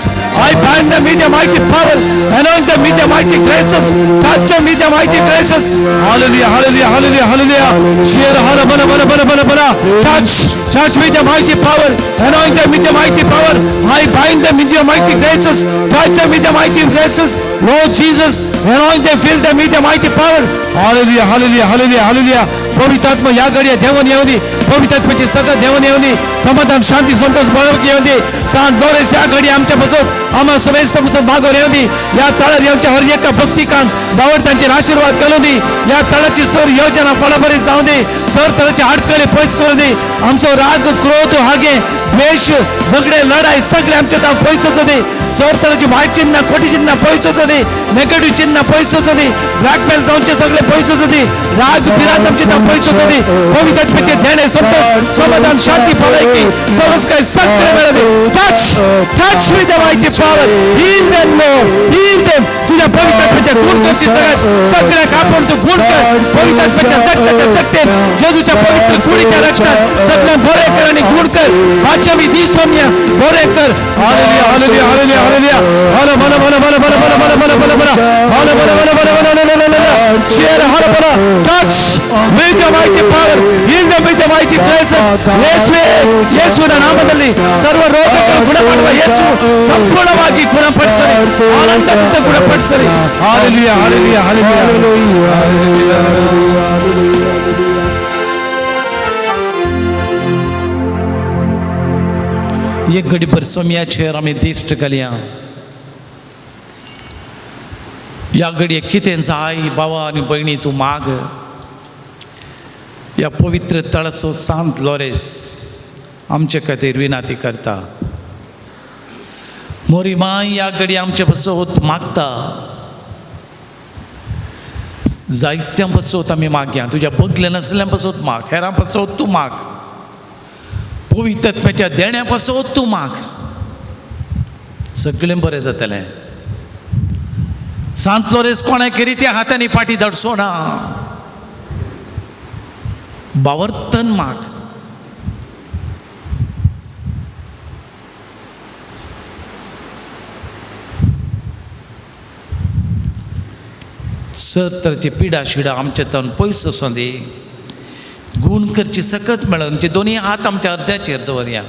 I bind them with your mighty power, anoint them with your mighty graces, touch them with your mighty graces. Hallelujah, hallelujah, hallelujah, hallelujah. ಶಿಯರ ಹರ ಬಲ ಬಲ ಬಲ ಬಲ ಬಲ. Touch, touch with your mighty power, anoint them with your mighty power. I bind them with your mighty graces, touch them with your mighty graces. Lord Jesus, anoint them, fill them with your mighty power. Hallelujah, hallelujah, hallelujah, hallelujah. ಪವಿತ್ರಾತ್ಮ या घडिया देवन येवनी, पवित्रात्म्याची सगळं देवन येवनी, समाधान शांती संतोष बळवक येवनी. सांत लोरेस या घडी आमच्या बसत आम्हा समेस्त बसत मागवर येवनी. या तळार येवच्या हर एका भक्तिकान बावडतांचेर आशीर्वाद घालूं दी. या तळाची सर योजना फळाबरी जावं दी. सर तळाची आडखळी पयस करूं दी. आमचो राग क्रोध हागे द्वेष झगडे लढाई सगळे आमच्या ताव पयस वचूं दी. सर तराची वायट चिन्ह खोटी चिन्ह पयस वचूं दी. नेगेटिव्ह चिन्ह पयस वचूं दी. ब्लॅकमेल जावचे सगळे पयस वचूं दी. राग भिरांत आमचे ताव पयस वचूं दी. पवित्र देणे संतोष समाधान शांती भलायकी समजकाय सगळे मेळूं दी. Touch, touch with the mighty power. Heal them, Lord, heal them. तुझ्या पवित्र गुण करची सगळ्यात सगळ्याक आपण तू गुण कर. पवित्र सत्याच्या सत्तेत जेजूच्या पवित्र कुडीच्या रक्तात सगळ्यांक बरें कर आणि गुण कर. वाचवी दी सोम्या बरें कर. Hallelujah, hallelujah, hallelujah, hallelujah. हल बल बल बल बल बल बल बल बल बल हल बल बल बल बल बल बल बल. शेर हल बल. Touch with the mighty power, heal them with the mighty graces. ಯೇಸುವೇ, ಯೇಸುವಿನ ನಾಮದಲ್ಲಿ ಸರ್ವ ರೋಗಗಳು ಗುಣ ಮಾಡುವ ಯೇಸು ಸಂಪೂರ್ಣವಾಗಿ ಗುಣಪಡಿಸಲಿ, ಆನಂದದಿಂದ ಗುಣಪಡಿಸಲಿ. Hallelujah, hallelujah, hallelujah. एक घडी पर सोम्याचेर आमी दिश्ट घालया. ह्या घडये कितें जाय बाबा आनी भयणी तूं माग. ह्या पवित्र तळाचो सांत लोरेस आमचे खातीर विनाती करता. मोरी माय ह्या घडये आमचे पासत मागता. जायत्यां पासत आमी मागया. तुज्या बगले नासल्या पासत माग, हेरां पासत तूं माग, पवित्रत्म्याच्या देण्या पासत तूं माग. सगळें बरें जातलें. सांत लोरेस कोणाक रित्या हातांनी पाटी धाडचो ना. बावर्तन माग. सर तरेची पिडा शिडा आमच्या तावन पयस वचों दी. गुण करची सकत मेळून आमचे दोनी हात आमच्या अर्द्याचेर दवरया.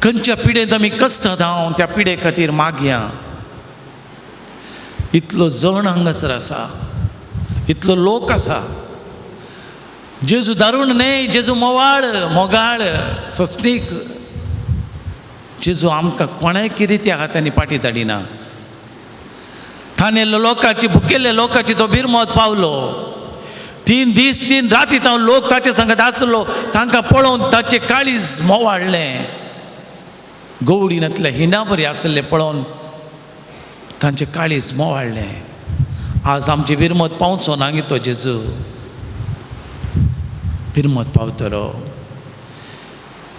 खंयच्या पिडेंत आमी कश्ट धांव त्या पिडे खातीर मागया. इतलो जण हांगासर आसा, इतलो लोक आसा. जेजू दारूण न्हय, जेजू मोवाळ मोगाळ सस्नीक. जेजू आमकां कोणाय कितें त्या हातांनी पाटी धाडिना. थानेल्लो लोकांची भुकेल्ल्या लोकांची तो बिरमत पावलो. 3 दीस 3 राती तांव लोक ताचे सांगत आसलो. तांकां पळोवन ताचें काळीज मोवाळलें. गवडीनातले हिंडा बरी आसले पळोवन तांचें काळीज मोवाळलें. आज आमची बिरमत पावचो ना तो जेजू बिरमत पावतलो.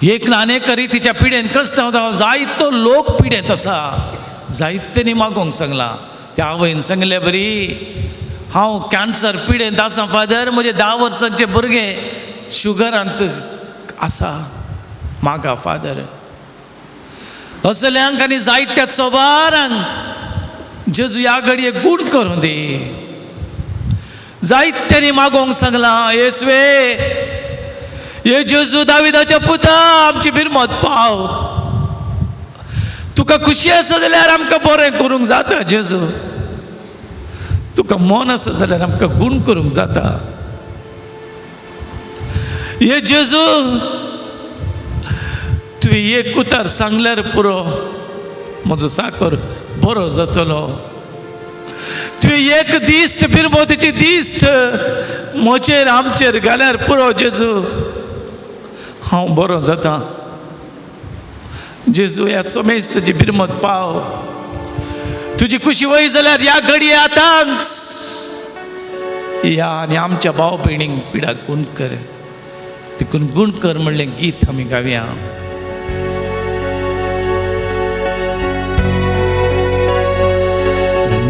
एक ना अनेक रितीच्या पिडेन कश्ट जायतो लोक पिडेंत आसा. जायत्यांनी मागोवंक सांगलां. त्या आवयन सांगले बरी हांव कॅन्सर पिडेंत आसा फादर, म्हजे 10 वर्सांचे भुरगें शुगरांत आसा, मागा फादर. असल्यांक आनी जायत्या सोबारांक जेजू ह्या घडये गूण करूं दी. जायत्यांनी मागोवंक सांगलां, येसवे हे जेजू दाविदाच्या पुता आमची बिरमत पाव. तुका खुशी आसा जाल्यार आमकां बरें करूंक जाता जेजू. तुका मन आसा जाल्यार आमकां गूण करूंक जाता. हे जेजू तुवें एक उतार सांगल्यार पुरो, म्हजो साकर बरो जातलो. तुवें एक दिश्ट बिरमोतीची दिश्ट म्हजेर आमचेर घाल्यार पुरो जेजू, हांव बरो जाता. जेजू ह्या समेज तुजी बिरमत पाव. तुजी खुशी वय जाल्यार ह्या घडये आतांच ह्या आनी आमच्या भाव भयणींक पिडाक गुण कर. तिकून गुण कर म्हणलें गीत आमी गावया.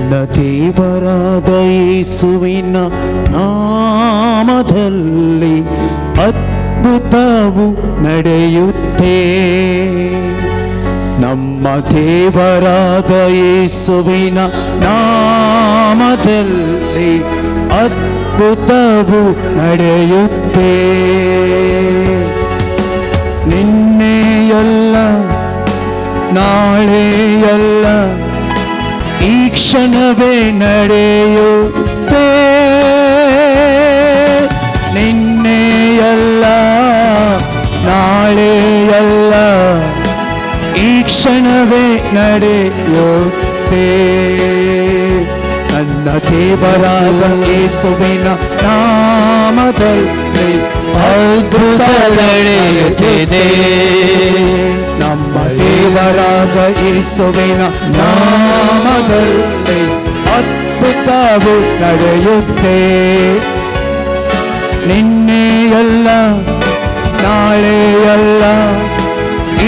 ನನ್ನ ದೇವರಾದ ಯೇಸುವಿನ ನಾಮದಲ್ಲಿ ಅದ್ಭುತವು ನಡೆಯುತ್ತೆ. ನಮ್ಮ ದೇವರಾದ ಯೇಸುವಿನ ನಾಮದಲ್ಲಿ ಅದ್ಭುತವು ನಡೆಯುತ್ತೆ. ನಿನ್ನೆಯಲ್ಲ, ನಾಳೆಯಲ್ಲ, ಈ ಕ್ಷಣವೇ ನಡೆಯುತ್ತೆ. ನಿನ್ನೆಯಲ್ಲ, ನಾಳೆಯಲ್ಲ, ಈ ಕ್ಷಣವೇ ನಡೆಯುತ್ತೆ. ನನ್ನ ದೇವರಾದ ಯೇಸುವಿನ ನಾಮದಲ್ಲಿ ಅದ್ಭುತ ನಡೆಯುತ್ತಿದೆ. ನಮ್ಮ ದೇವರಾದ ಯೇಸುವಿನ ನಾಮದಲ್ಲಿ ಅದ್ಭುತವು ನಡೆಯುತ್ತೆ. ನಿನ್ನೆಯಲ್ಲ, ನಾಳೆಯಲ್ಲ,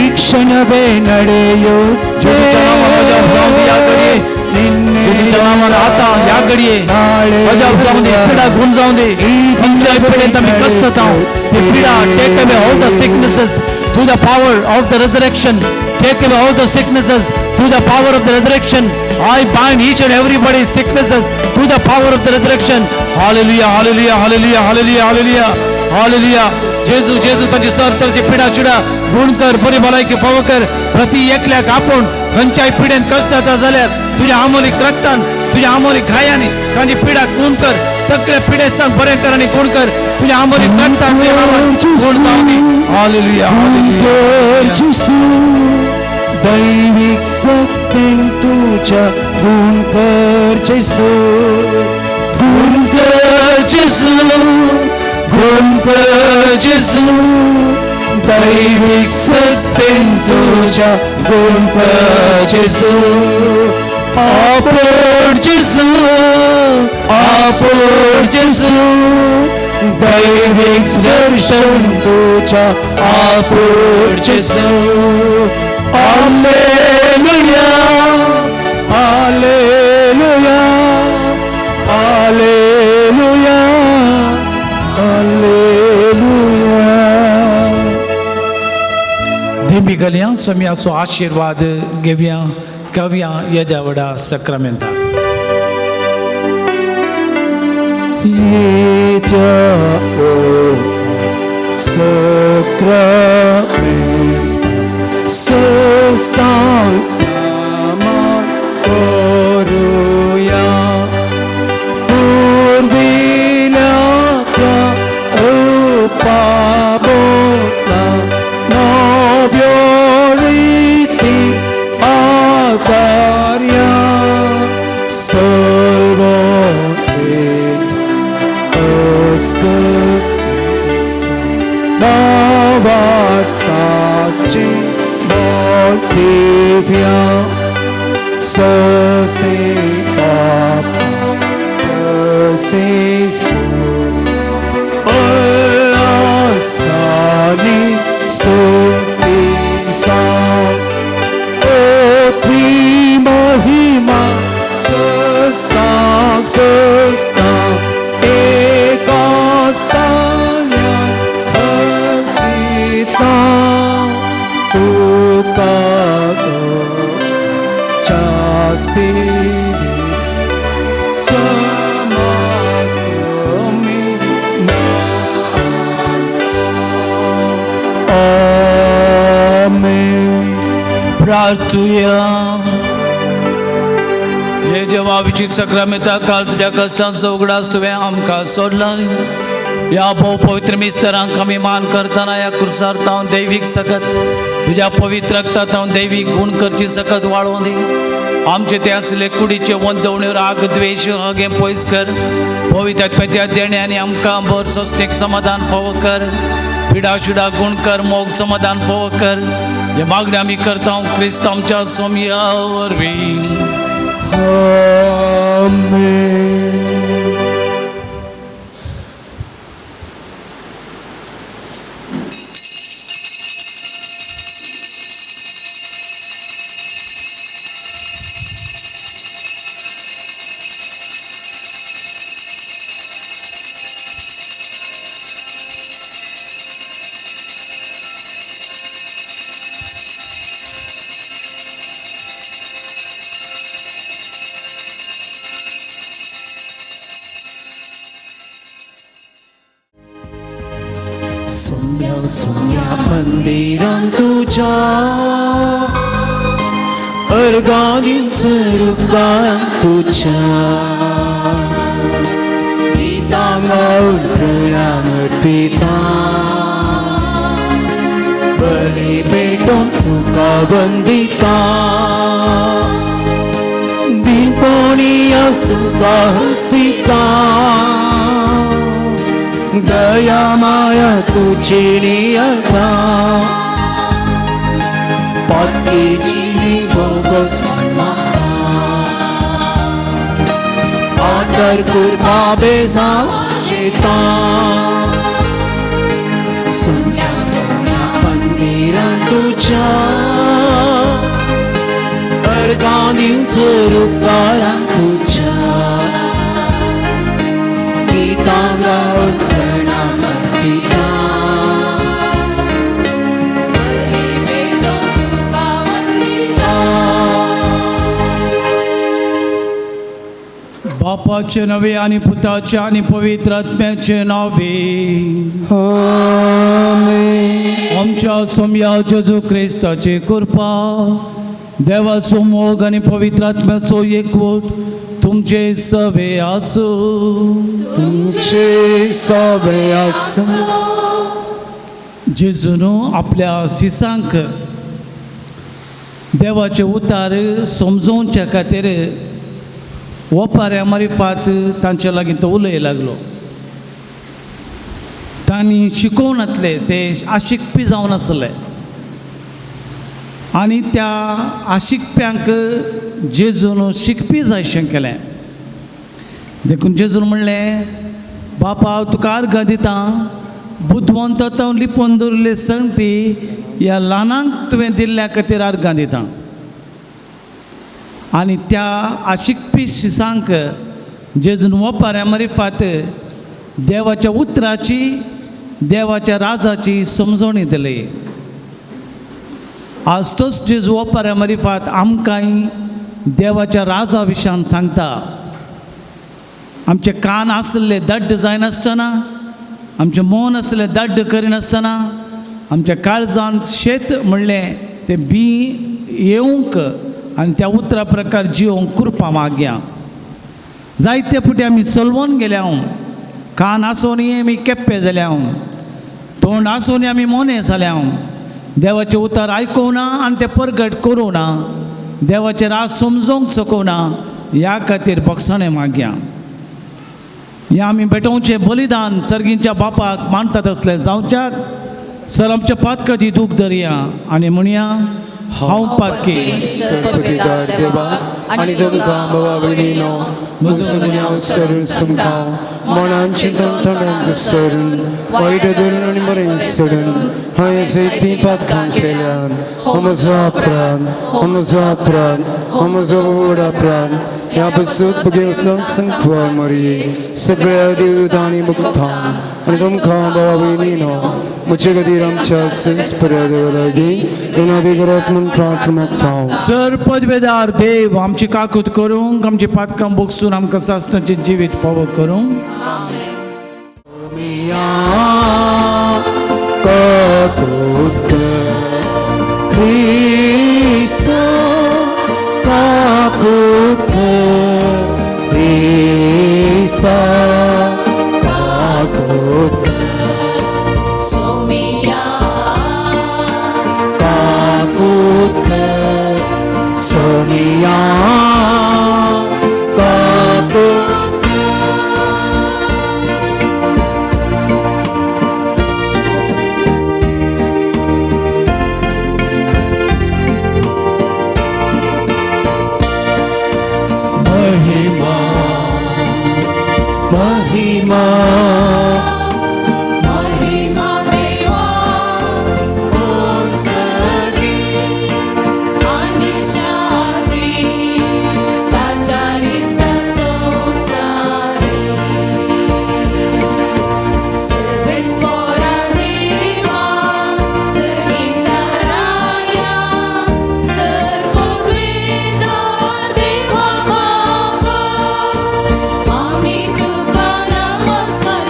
ಈ ಕ್ಷಣವೇ ನಡೆಯುತ್ತೆ. जेजूच्या नावान अजाप जावं दी ह्या घडये. ನಿನ್ನೆ जेजूच्या नावान आतां ह्या घडये अजाप जावं दी, पिडा गुण जावं दी. खंयच्याय पिडेंत आमी कश्टता ती पिडा, take away all the sicknesses through the power of the resurrection. Take away all the sicknesses through the power of the resurrection. I bind each and everybody's sicknesses through the power of the resurrection. Hallelujah, hallelujah, hallelujah, hallelujah, hallelujah, hallelujah. जेजू, जेजू, तांची सर तरेची पिडा चिडा गुण कर, बरी भलायकी फावो कर. प्रति एकल्याक आपोवन खंयच्याय पिडेन कश्ट जाता जाल्यार तुज्या आमोलीक रक्तान, तुज्या आमोलीक घायांनी तांची पिडा गुण कर. सगळ्या पिडेस्तांक बरें कर आनी गुण कर. तुज्या आमोलीक रक्तान, तुज्या नांवान गुण जावं दी. Hallelujah, hallelujah. जेसू, दैविक सत्तेन तुझ्या गुण कर जेसू, गुण कर जेसू, गुण कर जेसू, दैविक सत्तेन तुझ्या गुण कर जेसू. आपोड जेसू, आपोड जेसू, दैविक दर्शन तुझ्या आपोड जेसू. Hallelujah, hallelujah, hallelujah, hallelujah. देवी गलया स्वामीचो आशिर्वाद घेवया कवया येद्या व्हडा सक्रामेंताक. येत्या ओ सक्रामेंत सस्तान करूया, पूर्विल्या त्या उपाबोता नव्यो रीती आकार्या सर्व नावाटाचे मोठिव्या ससे बाप तसेच उल्हासाने स्तुतीसा पृथ्वी महिमा सस्ता सस्ता एकास्तान्या हसिता तुका चास्पिरी समासमी. आमेन. प्रार्थुया. हे देवा, विचित सक्रामेंता काल तुज्या कश्टांचो उगडास तुवें आमकां सोडला. ह्या भोव पवित्र मिस्तरांक आमी मान करतना ह्या कुर्सार तावन दैवीक सकत, तुज्या पवित्र रक्ता तावन दैवीक गुण करची सकत वाळोवन दी. आमचे ते आसले कुडीचे वंदवण्यो, राग, द्वेश हगें पयस कर. पवित्र आत्म्याच्या देण्यांनी आमकां भर सोंसणीक समाधान फावो कर. पिडा शिडा गुण कर, मोग समाधान फावो कर. हे मागणी आमी करता क्रिस्त आमच्या सोमया वरवीं. आमेन. सोम्या सोम्या मंदिरान तुज्या अर्गां दिवसर उपकारां तुज्या गितां गावन प्रणाम अर्पिता बली पेटोवन तुका वंदिता दिपोणी आस तुका हसिता दया माया तुझी नियता पातकीची बोगस माता आदर कृपा बेजा शेता सोम्या सोम्या मंदिरां तुझ्या अर्गां दिवसर उपकारां तुझ्या गितां गावन प्रणाम अर्पिता बली पेटोवन तुका वंदिता. बापाचे नवे आनी पुताचे आनी पवित्र आत्म्याचे नावे. आमच्या सोमया जेजू क्रिस्ताची कृपा, देवाचो मोग आनी पवित्र आत्म्याचो एकवट तुमचे सवे आसूं. तुमचे सवे आसूं. जेजून आपल्या सिसांक देवाचे उतार समजोवच्या खातीर ओपाऱ्या मारिफात तांचे लागीं तो उलय लागलो. तांणी शिकोवनातले ते आशिकपी जावन आसले आनी त्या आशिकप्यांक जेजून शिकपी जायशें केलें. देखून जेजून म्हणलें, बापा हांव तुका अर्गां दितां, बुदवंत लिपोवन दवरिल्ली संगती ह्या ल्हानांक तुवें दिल्ल्या खातीर अर्गां दितां. आनी त्या आशिकपी शिसांक जेजून ओपाऱ्या मारिफात देवाच्या उतराची, देवाच्या राजाची समजवणी दिली. आज तोच जेजू ओपाऱ्या मारिफात आमकांय देवाच्या राजा विशयान सांगता. आमचे कान आसले दड्ड जायनासतना, आमचें मन आसलें दड्ड करिनासतना, आमच्या काळजांत शेत म्हणलें तें बी येवंक आनी त्या उतरा प्रकार जिवंक कृपा मागया. जायते फावटी आमी चलवून गेल्या, कान आसूनय आमी केप्पे जाल्या, तोंड आसूनय आमी मोने जाल्या, देवाचें उतर आयकूना आनी तें परगट करूं ना, देवाचें राज समजोवंक शकना, ह्या खातीर बक्षणें मागया. ह्या आमी भेटोवचें बलिदान सर्गींच्या बापाक मानतात असलें जावच्याक सर आमच्या पातकाची दूख धरया आनी म्हणया, हांव पातकी. सर्वपिता देवा आनी तुमकां बाबा भयणीनो म्हजो गुन्यांव सरून सुमकां मनान चिंतून तोंडान सरून वायट धरून आनी बरें सोडून हांवें जायतीं पातकां केल्यान. हो म्हजो अपराध, हो म्हजो अपराध, हो म्हजो व्हड अपराध. ह्या बसूत बगेवचो संकवा मरये सगळ्या देवदानी मुक्तान आनी तुमकां बाबा भयणीनो म्हजे खातीर आमच्या संस्पर्या देवा लागीं विनंती करात म्हूण प्रार्थना मागता. सर पदवेदार देव आमची काकूत करूंक, आमची पातकां बोगसून आमकां सासणाचें जिवीत फावो करूंक. काकूत क्रिस्त काकूत क्रिस्त काकूत सोमिया काकूत सोनिया काकूत. महिमा महिमा महिमा देवा ओसरी आनी शांती ताच्या इश्ट संवसारी. सर्वेस्पोरा देवा सर्गीच्या राया सर्ववेदार देवा बापा आमी तुका नमस्कार.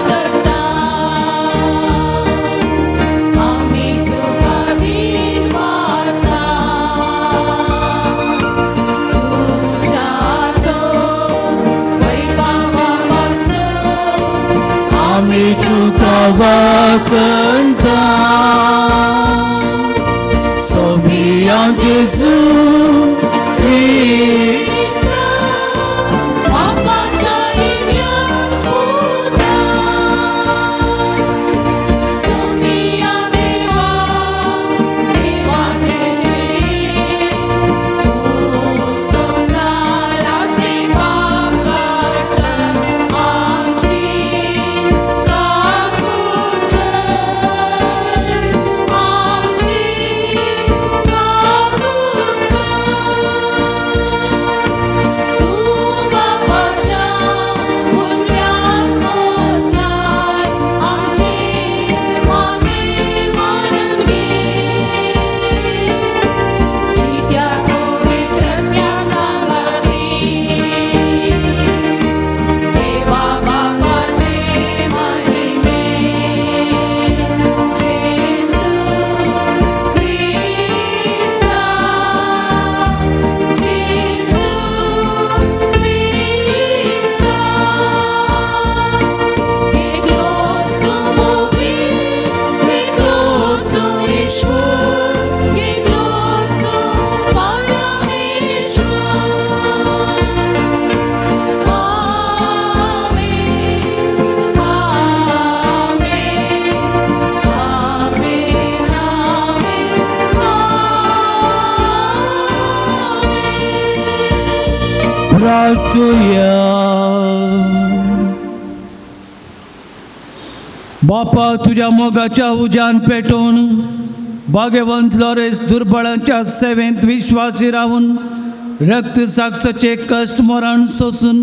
वाकणता सोमिया जेजू क्रिस्ता बापाच्या एकल्याच पुता सोमिया देवा देवाचे शिरे तूं संवसाराचे पाप काडटा आमची काकूट कर आमची काकूट कर तूं बापाच्या उजव्याक बसलाय आमची मागीर मानून घे कित्याक पवित्रत्या सांगाती देवा बापाचे महिमे जेजू क्रिस्ता जेजू क्रिस्ता एकलोच तूं भोवी एकलोच तूं ईश्वर एकलोच तूं परमेश्वर. आमेन आमेन आमेन आमेन आमेन. प्रार्थुया. बापा तुज्या मोगाच्या उज्यान पेटोवन भाग्यवंत लॉरेस दुर्बळांच्या सेवेंत विश्वासी रावन रक्त साक्षाचे कश्ट मरण सोसून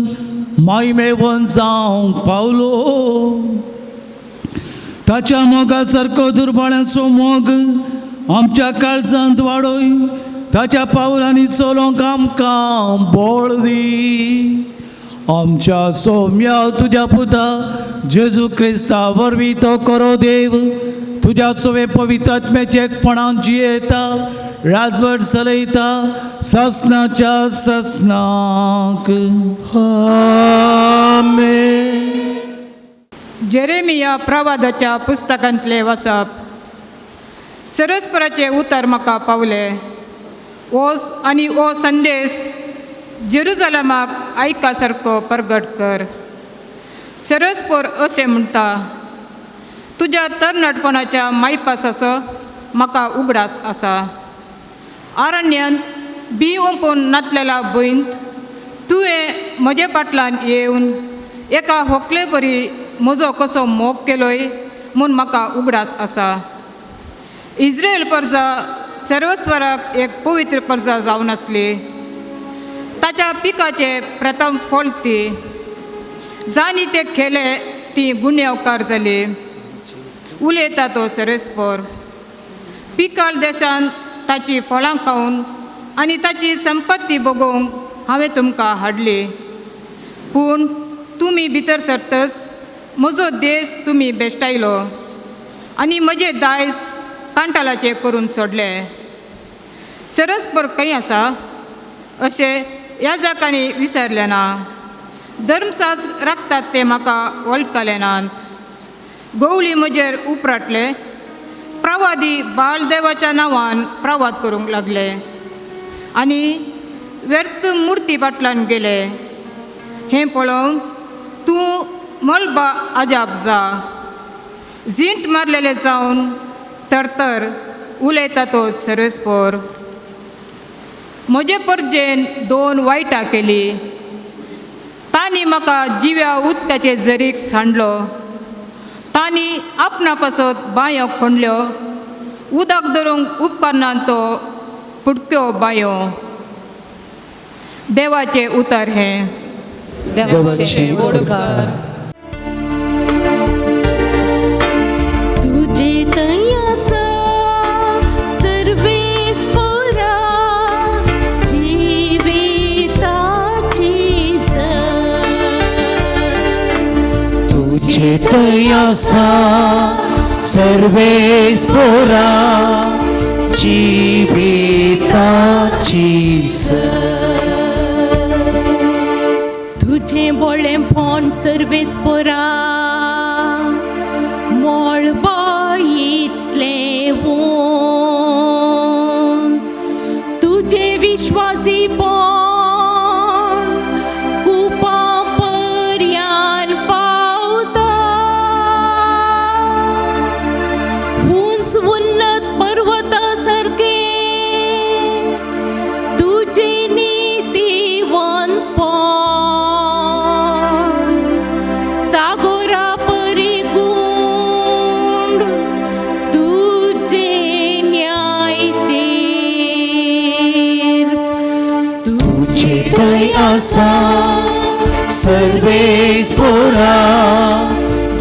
मायमेवन जावंक पावलो. ताच्या मोगा सारको दुर्बळांचो मोग आमच्या काळजांत वाडोय, ताच्या पावलांनी चलोवंक आमकां बळ दी. आमच्या सोम्या तुज्या पुता जेजू क्रिस्ता वरवीं तो करो देव तुज्या सोवे पवित्र आत्म्याचे एकपणान जियेता, राजवट चलयता ससनाच्या ससनाक. आमेन. जेरेमिया प्रवादाच्या पुस्तकांतले वसप. सरस्पराचे उतर म्हाका पावले ओस आनी ओ संदेश जेरुजलमाक आयका सारको परगट कर. सरस्पोर अशें म्हणटा, तुज्या तरणाटपणाच्या मायपासाचो म्हाका उगडास आसा. आरण्यांत बी ओंपून नातलेल्या भंयंत तुवें म्हजे फाटल्यान येवन एका होकले बरी म्हजो कसो मोग केलोय म्हूण म्हाका उगडास आसा. इस्रायल परजा सर्वस्वराक एक पवित्र परजा जावन आसली. ताच्या पिकाचे प्रथम फळ ती जाणी ते खेले ती गुन्यांवकार जाली, उलयता तो सरेस्पोर. पिकाल देशांत ताची फळां खावन आनी ताची संपत्ती बगोवंक हांवें तुमकां हाडली, पूण तुमी भितर सरतच म्हजो देश तुमी बेश्टायलो आनी म्हजें दायज कांटालाचें करून सोडलें. सरस्पर खंय आसा अशें याजकांनी विसरलें ना, धर्मशास्त्र राखतात ते म्हाका वळखले नात. गोवली म्हजेर उपराटले, प्रवादी बालदेवाच्या नांवान प्रवाद करूंक लागले आनी व्यर्थ मुर्ती फाटल्यान गेले. हें पळोवन तूं मलबा अजाप जा, झिंट मारलेले जावन तरतर, उलयता तो सरस्पोर. म्हजे परजेन दोन वायटां केली, तांणी म्हाका जिव्या उदकाचे जरीक सांडलो, तांणी आपणा पासत बांयो खणल्यो, उदक धरूंक उपकरणान तो फुटक्यो बांयो. देवाचें उतर हें. देवाचे उपकार. तुझे तयासा सर्वेस पोरा जिविताची सर. तुझे तयासा सर्वेस पोरा जिविताची सर. तुझे बोळेपण सर्वेस पोरा. आसा सर्वेस्पोरा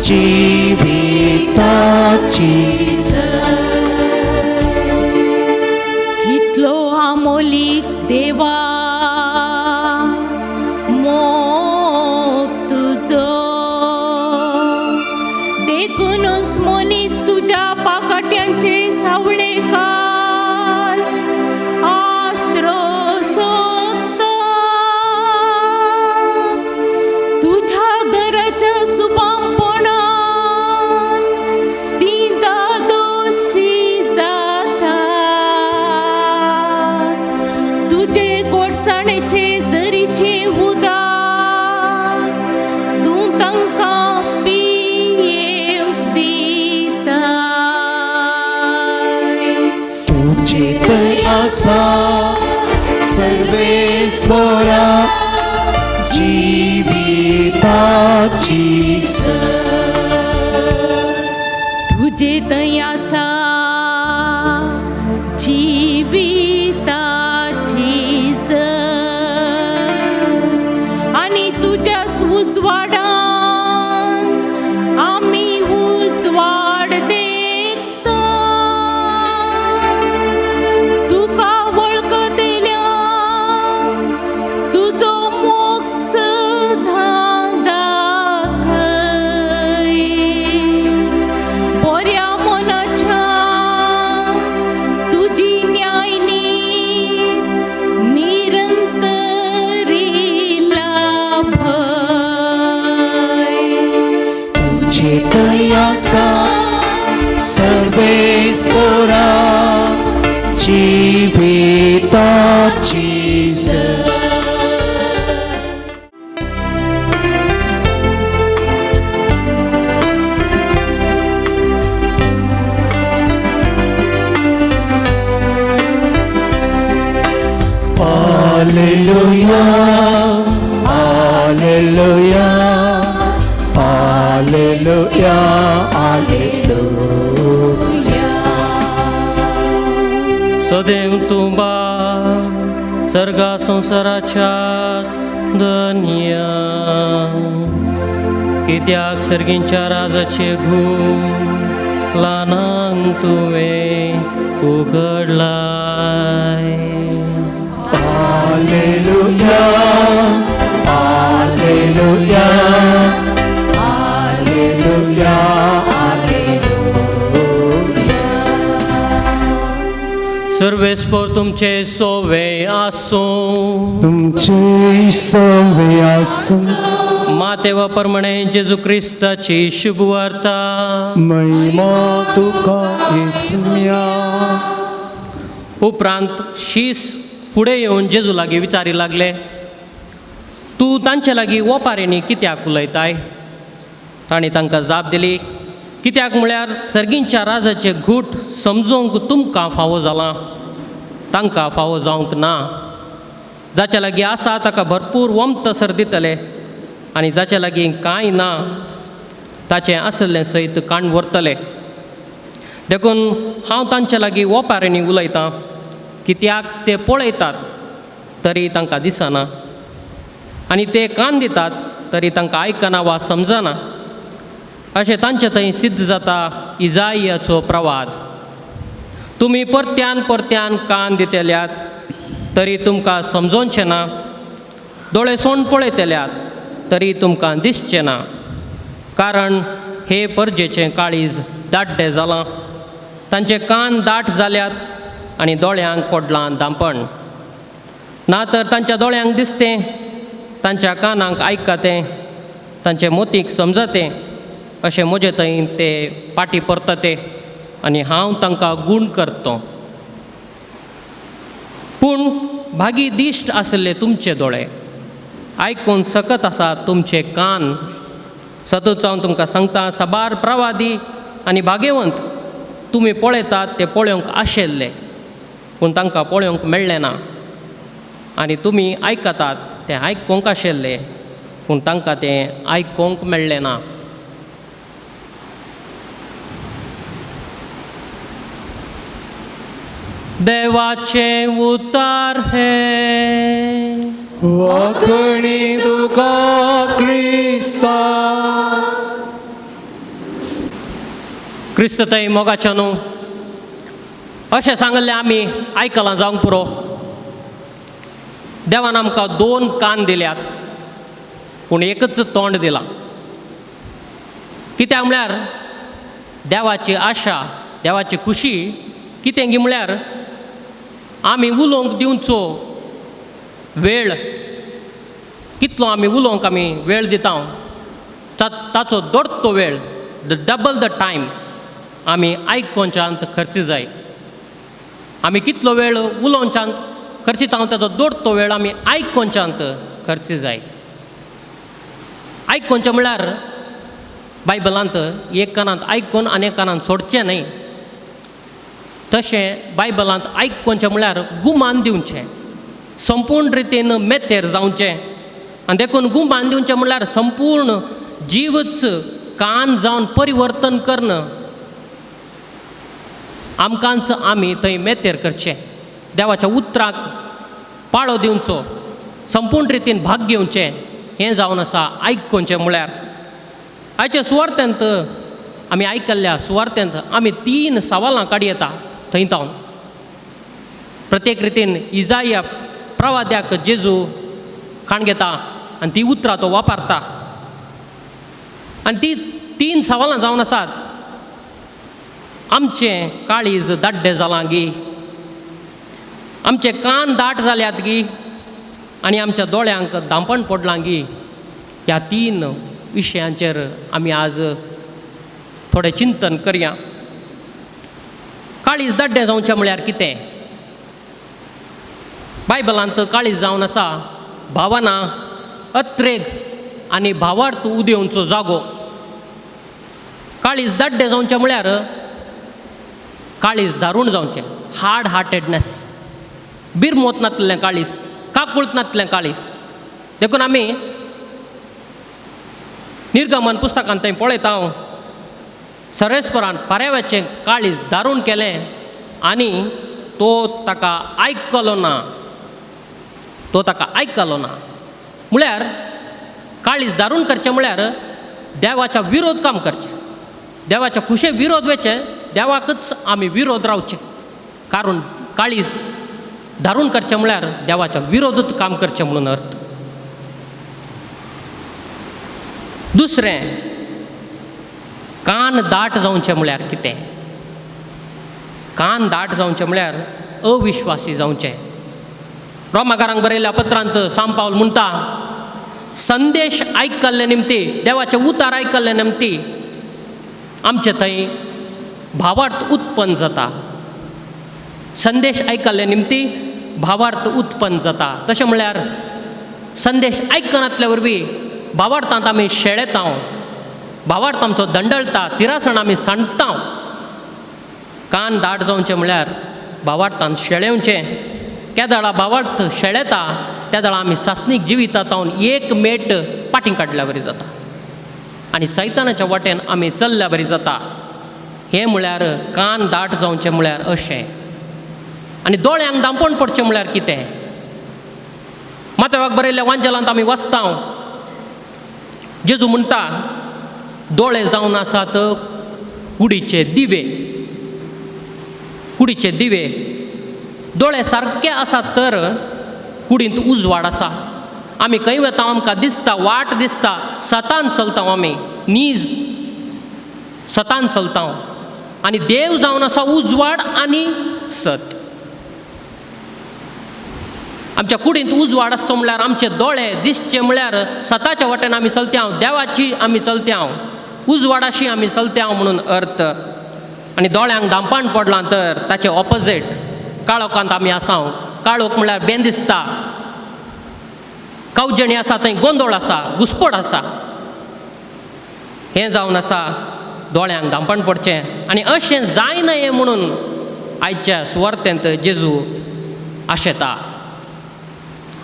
जिविताची कितलो आमोलीक देवा मोग तुजो देखूनच मनीस तुज्या पाकाट्यांचे सावळे काल आसरो सोदता तुज्या घराच्या सुबामपणान ती दादोशी जाता तुजे गोडसाणेचे जरीचे उदक तूं तांकां पियेवंक दिताय. तुझे थंय आसा सर्वेस्पोरा जिविताची तुजे थंय आसा जिविताची जर आनी तुज्या उजवाडान आमी उजवाड देखता. तुका वळखतल्या तुजो मोग सदां दाखय. बऱ्या मनाच्या तुजी न्यायनीत निरंतरी लाभय. तुझे थंय आसा सर्वेस्पोरा जिविताची Alleluia, Alleluia, Alleluia, Alleluia. सदैव तूं बाप सर्गा संवसाराच्या धनया कित्याक सर्गींच्या राजाचे घूव ल्हानांक तुवें उगडलाय. Alleluia, Alleluia, Alleluia, Alleluia. सर्वेस्पोर तुमचे सोवे आसूं. तुमचे सवे आसूं. मातेवा परमणे जेजू क्रिस्ताची शुभवार्ता. महिमा तुका येसम्या. उपरांत शीस फुडें येवन जेजू लागीं विचारी लागले, तूं तांचे लागीं ओपारींनी कित्याक उलयताय? तांणी तांकां जाप दिली, कित्याक म्हळ्यार सर्गींच्या राजाचे घूट समजूंक तुमकां फावो जालां, तांकां फावो जावंक ना. जाच्या लागीं आसा ताका भरपूर वमतसर दितले आनी जाच्या लागीं कांय ना ताचें आसलें सयत काण व्हरतले. देखून हांव तांचे लागीं ओपारींनी उलयतां, कित्याक ते पळयतात तरी तांकां दिसना आनी ते कान दितात तरी तांकां आयकना वा समजना. अशें तांचे थंय सिद्ध जाता इजायाचो प्रवाद, तुमी परत्यान परत्यान कान दितल्यात तरी तुमकां समजोवचें ना, दोळे सोंड पळयतल्यात तरी तुमकां दिसचें ना, कारण हे परजेचें काळीज दाड्डें जालां, तांचे कान दाट जाल्यात आनी दोळ्यांक पडलां दांपण. ना तर तांच्या दोळ्यांक दिसतें, तांच्या कानांक आयकतें, तांचे मोतीक समजतें, अशें म्हजे थंय ते पाटी परतते आनी हांव तांकां गूण करतो. पूण भागी दिश्ट आसले तुमचे दोळे, आयकून सकत आसा तुमचे कान. सतूच हांव तुमकां सांगता, साबार प्रवादी आनी भागेवंत तुमी पळयतात ते पळोवंक आशिल्ले, पूण तांकां पळोवंक मेळ्ळें ना, आनी तुमी आयकतात तें आयकूंक आशिल्ले, पूण तांकां तें आयकूंक मेळ्ळें ना. देवाचें उतार हें. वाखणी तुका क्रिस्ता. क्रिस्त थंय मोगाच्या न्हू अशें सांगल्लें आमी आयकलां जावंक पुरो. देवान आमकां दोन कान दिल्यात पूण एकच तोंड दिलां. कित्याक म्हळ्यार देवाची आशा, देवाची खुशी कितें गी म्हळ्यार आमी उलोवंक दिवचो वेळ कितलो आमी उलोवंक आमी वेळ दिता ताचो दोडतो वेळ, the double the time आमी आयकोंच्यात खर्च जाय. आमी कितलो वेळ उलोवच्यात खर्चिता ताचो दोडतो वेळ आमी आयकोंच्यात खर्च जाय. आयकोंचें म्हळ्यार बायबलांत एक कानांत आयकून आनी एक कानांत सोडचें न्हय, तशें बायबलांत आयकोंचें म्हळ्यार गुमान दिवचें, संपूर्ण रितीन मेतेर जावचें. आनी देखून गुमान दिवचें म्हळ्यार संपूर्ण जीवच कान जावन परिवर्तन कर्ण आमकांच आमी थंय मेतेर करचें, देवाच्या उतराक पाळो दिवचो, संपूर्ण रितीन भाग घेवचें. हें जावन आसा आयकोंचें म्हळ्यार. आयच्या सुवार्थ्यांत आमी आयकल्ल्या सुवार्थ्यांत आमी तीन सवालां काडयेता थंय तावन. प्रत्येक रितीन इजाया प्रवाद्याक जेजू खाण घेता आनी ती उतरां तो वापरता. आनी ती तीन सवालां जावन आसात. आमचें काळीज दाड्डें जालां गी, आमचे कान दाट जाल्यात गी, आनी आमच्या दोळ्यांक दांपण पडलां गी. ह्या तीन विशयांचेर आमी आज थोडें चिंतन करया. काळीज दाड्डें जावचें म्हळ्यार कितें? बायबलांत काळीज जावन आसा भावना, अत्रेग आनी भावार्थ उदेवचो जागो. काळीज दाड्डें जावचें म्हळ्यार काळीज दारूण जावचें, हार्ड हार्टेडनेस, बिरमोत नातलें काळीज, काकूळत नातलें काळीज. देखून आमी निर्गमन पुस्तकांत थंय पळयता हांव सर्वेस्परान पारेवाचें काळीज दारूण केलें आनी तो ताका आयकलो ना, तो ताका आयकलो ना. म्हळ्यार काळीज दारूण करचें म्हळ्यार देवाच्या विरोध काम करचें, देवाच्या खुशे विरोध वचें, देवाकच आमी विरोध रावचें. कारण काळीज दारूण करचें म्हळ्यार देवाच्या विरोधूच काम करचें म्हणून अर्थ. दुसरें, कान दाट जावचें म्हळ्यार कितें? कान दाट जावचें म्हळ्यार अविश्वासी जावचें. रोमाकारांक बरयल्ल्या पत्रांत सांत पावल म्हणटा, संदेश आयकल्ले निमती, देवाचें उतार आयकल्ले निमती आमचे थंय भावार्थ उत्पन्न जाता. संदेश आयकल्ले निमती भावार्थ उत्पन्न जाता. तशें म्हळ्यार संदेश आयकनातल्या वरवीं भावार्थांत आमी शेळेता, भावार्थ आमचो दंडळटा, तिरासण आमी सांडटा. कान दाट जावचें म्हळ्यार भावार्थान शेळेवचें. केदळा भावार्थ शेळेता तेदळा आमी सासणीक जिवितांत एक मेट पाटी काडल्या बरी जाता आनी सैतानाच्या वाटेन आमी चल्ल्या बरी जाता. हें म्हळ्यार कान दाट जावचें म्हळ्यार अशें. आनी दोळ्यांक दांपण पडचें म्हळ्यार कितें? माथ्याक बरयल्ल्या वांजेलांत आमी वाचता, जेजू म्हणटा, दोळे जावन आसात कुडीचे दिवे, कुडीचे दिवे. दोळे सारके आसात तर कुडींत उजवाड आसा. आमी खंय वता आमकां दिसता, वाट दिसता, सतान चलता आमी, नीज सतान चलता. आनी देव जावन आसा उजवाड आनी सत. आमच्या कुडींत उजवाड आसचो म्हळ्यार आमचे दोळे दिसचे म्हळ्यार सताच्या वाटेन आमी चलत्यांव, देवाची आमी चलत्यांव, उजवाडाशी आमी चलत्यांव म्हणून अर्थ. आनी दोळ्यांक दांपण पडलां तर ताचें ऑपोजीट काळोखांत आमी आसाव. काळोख म्हळ्यार बेन दिसता, कवजणी आसा थंय गोंदोळ आसा, घुसपट आसा. हें जावन आसा दोळ्यांक दांपण पडचें. आनी अशें जायना हें म्हणून आयच्या सुवार्थेंत जेजू आशेता.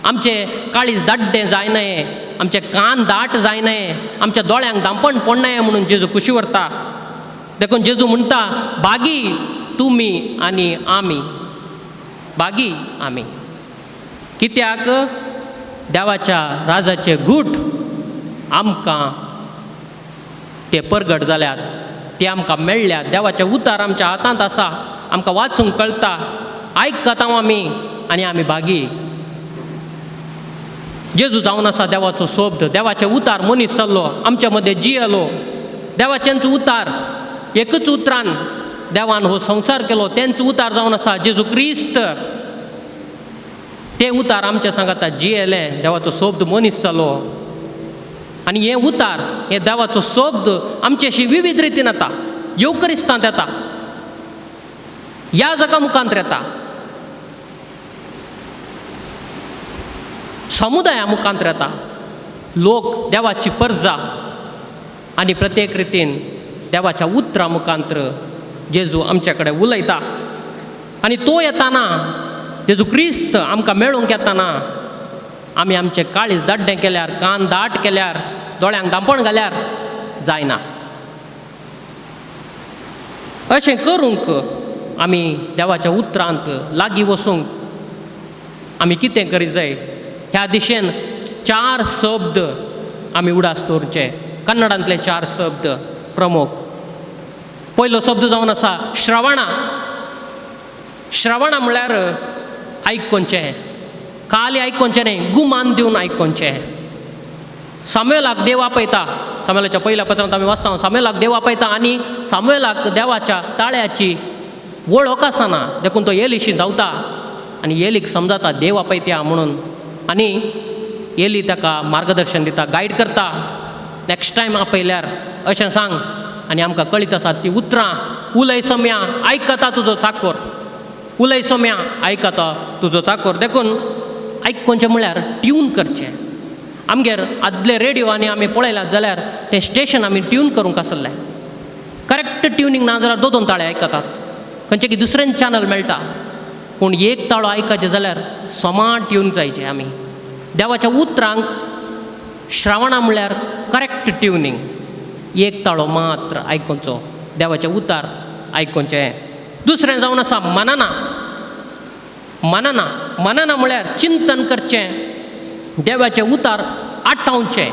आमचें काळीज दाड्डें जायना, आमचें कान दाट जायना, आमच्या दोळ्यांक दांपण पडना म्हणून जेजू खुशी व्हरता. देखून जेजू म्हणटा, बागी तुमी आनी आमी, बागी आमी. कित्याक देवाच्या राजाचे गूट आमकां ते परगट जाल्यात, ते आमकां मेळ्ळ्यात. देवाचे उतार आमच्या हातांत आसा, आमकां वाचूंक कळटा, आयकता आमी आनी आमी भागी. जेजू जावन आसा देवाचो शब्द, देवाचे उतार मनीस जाल्लो, आमच्या मदें जियेलो. देवाचेंच उतार, एकच उतरान देवान हो संवसार केलो, तेंच उतार जावन आसा जेजू क्रिस्त. तें उतार आमच्या सांगाता जियेलें, देवाचो शब्द मनीस जालो. आनी हें उतार, हें देवाचो शब्द आमच्याशी विविध रितीन येता, येवकरिस्तांत येता, ह्या जगा मुखांत येता, समुदाया मुखांत येता. लोक देवाची परजा आनी प्रत्येक रितीन देवाच्या उतरा मुखांत जेजू आमच्या कडेन उलयता. आनी तो येताना, जेजू क्रिस्त आमकां मेळूंक येताना, आमी आमचें काळीज दाड्डें केल्यार, कान दाट केल्यार, दोळ्यांक दांपण घाल्यार जायना. अशें करूंक आमी देवाच्या उतरांत लागीं वसूंक आमी कितें करी जाय ह्या दिशेन चार शब्द आमी उडास दवरचे. कन्नडांतले चार शब्द प्रमुख. पयलो शब्द जावन आसा श्रवणा. श्रवणा म्हळ्यार आयकोचें, खाली आयकोचें न्हय, गुमान दिवन आयकोचें. सामुएलाक देव आपयता, सामुएलाच्या पयल्या पत्रांत आमी वाचता, सामुएलाक देव आपयता आनी सामुएलाक देवाच्या ताळ्याची वळख आसना, देखून तो एलीशी धांवता आनी एलीक समजाता देव आपयता म्हणून. आनी एली ताका मार्गदर्शन दिता, गायड करता, नॅक्स्ट टायम आपयल्यार अशें सांग. आनी आमकां कळीत आसा ती उतरां, उलय सम्या आयकता तुजो चाकोर, उलय सोम्या आयकता तुजो चाकोर. देखून आयकोचें म्हळ्यार ट्यून करचें. आमगेर आदले रेडियो आनी आमी पळयलात जाल्यार तें स्टेशन आमी ट्यून करूंक आसलें. करेक्ट ट्युनींग ना जाल्यार दोन दोन ताळे आयकतात, खंयचे की दुसरें चॅनल मेळटा. पूण एक ताळो आयकाचें जाल्यार समा ट्यून जायचें. आमी देवाच्या उतरांक श्रावणा म्हळ्यार करेक्ट ट्युनींग, एक ताळो मात्र आयकोचो, देवाचें उतार आयकोचें. दुसरें जावन आसा मनना. मनना, मनना म्हळ्यार चिंतन करचें, देवाचें उतार आटावचें.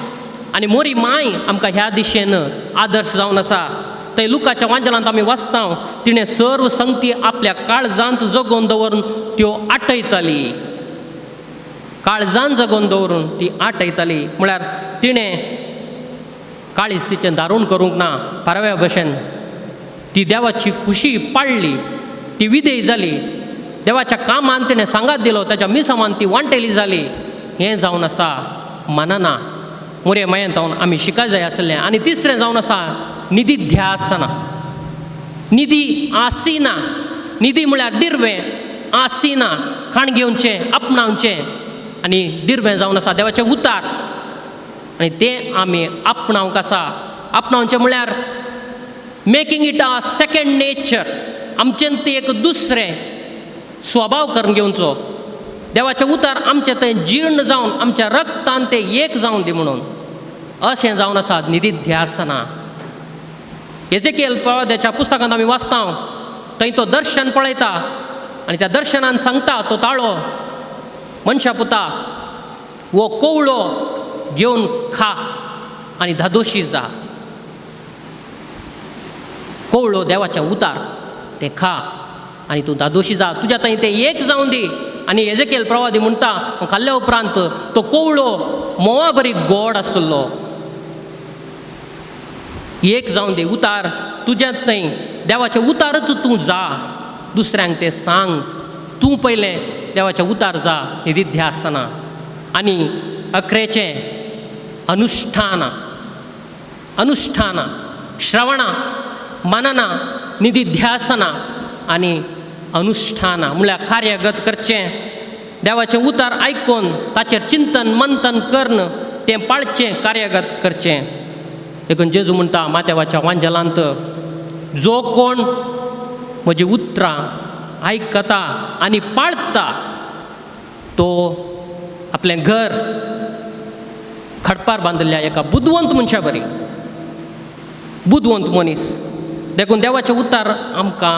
आनी मोरी माय आमकां ह्या दिशेन आदर्श जावन आसा. थंय लुकाच्या वांजलांत आमी वाचता, तिणें सर्व संगती आपल्या काळजांत जगोवन दवरून त्यो आटयताली. काळजान जगोवन दवरून ती आटयताली म्हळ्यार तिणें काळीज तिचें दारून करूंक ना. पारव्या भशेन ती देवाची खुशी पाळ्ळी, ती विधेय जाली, देवाच्या कामान तिणें सांगात दिलो, ताच्या मिसामान ती वांटेली जाली. हें जावन आसा मनना. मोरे मायेन जावन आमी शिकाय जाय आसलें. आनी तिसरें जावन आसा निधिध्यासना. निधी आसिना, निधी म्हळ्यार दिर्वें, आसिना खाण घेवचें, आपणावचें. आनी दिर्वें जावन आसा देवाचें उतार, आनी तें आमी आपणावंक आसा. आपणावचें म्हळ्यार making it a second nature, आमचें तें एक दुसरें स्वभाव करून घेवचो. देवाचें उतार आमचें थंय जीर्ण जावन आमच्या रक्तान तें एक जावन दी म्हणून अशें जावन आसा निधिध्यासना. एजेकियल प्रवाद्याच्या पुस्तकांत आमी वाचता, थंय तो दर्शन पळयता आनी त्या दर्शनान सांगता तो ताळो, मनशा पुता हो कोवळो घेवन खा आनी धादोशी जा. कोवळो देवाच्या उतार तें खा आनी तूं धादोशी जा, तुज्या थंय तें एक जावन दी. आनी एजेकियल प्रवादी म्हणटा खाल्ल्या उपरांत तो कोवळो म्होंवा बरी गोड आसलो. एक जावन दी उतार तुज्या थंय, देवाचें उतारच तूं जा, दुसऱ्यांक तें सांग, तूं पयलें देवाचें उतार जा, निधिध्यासना. आनी अकरेचें अनुष्ठाना. अनुष्ठाना, श्रवणा, मनना, निधिध्यासना आनी अनुष्ठाना म्हळ्यार कार्यगत करचें. देवाचें उतार आयकून ताचेर चिंतन मंथन करून तें पाळचें, कार्यगत करचें. देखून जेजू म्हणटा माथ्यावाच्या वांजेलांत, जो कोण म्हजी उतरां आयकता आनी पाळता तो आपलें घर खडपार बांदिल्ल्या एका बुदवंत मनशा बरी, बुदवंत मनीस. देखून देवाचें उतार आमकां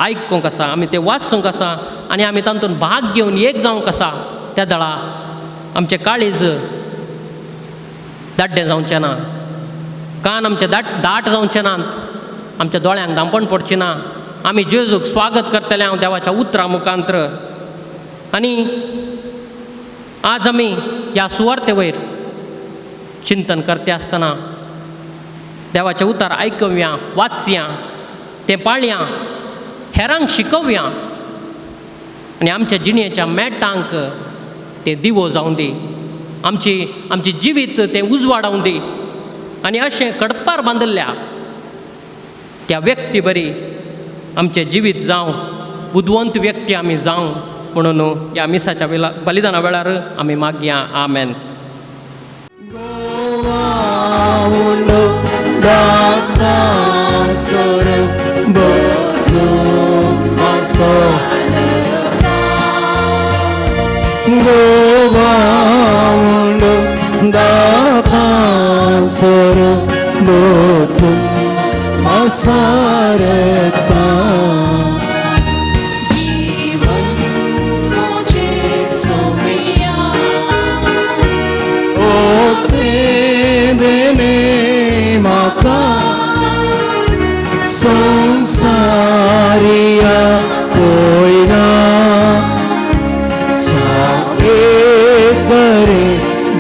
आयकूंक आसा, आमी तें वाचूंक आसा आनी आमी तातूंत भाग घेवन एक जावंक आसा. त्या दळा आमचें काळीज दाड्डें जावचें ना, कान आमचे दाट दाट जावचे नात, आमच्या दोळ्यांक धांपण पडचें ना. आमी जेजूक स्वागत करतले हांव देवाच्या उतरां मुखांत्र. आनी आज आमी ह्या सुवार्ते वयर चिंतन करते आसतना देवाचें उतर आयकुया, वाचया, तें पाळया, हेरांक शिकोवया आनी आमच्या जिणेच्या मेटांक तें दिवो जावं दी, आमची आमची जिवीत तें उजवाडावं दी. आनी अशें कडपार बांदिल्ल्या त्या व्यक्ती बरी आमचें जिवीत जावं, बुदवंत व्यक्ती आमी जावं म्हणून ह्या मिसाच्या वेळा बलिदाना वेळार आमी मागया. आमेन. जीवन मुझे सोमिया संसारिया कोयना सारे करे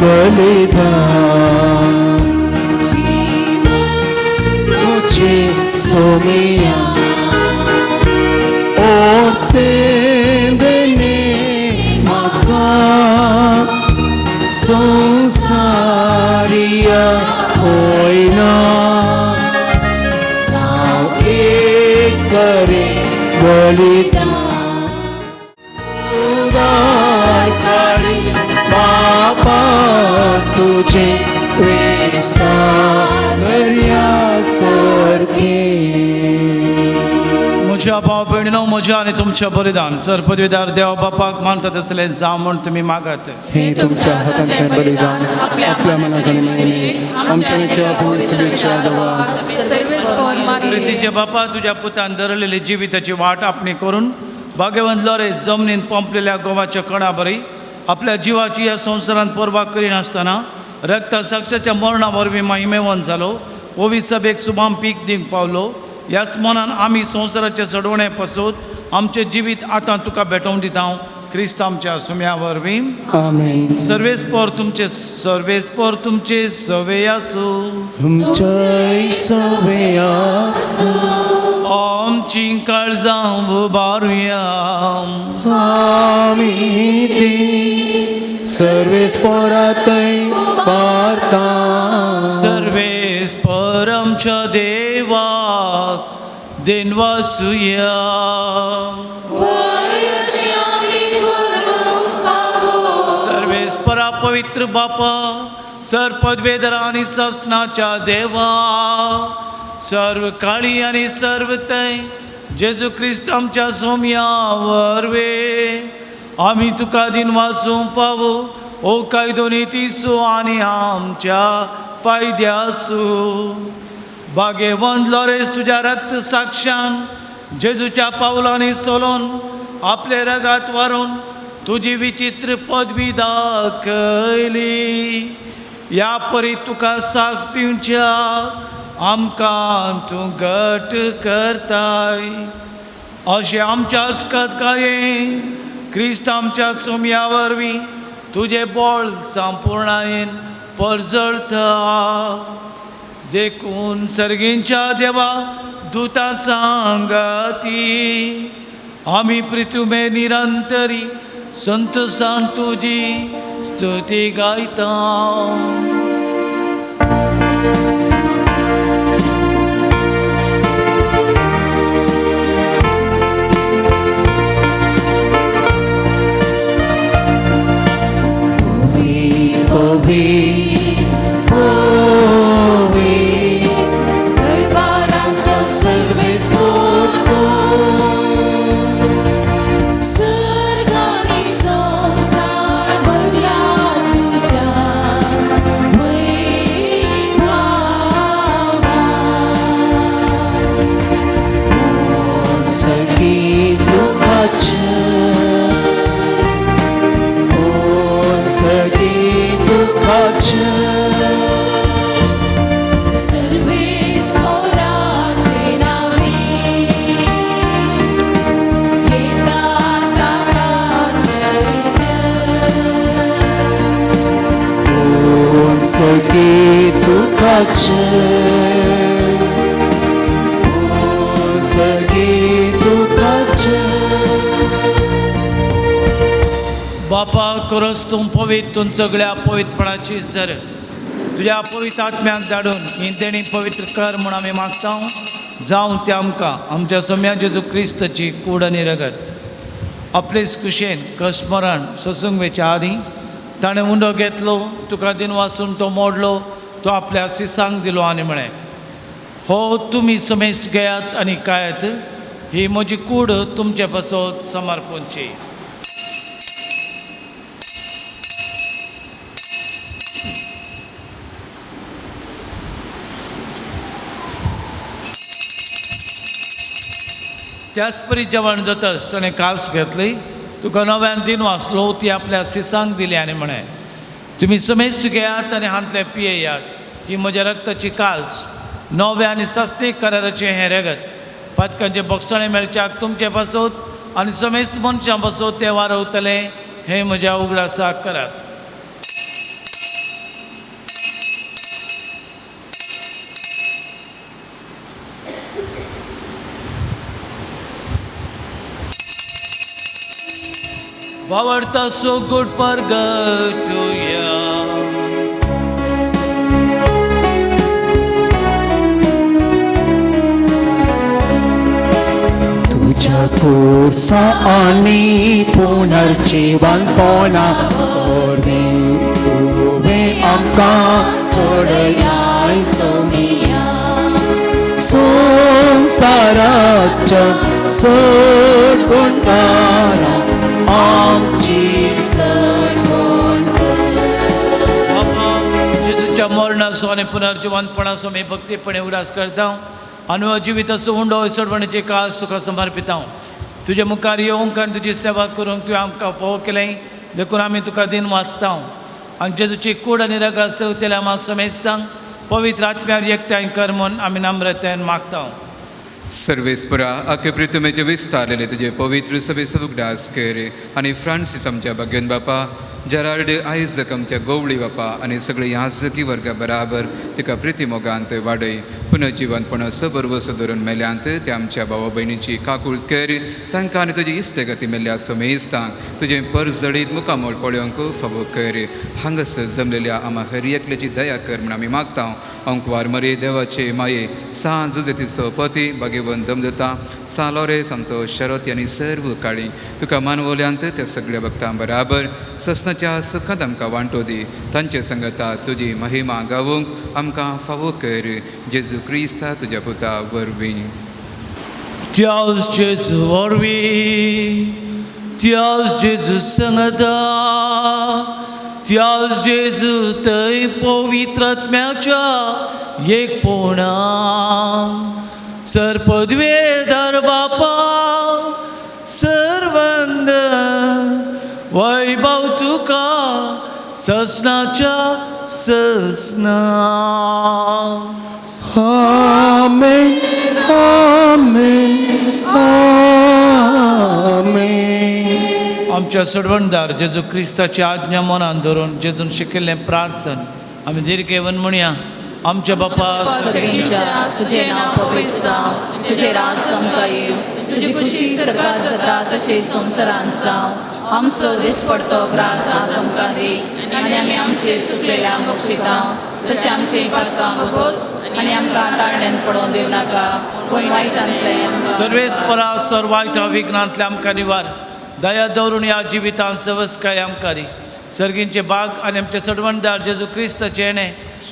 बलिदान जीवन मुझे सोमिया ओ तेंदने माका संसारिया कोयना सारे करे बलिदान उदार काळी बापा तुझे सारखे. म्हज्या भाव भयणीनो, म्हज्या आनी तुमचें बलिदान सर पदवीदार देव बापाक मानता तसलें जावं म्हूण तुमी मागात. हे तुमच्या हातांतलें बलिदान आपल्या मनाक आनी मायेने आमच्या मुख्या पवित्र देवा. प्रितीच्या बापा, तुज्या पुतान धरलेली जिविताची वाट आपणी करून भाग्यवंत लॉरेस जमनीन पंपलेल्या गोवाच्या कणा बरी आपल्या जिवाची ह्या संवसारांत पर्वा करिनासतना रक्ता साक्षाच्या मरणा वरवीं महिमेवंत जालो. पवित्र सभेक सुबाम पीक दिवंक पावलो. ह्याच मनान आमी संवसाराच्या चडवणे पासून आमचें जिवीत आतां तुका भेटोवन दिता क्रिस्त आमच्या सुम्या वरवीं. आमेन. सर्वेस्पर तुमचे सर्वेस्पर तुमचे सवे आसूं. तुमच्याय सवे आसूं. आमची काळजां उबारुया. आमी ती सर्वेस्परातय पारता. सर्वेस्पर आमच्या देवाक देनवासुया. सर्वेस्परा पवित्र बापा, सर पदवेदरा आनी ससनाच्या देवा, सर्व काळी आनी सर्व तय जेजू क्रिस्त आमच्या सोम्या वरवे आमी तुका दिनवासूंक फावो ओ कायदो नितीसो आनी आमच्या फायद्यासू. भाग्यवंत लॉरेस तुज्या रक्त साक्षान जेजूच्या पावलांनी सोलोन आपले रगात वारून तुजी विचित्र पदवी दाखयली. ह्या परी तुका साक्ष दिवच्या आमकां तूं घट करताय. अशें आमच्या अस्कतकायेन क्रिस्त आमच्या सोम्या वरवीं तुजें बळ संपुर्णायेन परजळता. देखून सर्गींच्या देवा दुता सांगाती आमी पृथ्वी निरंतरी संत सांत तुजी स्तुती गायता. सर्गानी संसार भरला तुझ्या बापा खरोच तूं पवित्र, तूं सगळ्या पवित्रपणाची सर तुज्या पवित्र आत्म्याक धाडून ही देणी पवित्र कर म्हूण आमी मागता. जावं ते आमकां आमच्या सोम्या जेजू क्रिस्ताची कूड आनी रगत. आपलेच कुशेन कश्ट मरण सोसूंक वेच्या आदीं ताणें उंडो घेतलो, तुका दिन वासून तो मोडलो, तो आपल्या सिसांक दिलो आनी म्हळें, हो तुमी समेस्त घेयात आनी खायात, ही म्हजी कूड तुमचे पासत समर्पणची. त्याच परी जेवण जातच ताणें काल्स घेतली, तुका नव्यान दिन वाचलो, ती आपल्या सिसांक दिली आनी म्हळें, तुमी समेस्त घेयात आनी हांतले पियेयात, ही म्हज्या रक्ताची काल्स, नव्या आनी सस्ती कराराचें हें रगत, पातकांचे बोगसणें मेळच्याक तुमचे पासत आनी समेस्त मनशां पासत तें वारवतलें, हें म्हज्या उगडासाक करात. बावडता सो गुड परगटुया. तुझ्या खुर्सा आनी पुनर्जीवनपणा वरवीं तुवें आमकां सोडयाय सोमिया. संवसाराच्या सोडवणदारा आमची सडवण कर. बाबा जेजूच्या मरणाचो आनी पुनर्जिवंतपणाचो आमी भक्तीपणे उगडास करता आनी हो जिविताचो उंडो सोडवणेची कास तुका समर्पिता. तुजे मुखार येवंक आनी तुजी सेवा करूंक तुवें आमकां फावो केलें, देखून आमी तुका दिन वाचता. आनी जेजूची कूड आनी रगत सेवतेल्या आमा समेस्तांक पवित्र आत्म्यार एकठांय कर म्हूण आमी नम्रतेन मागता. सर्वेस्परा आखे प्रितमेचे विस्तारलेले तुजे पवित्र सभेचो उगडास कर आनी फ्रांसीस आमच्या भाग्यन बापा, जेराल्ड आयजक आमच्या गोवळी बापा आनी सगळे याजकी वर्गा बराबर तिका प्रिती मोगांत वाडय. पुनर्जिवनपण सबर वस धरून मेल्यांत त्या आमच्या भावा भयणीची काकूळ कर, तांकां आनी तुजी इश्टगती मेल्ल्या समेस्तांक तुजें परजळीत मुखामोल पळोवंक फावो कर. हांगासर जमलेल्या आमा हर एकल्याची दया कर म्हूण आमी मागता. अंकवार मरे देवाचे माये, सां जुजेतीचो पती भाग्यवंत दमदता, सां लोरेस आमचो शरत आनी सर्व काळी तुका मानवल्यांत त्या सगळ्या भक्तां बराबर ससनाच्या सुखांत आमकां वांटो दी. तांचे संगता तुजी महिमा गावूंक आमकां फावो कर. जेजू क्रिस्ता तुज्या पुता वरवीं. त्याच जेजू वरवीं, त्याच जेजू संगता, त्याच जेजू थंय पवित्र आत्म्याच्या एकपणान सर पदवेदार बापा सर्वंदन वैभव तुका ससनाच्या ससना. आमेन आमेन आमेन. आमच्या सोडवणदार जेजू क्रिस्ताची आज्ञा मनान धरून जेजून शिकिल्लें प्रार्थन आमी दीर्घेवन म्हणया. आमच्या बापा सगळींच्या तुझे नाव पवित्र जावं, तुझे राज आमकां येवं, तुजी खुशी सरकार जाता तशें संवसारांत जावं. आमचो दिसपडतो ग्रास आज आमकां दी आनी आमी आमचे सुकलेल्या बक्षिता तशें आमचे पातकां भोगोस आनी आमकां ताळण्यान पडोवन दिवं नाका, पूण वायटांतलें आमकां सर्वेस्परा सर वायट विघ्नांतले आमकां निवार, दया दवरून ह्या जिवितांत सवस्काय आमकां दी. सर्गींचे बाग आनी आमचे सडवणदार जेजू क्रिस्ताचें येणें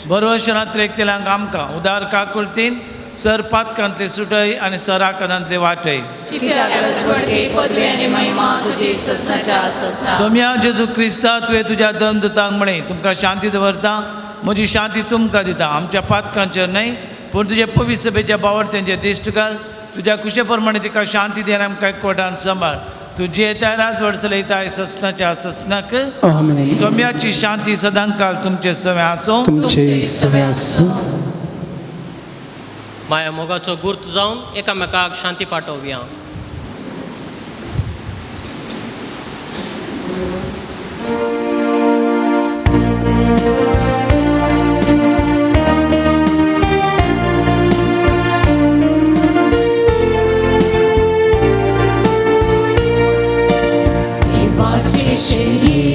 बरोवशनांत एकतेल्यांक आमकां उदार काकुळतीन सर पातकांतले सुटय आनी सर आकादांतले वाटय. कित्याक रसवडके पदवी आनी महिमा तुजी ससनाच्या ससना. सोम्या जेजू क्रिस्ता तुवें तुज्या दन दुतांक म्हळें, तुमकां शांती दवरता, म्हजी शांती तुमकां दिता. आमच्या पातकांचेर न्हय पूण तुजे पवित्र सभेच्या बावडत्यांचेर दिश्ट घाल. तुज्या कुशे प्रमाणे तिका शांती दी आनी आमकां एकवटान सांबाळ. तुजी येता राज वडसलयताय ससनाच्या ससनाक. आमेन. सोम्याची शांती सदांकाल तुमचे सवे आसूं. तुमचे सवे आसूं. माया मोगाचो गुर्त जावन एकामेकाक शांती पाठोवया. देवाचे शेरी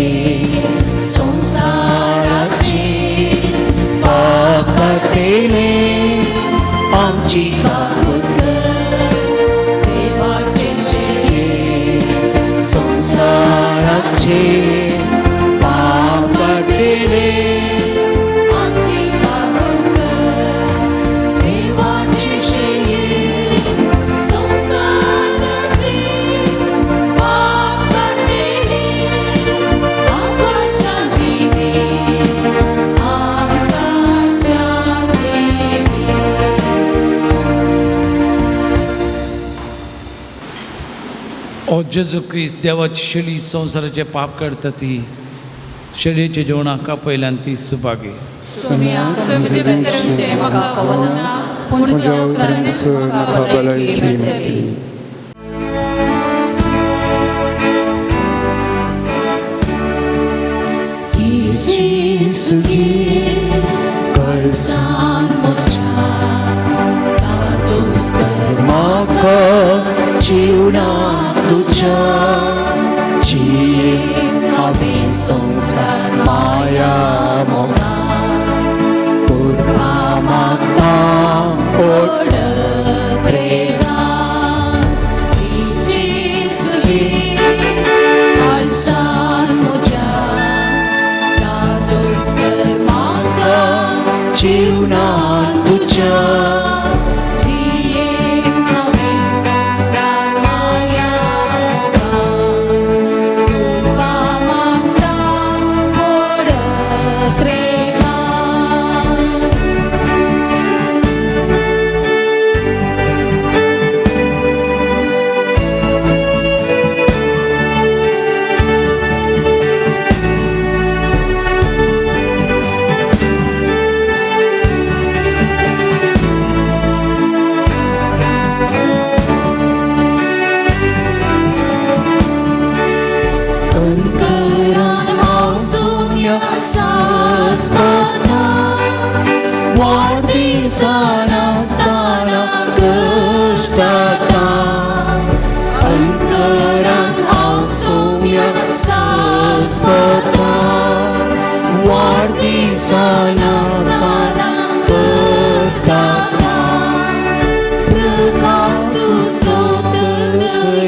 काडटेले आमची काकूत कर देवाचे शेळये संवसाराचे पाप काडटेले आमची काकूत कर देवाचे शेळये संवसाराचे पाप काडटेले आमकां शांती दी आमकां शांती दी. ओ जेजू क्रिस्त देवाची शेळी संवसाराचे पाप काडटा ती शेळयेच्या जेवणाक आपयल्यान ती सुभागी. सोम्या तुमचे भितरशें म्हाका फावना पूण तुज्या उतरांनीच म्हाका भलायकी मेळटली. सुगी कळसान म्हज्या दादोस कर म्हाका जिवना तुज्या जिये हांवें संवसार माया मोगा कृपा मागता प्रेगान सुगी काळसान म्हज्या दादोस कर म्हाका जिवना तुज्या जिये हांवें संवसार माया मोगा कृपा मागता प्रेगान. कंकरान हांव सोम्या सासपता वाडदिसानासतना कश्ट जाता अंतरान हांव सोम्या सासपता वाडदिसानासतना कश्ट जाता प्रकाश तूं सोदतरीन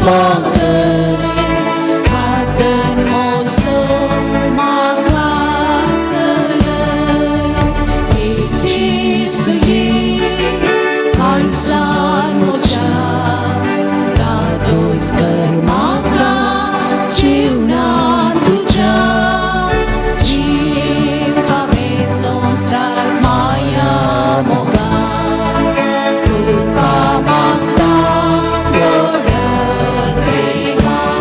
फातर हातन मोसो म्हाका सलय हेची सुगी काळसान म्हज्या दादोस कर म्हाका जिवना तुज्या जिये हांवें संवसार माया मोगा कृपा मागता प्रेगान.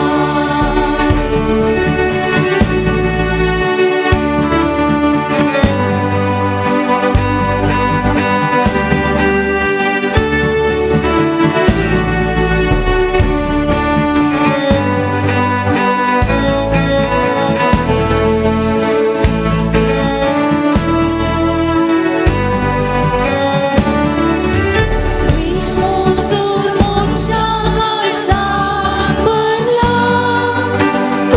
विश्वसूर मोक्षा काळसान भरला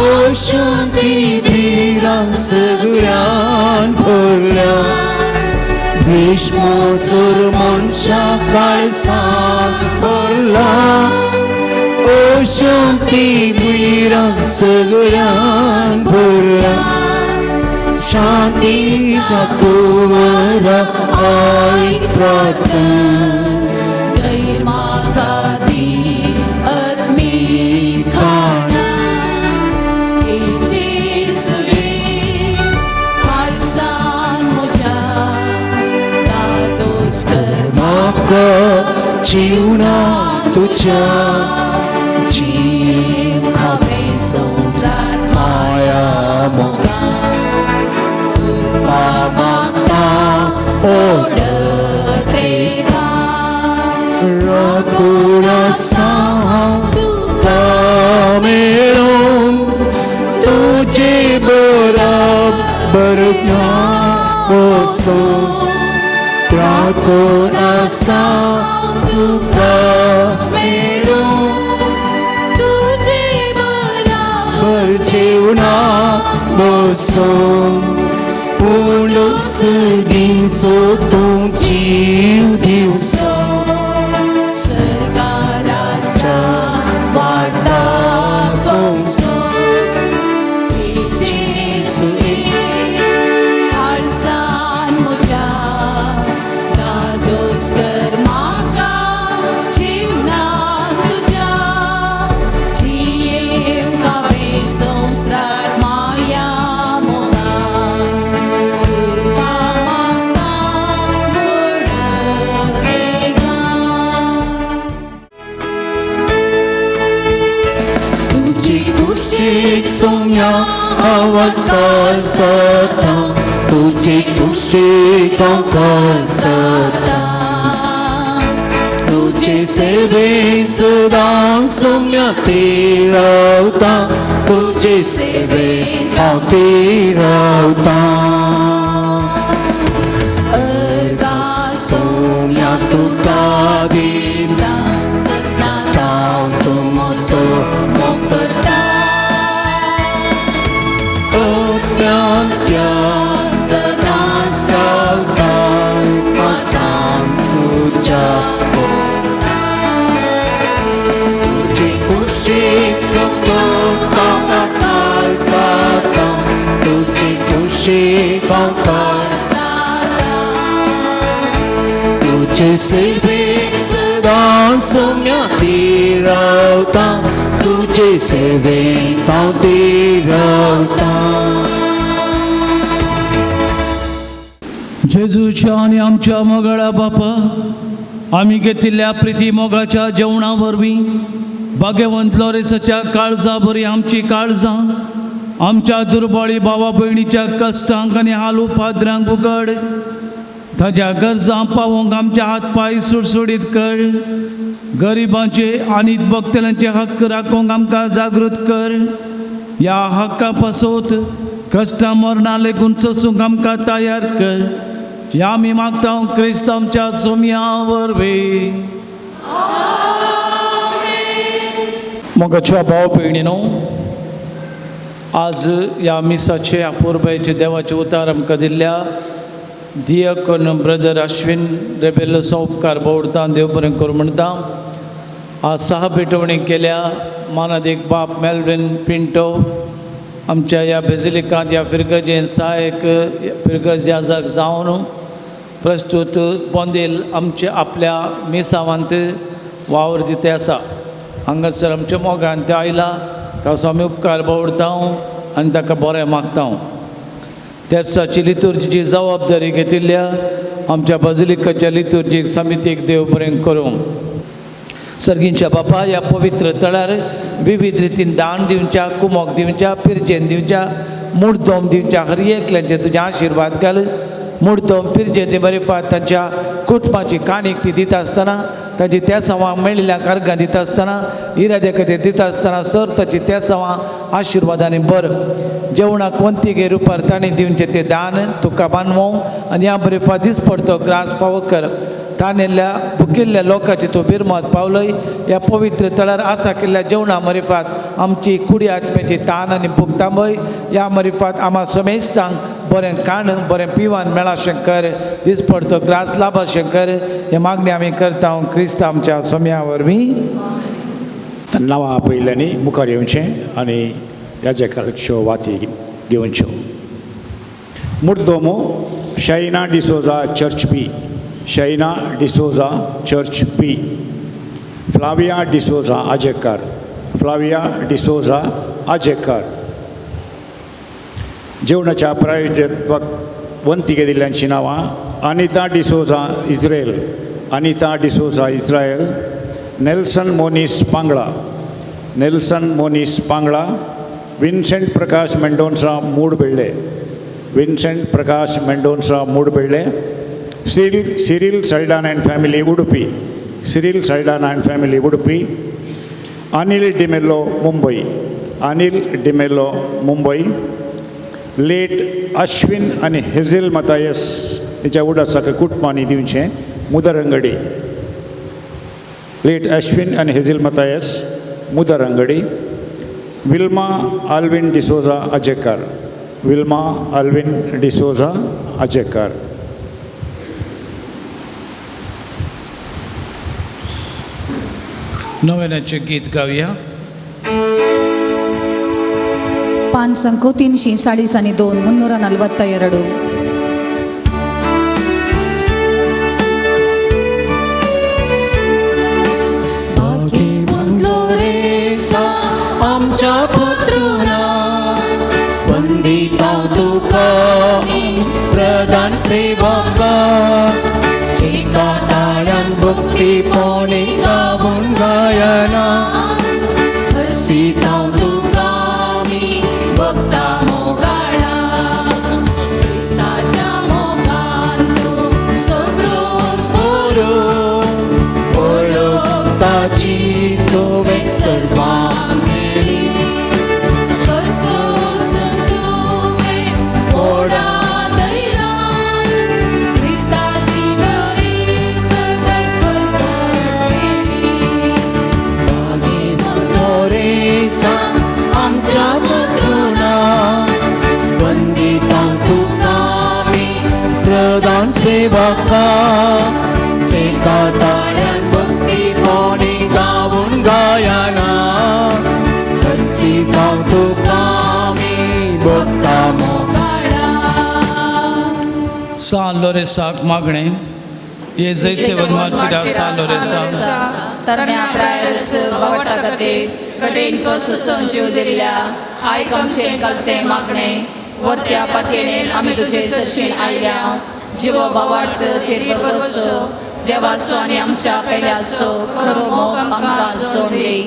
अशांती बिरां सगळ्यान भरल्या भीष्मोसूर मनशा काळसान भरला अशांती बिरां सगळ्यान भरल्या शांतीच्या कुंवरा आयक प्रार्थना धैर म्हाका दी आत्मीक खाणा हेची सुगी काळसान म्हज्या दादोस कर म्हाका जिवना तुज्या जिये हांवें संवसार माया मोगा कृपा मागता प्रेगान राकुणासा तुका मेळून तुजे बराबर बसून राकुणासा तुका मेळून तुजे बराबर जेवणा बसून पूण सगींचो तूं जीव दिवचो सरकाराचा वाडता कंसो जेजू काळजान म्हज्या दादोस कर म्हाका जिवनान तुज्या जियेवंक हांवें संवसार माया मोगान कृपा मागता बुडत वेगान. तुजी कुशीक सोम्या आवाज घाल जाता तुजी कुशीक हांव घाल जाता तुजे सेवे सदां सोम्या ती रावता तुजे सेवे हांव ती रावता अर्गां सोम्या तुका दिता सस्नातां हांव तूं म्हजो मोग करता अज्ञात्या सदांच रावता पासान तुज्या पोसता तुजे कुशीक सुखदुःख सावकाश जाता तुजे कुशीक हांव जाता तुजे सेवेक सदां सोम्या ती रावता तुजे सेवेक हांव ती रावता जेजूच्या आनी आमच्या मोगाळा बापा आमी घेतिल्ल्या प्रिती मोगाच्या जेवणा वरवीं भाग्यवंत लोरेसाच्या काळजा बरी आमची काळजां आमच्या दुर्बळी भावा भयणीच्या कश्टांक आनी हाल उपाद्रांक उगड ताज्या गरजां पावोवंक आमचे हात पांय सुडसुडीत कर गरिबांचे आनी भक्तल्यांचे हक्क राखूंक आमकां जागृत कर ह्या हक्का पासत कश्टां मरणां लेगून सोसूंक आमकां तयार कर ह्या आमी मागता क्रिस्त आमच्या सोमया वरवीं. मोगाच्या भाव भयणीनो आज ह्या मिसाचे अपुरबायेचे देवाचे उतार आमकां दिल्ल्या दियकन ब्रदर अश्विन रेबेल्लोसो उपकार बोवडता देव बरें करूं म्हणटा. आज सहा भेटवणी केल्या मानादीक बाप मेल्विन पिंटो आमच्या ह्या बेजिलिकांत ह्या फिरगजेन सहायक फिरगज याजक जावन प्रस्तूत बोंदेल आमचे आपल्या मिसावांत वावर दिते आसा. हांगासर आमच्या मोगान ते आयला ताचो आमी उपकार बोवडता आनी ताका बरें मागता. तेर्साची लितुर्जीची जबाबदारी घेतिल्ल्या आमच्या बाजुलिकाच्या लितुर्जीक समितीक देव बरें करूं. सर्गींच्या बापा ह्या पवित्र तळार विविध रितीन दान दिवच्या कुमोक दिवच्या पिरजेन दिवच्या मुर्दोम दिवच्या हर एकल्याचे तुजे आशिर्वाद घाल. मुर्दोम पिरजेन बरी तांच्या कुटुंबाची काणीक ती दिता आसतना ताची त्या सवां मेळिल्ल्या कार्गां दिता आसतना इराद्या खातीर दिता आसतना सर ताची त्या सवां आशिर्वादांनी बर जेवणाक वंती रुपार तांणी दिवचें तें दान तुका बानवो आनी ह्या बरी दीस पडतो ग्रास फावो कर. तानेल्ल्या भुकिल्ल्या लोकांची तूं बिरमत पावलय ह्या पवित्र तळार आसा केल्ल्या जेवणा मरिफात आमची कुडी आत्म्याची तान आनी भूक थांबय. ह्या मरिफात आमा समेस्तांक बरें खाण बरें पिवान मेळा शंकर दीस पडतो ग्रास लाभा शंकर हे मागणी आमी करता क्रिस्त आमच्या सोम्या वरवीं. नांवां आपयल्यांनी मुखार येवचें आनी ह्या जेकाच्यो वाती घेवच्यो. मुर्दोमो Shaina D'Souza church P, Shaina D'Souza church P, Flavia D'Souza Ajekar, Flavia D'Souza Ajekar. जेवणाच्या प्रायोजत्वाक वंती घेतिल्ल्यांची नांवां Anita D'Souza Israel, Anita D'Souza Israel, Nelson Moniz Pangla, Nelson Moniz Pangla, Vincent Prakash Mendonca Moodbelle, Vincent Prakash Mendonca Moodbelle, Cyril Saldanha and family Udupi, Cyril Saldanha and family Udupi, Anil D'Mello Mumbai, Anil D'Mello Mumbai, late Ashwin आनी हेझेल मतायस हेच्या उडासाक कुटुंबांनी दिवचें मुदरंगडी, लेट अश्विन आनी Hazel Mathias Mudarangadi, Wilma Alvin D'Souza Ajekar. Wilma Alvin D'Souza Ajekar. नव्याचे गीत गावया. पान संको 342 342. भाग्यवंतलो रेसा आमच्या पुत्रुना वंदिता तुका प्रधान सेवका एका ताळ्यान भक्तीपणे गावून गायना हर्षिता तुका आमी भक्ता मोगाळा क्रिस्ताच्या मोगान तूं सगळोच बरो वळखताची तुवें सर्वांक दिली कसोसून तुवें व्हडा धैर्यान क्रिस्ताची बरी कदर केली. भाग्यवंतलो रेसा आमच्या पुत्रुना वंदिता तुका आमी प्रधान सेवका एका ताळ्यान भक्तीपणे गावून गायना हर्षिता तुका आमी भक्ता मोगाळा. सान लोरेसाक मागणें हे जैतेवन मार्तिरा सान लोरेसा. तरण्या प्रायस बावटा कते कठीण कसोसून जीव दिल्ल्या आयक आमचें कलतें मागणें वरत्या पातयेन आमी तुजे सरशीन आयल्या जिवो बावार्थ थेर बरगसो देवाचो आनी आमच्या पेल्याचो खरो मोग आमकां सोड दी.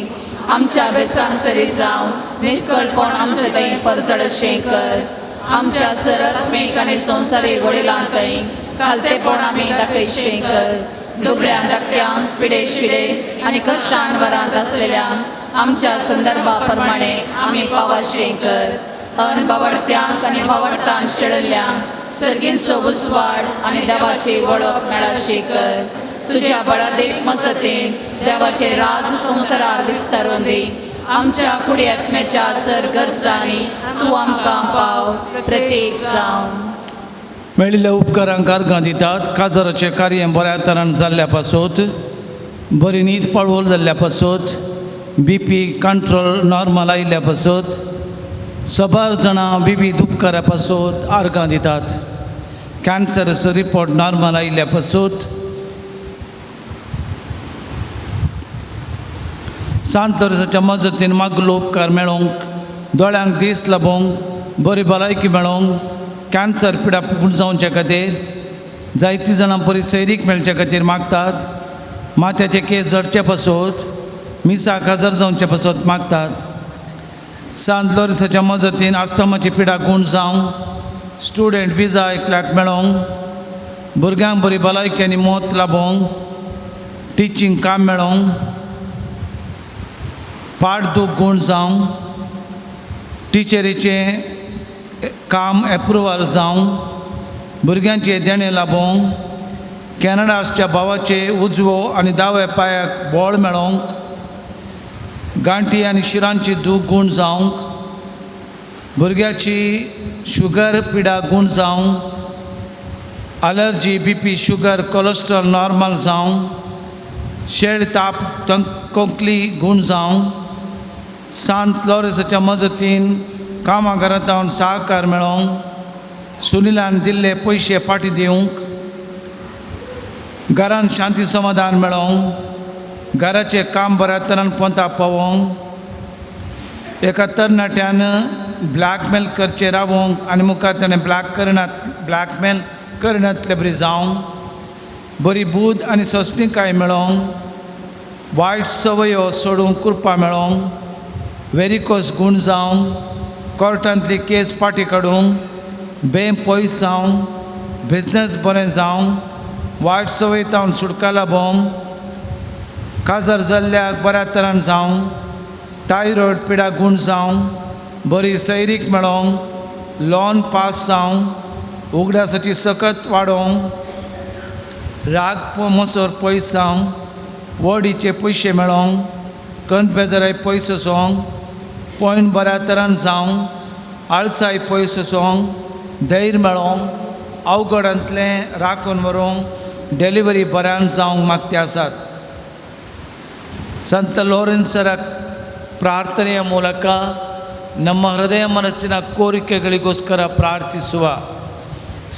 आमच्या बेसांक सरी जावं निस्कळपण आमचे थंय परजडशें कर. आमच्या सरत्मीक आनी संवसारी वडिलां थंय खालतेपण आमी दाखयशें कर. दुबळ्या धाकट्यांक पिडे शिडे आनी कश्टान वरांत आसलेल्यांक आमच्या संदर्भा प्रमाणे आमी पावाशें कर. अन बावडत्यांक आनी बावडटान शेळिल्ल्यांक सर्गींचो उजवाड आनी देवाची वळख मेळाशें कर. तुज्या बळादेक मजतीन देवाचे राज संवसारार विस्तारून दी. आमच्या कुडी आत्म्याच्या सर गरजांनी तूं आमकां पाव प्रत्येक जावं. मेळिल्ल्या उपकारांक अर्गां दितात. काजाराचें कार्य बऱ्या तरान जाल्ल्या पासत, बरी न्हीद पाळवल जाल्ल्या पासत, बी पी कंट्रोल नॉर्मल आयिल्ल्या पासत, सबार जाणां विवीध उपकारा पासत अर्गां दितात. कॅन्सराचो रिपोर्ट नॉर्मल आयिल्ल्या पासत, सांत लोरेसाच्या मजतीन मागलो उपकार मेळोंक, दोळ्यांक दीस लाबोवंक, बरी भलायकी मेळोंक, कॅन्सर पिडा पूण जावचे खातीर जायतीं जाणां बरी सैरीक मेळचे खातीर मागतात. माथ्याचे केस झडचे पासत, मिसाक हजर जावचे पासत मागतात. सांत लोरेसाच्या मजतीन आस्तमाची पिडा गूण जावंक, स्टुडंट विजा एकल्याक मेळोंक, भुरग्यांक बरी भलायकी आनी मोत लाबोवंक, टिचींग काम मेळोंक, पाठ दूख गूण जावंक, टिचरीचें काम एप्रुवल जावंक, भुरग्यांचें देणें लाबोवंक, कॅनडा आसच्या भावाचे उजवो आनी दाव्या पांयाक बळ मेळोंक, गांठी आनी शिरांची दूख गूण जावंक, भुरग्याची शुगर पिडा गूण जावंक, allergy B P sugar cholesterol normal जावंक, शेळ ताप खोंकली गूण जावंक, सांत लोरेसाच्या मजतीन कामां घरांत सहकार मेळोंक, सुनिलान दिल्ले पयशे फाटीं दिवंक, घरान शांती समाधान मेळोंक, घराचें काम बऱ्या तरान पोंता पावोवंक, एका तरणाट्यान ब्लॅकमेल करचें रावोंक आनी मुखार ताणें ब्लॅकमेल करनातले बरी जावंक, बरी बूद आनी सोंसणीकाय मेळोंक, वायट संवयो सोडूंक कृपा मेळोंक, वेरिकोस गूण जावंक, कोर्टांतली केस फाटीं काडूंक, बें पयस जावंक, बिजनस बरें जावंक, वायट संवय तावन सुटका लाबोवंक, काजार जाल्ल्याक बऱ्या तरान जावंक, थायरॉयड पिडा गूण जावंक, बरी सैरीक मेळोंक, लॉन पास जावंक, उगडासाची सकत वाडोवंक, राग मोसर पयस जावंक, वडीचे पयशे मेळोंक, कंत बेजाराय पयस वचोंक, पॉयंट बऱ्या तरान जावंक, आळसाय पयस वचोंक धैर्य मेळोंक अवघडांतलें राखून व्हरूंक डिलिव्हरी बऱ्यान जावंक मागते आसात. ಸಂತ ಲೋರೆನ್ಸರ ಪ್ರಾರ್ಥನೆಯ ಮೂಲಕ ನಮ್ಮ ಹೃದಯ ಮನಸ್ಸಿನ ಕೋರಿಕೆಗಳಿಗೋಸ್ಕರ ಪ್ರಾರ್ಥಿಸುವ.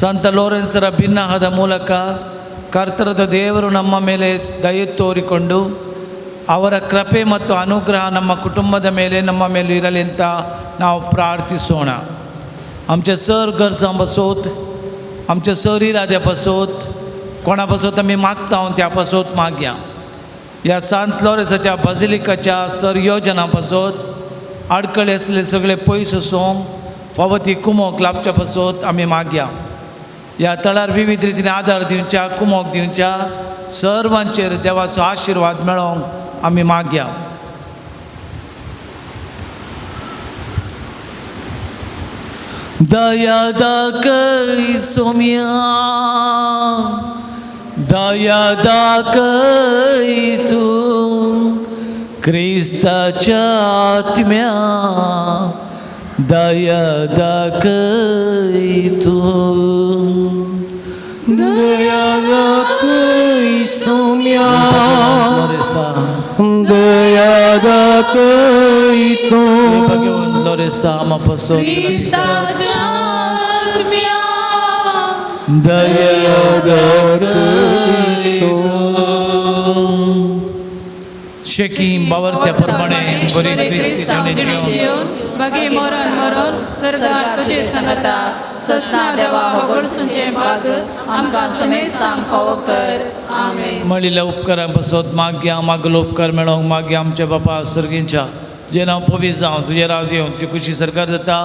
ಸಂತ ಲೋರೆನ್ಸರ ಬಿನ್ನಹದ ಮೂಲಕ ಕರ್ತರದ ದೇವರು ನಮ್ಮ ಮೇಲೆ ದಯೆ ತೋರಿಕೊಂಡು ಅವರ ಕೃಪೆ ಮತ್ತು ಅನುಗ್ರಹ ನಮ್ಮ ಕುಟುಂಬದ ಮೇಲೆ ನಮ್ಮ ಮೇಲೆ ಇರಲಿ ಅಂತ ನಾವು ಪ್ರಾರ್ಥಿಸೋಣ. आमचे सर गरजां बसोत, आमचे सर इराद्या पासत, कोणा पासत आमी मागता त्या पासत मागया. ह्या सांत लॉरेसाच्या बाजिलिकाच्या सर योजना पासत आडखळी आसले सगळे पयस वचोंक फावो ती कुमोक लाभच्या पासत आमी मागया. ह्या तळार विविध रितीन आदार दिवच्या, कुमोक दिवच्या सर्वांचेर देवाचो आशिर्वाद मेळोंक आमी मागया. दया दाखय सोम्या, दया दाखय तूं क्रिस्ताच्या आत्म्या, दया दाखय तूं. दया दाखय सोम्या, दया दाखय तूं. भगवंत लोरेसा आमा पासत क्रिस्ताच्या आत्म्या दया दाखय तूं. शेकी बावरत्या प्रमाणे बरी क्रिस्ती जिणें बगे मरण मरण सरकार तुझे संगता ससना देवा होगडसूंचें भाग आमकां समेस्तांक फावो कर. आमेन. मळिल्ल्या उपकारां पासत मागया, मागलो उपकार मेळोंक मागया. आमच्या बापा सर्गींच्या, तुजें नांव पवित्र जावं, तुजें राज येवं, तुजी खुशी सरकार जाता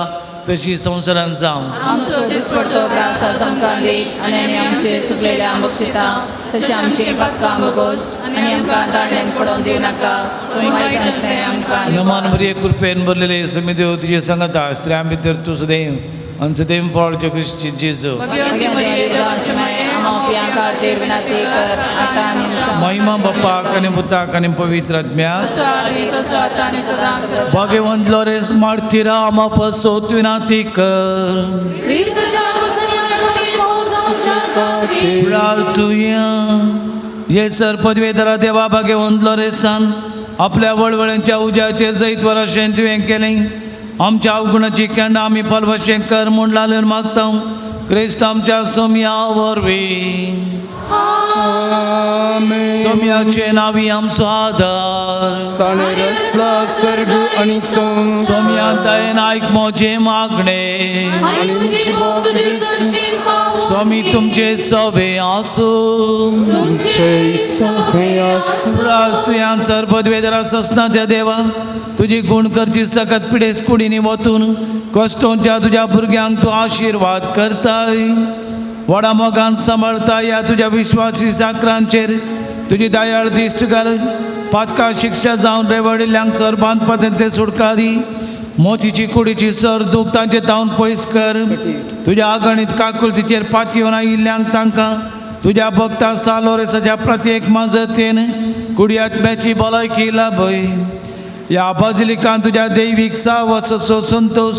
तशी संवसारान जावं. आमचो दिसपडतो ग्रास आज आमकां दी आनी आमी आमचे सुकलेल्या बक्षिता तशें आमचीं पातकां बोगोस आनी आमकां दांड्यांक पडोवन दिवं नाका, पूण वायटांतलें आमकां नमान मरिये, कृपेन भरलेले, समिदेव तुजे संगता, स्त्रियां भितर तूं सदैव आनी सदैव फळ क्रिस्ती जेजू. भगवती मरिये, देवाची माये, आमा पियां खातीर विनंती कर आतां आनी आमच्या महिमा बापाक आनी पुताक आनी पवित्र आत्म्याक. तसो आदी तसो आतां आनी सदां सदां. भगवंत लोरेस मार्तीरा आमा पासत विनंती कर. क्रिस्ताच्या मुसलमान कमी जावच्या खातीर. प्रार्थुया. हे सर पदवेधरा देवा भाग्यवंत लोरेसान आपल्या वळवळ्यांच्या उज्याचेर जैत वराशें तुवें केलें. आमच्या अवगुणाची केंडां आमी पालवशें कर म्हूण लालन मागता क्रिस्त आमच्या सोम्या वरवीं. सोम्याचे नावी आमचो आदार, ताणें रचला सर्ग आनी संवसार. सोम्या दयेन आयक म्हजें मागणें, आनी तुजी मोग तुजे सरशीं पावोवपी. स्वामी तुमचे सवे आसूं. तुमचे सवे आसूं. प्रार्थुया. सर पदवेधरा ससनाच्या देवा, तुजी गुण करची सकत पिडेस कुडींनी वतून कश्टोंच्या तुज्या भुरग्यांक तूं आशिर्वाद करताय. व्हडा मोगान सांबाळता ह्या तुज्या विश्वासी साकरांचेर तुजी दयाळ दिश्ट घाल. पातका शिक्षा जावन रेवडिल्ल्यांक सर बांदपात ते सुटका दी. मोतीची कुडीची सर दूख तांचे तावन पयस कर. तुज्या आगणीत काकुळतीचेर पातयेवन आयिल्ल्यांक तांकां तुज्या भक्ता सालोरेसाच्या प्रत्येक मजतीन कुडी आत्म्याची भलायकी लाभय. ह्या बाजिलिकान तुज्या दैवीक सावसचो संतोश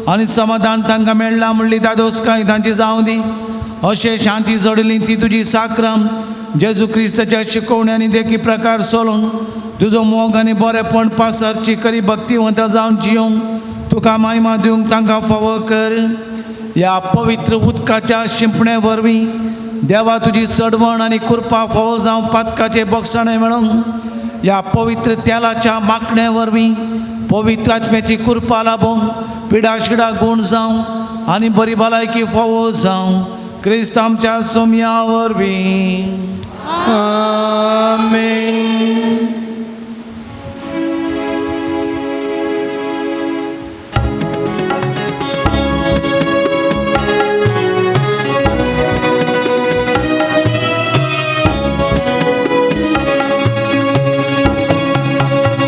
आनी समाधान तांकां मेळ्ळा म्हणली दादोसकाय तांची जावं दी. अशें शांती जोडली ती तुजी साक्रम जेजू क्रिस्ताच्या शिकवणी आनी देखी प्रकार सोलून तुजो मोग आनी बरेपण पासरची करी भक्तिवंत जावन जियोंक तुका मायमा दिवंक तांकां फावो कर. ह्या पवित्र उदकाच्या शिंपणे वरवीं देवा तुजी सडवण आनी कृपा फावो जावं पातकाचें बक्षाणें मेळोंक. ह्या पवित्र तेलाच्या मागणे वरवीं पवित्र आत्म्याची कृपा लाभोंक पिडा शिडा गूण जावं आनी बरी भलायकी फावो जावं क्रिस्त आमच्या सोम्या वरवीं. आमेन.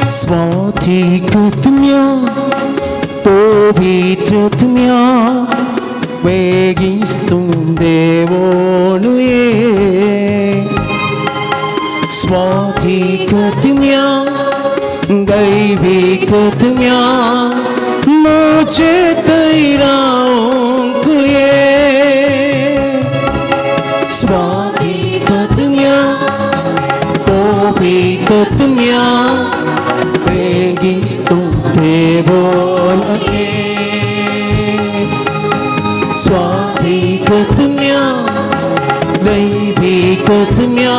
स्वाधिकृत्म्या पवित्रत्म्या वेगिस्तुं देवोनुये. स्वाधिकृत्म्या दैविकृत्म्या मुझे तैराऊं ये स्वाधिकत्म्या पवित्रत्म्या बेगी स्तुते बोलते स्वाधिकत्म्या दैविकत्म्या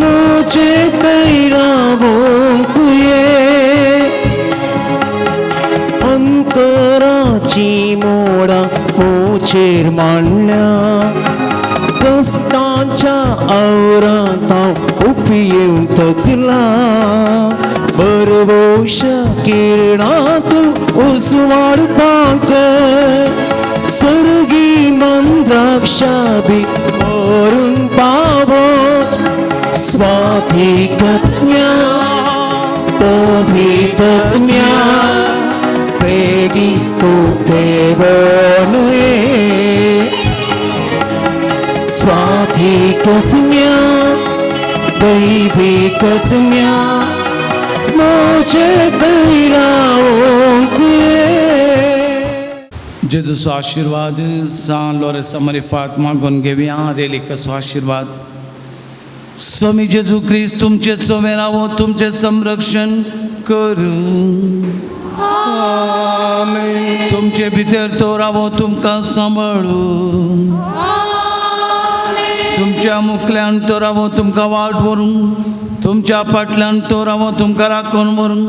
मुझे तैराऊं ये अंतराची मोडा मोचेर मांडल्या कफ्तांच्या आवरांत उपयेवन थकला बरवोश किरणांत उजवाड पांक सर्गी मंद्राक्षा बी भरून पावस स्वाधिकत्म्या पवित्रत्म्या बेगी स्तुते बोलये स्वाधिकत्म्या दैविकत्म्या मुझे तैराऊं जेजूचो आशिर्वाद सान लोरेसा मारिफात मागून घेवया रेलिकाचो आशिर्वाद. स्वामी जेजू क्रिस्त तुमचे सोमे रावो, तुमचें संरक्षण करूं. तुमचे भितर तो रावो, तुमकां सांबाळू. तुमच्या मुखल्यान तो रावो, तुमकां वाट व्हरूं. तुमच्या फाटल्यान तो रावो, तुमकां राखून व्हरूं.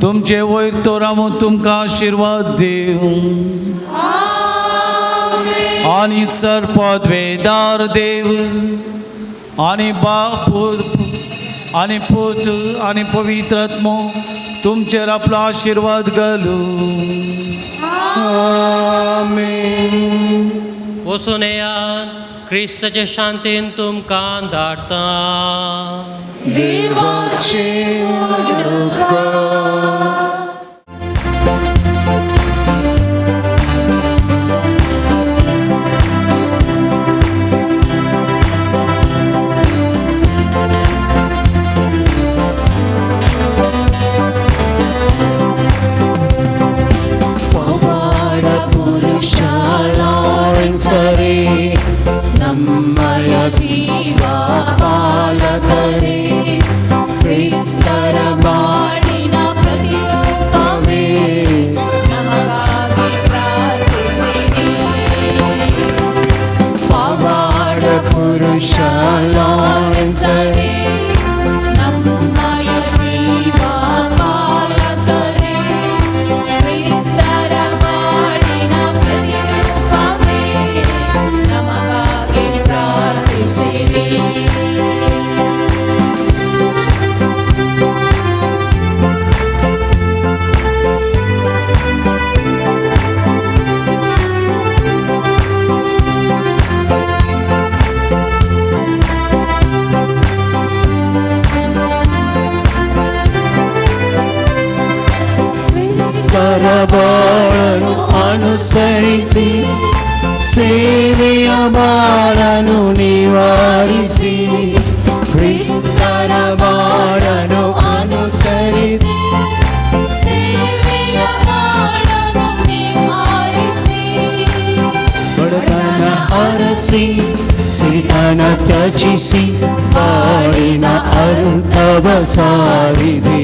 तुमचे वयर तो रावो, तुमकां आशिर्वाद दिवं. आनी सर्पद्वेदार देव आनी बाप आनी पूत आनी पवित्र आत्मो तुमचेर आपलो आशिर्वाद घालूं. वचून येयात, क्रिस्ताचे शांतीन तुमकां धाडटा. देवाचे उपकार. ಪವಾಡ ಪುರುಷ ಲಾರೆನ್ಸರೇ ನಮ್ಮಯ ಜೀವ ಪಾಲಕರೇ ಕ್ರಿಸ್ತರ ಬಾಳಿನ ಪ್ರತಿರೂಪವೇ ನಮಗಾಗಿ ಪ್ರಾರ್ಥಿಸಿರಿ. ಪವಾಡ ಪುರುಷ ಲಾರೆನ್ಸರೇ ನಮ್ಮಯ ಜೀವ ಪಾಲಕರೇ ಕ್ರಿಸ್ತರ ಬಾಳಿನ ಪ್ರತಿರೂಪವೇ ನಮಗಾಗಿ ಪ್ರಾರ್ಥಿಸಿರಿ. ಬಾಳನು ಅನುಸರಿಸಿ ಸೇವೆಯ ಬಾಳನು ನಿವಾರಿಸಿ ಕ್ರಿಸ್ತರ ಬಾಳನು ಅನುಸರಿಸಿ ಸೇವೆಯ ಬಾಳನು ನಿವಾರಿಸಿ ಬಡತನ ಅರಸಿ ಸಿರಿತನ ತ್ಯಜಿಸಿ ಬಾಳಿನ ಅರ್ಥವ ಸಾರಿದೆ.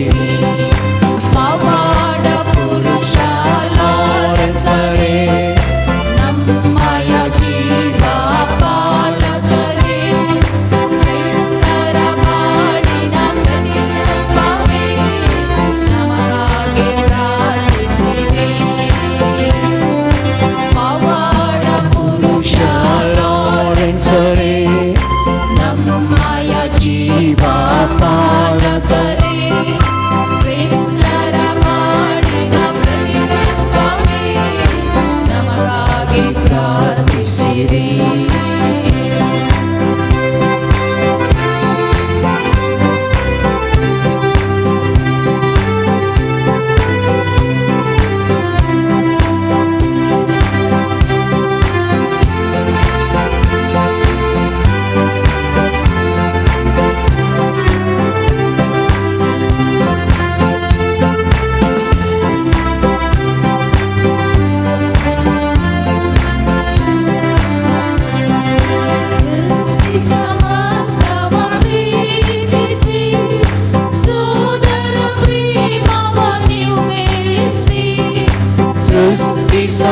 ಪವಾಡ ಪುರುಷ ಲಾರೆನ್ಸರೇ ನಮ್ಮಯ ಜೀವ ಪಾಲಕರೇ ಕ್ರಿಸ್ತರ ಬಾಳಿನ ಪ್ರತಿರೂಪವೇ ನಮಗಾಗಿ ಪ್ರಾರ್ಥಿಸಿರಿ. ಪವಾಡ ಪುರುಷ ಲಾರೆನ್ಸರೇ ನಮ್ಮಯ ಜೀವ ಪಾಲಕರೇ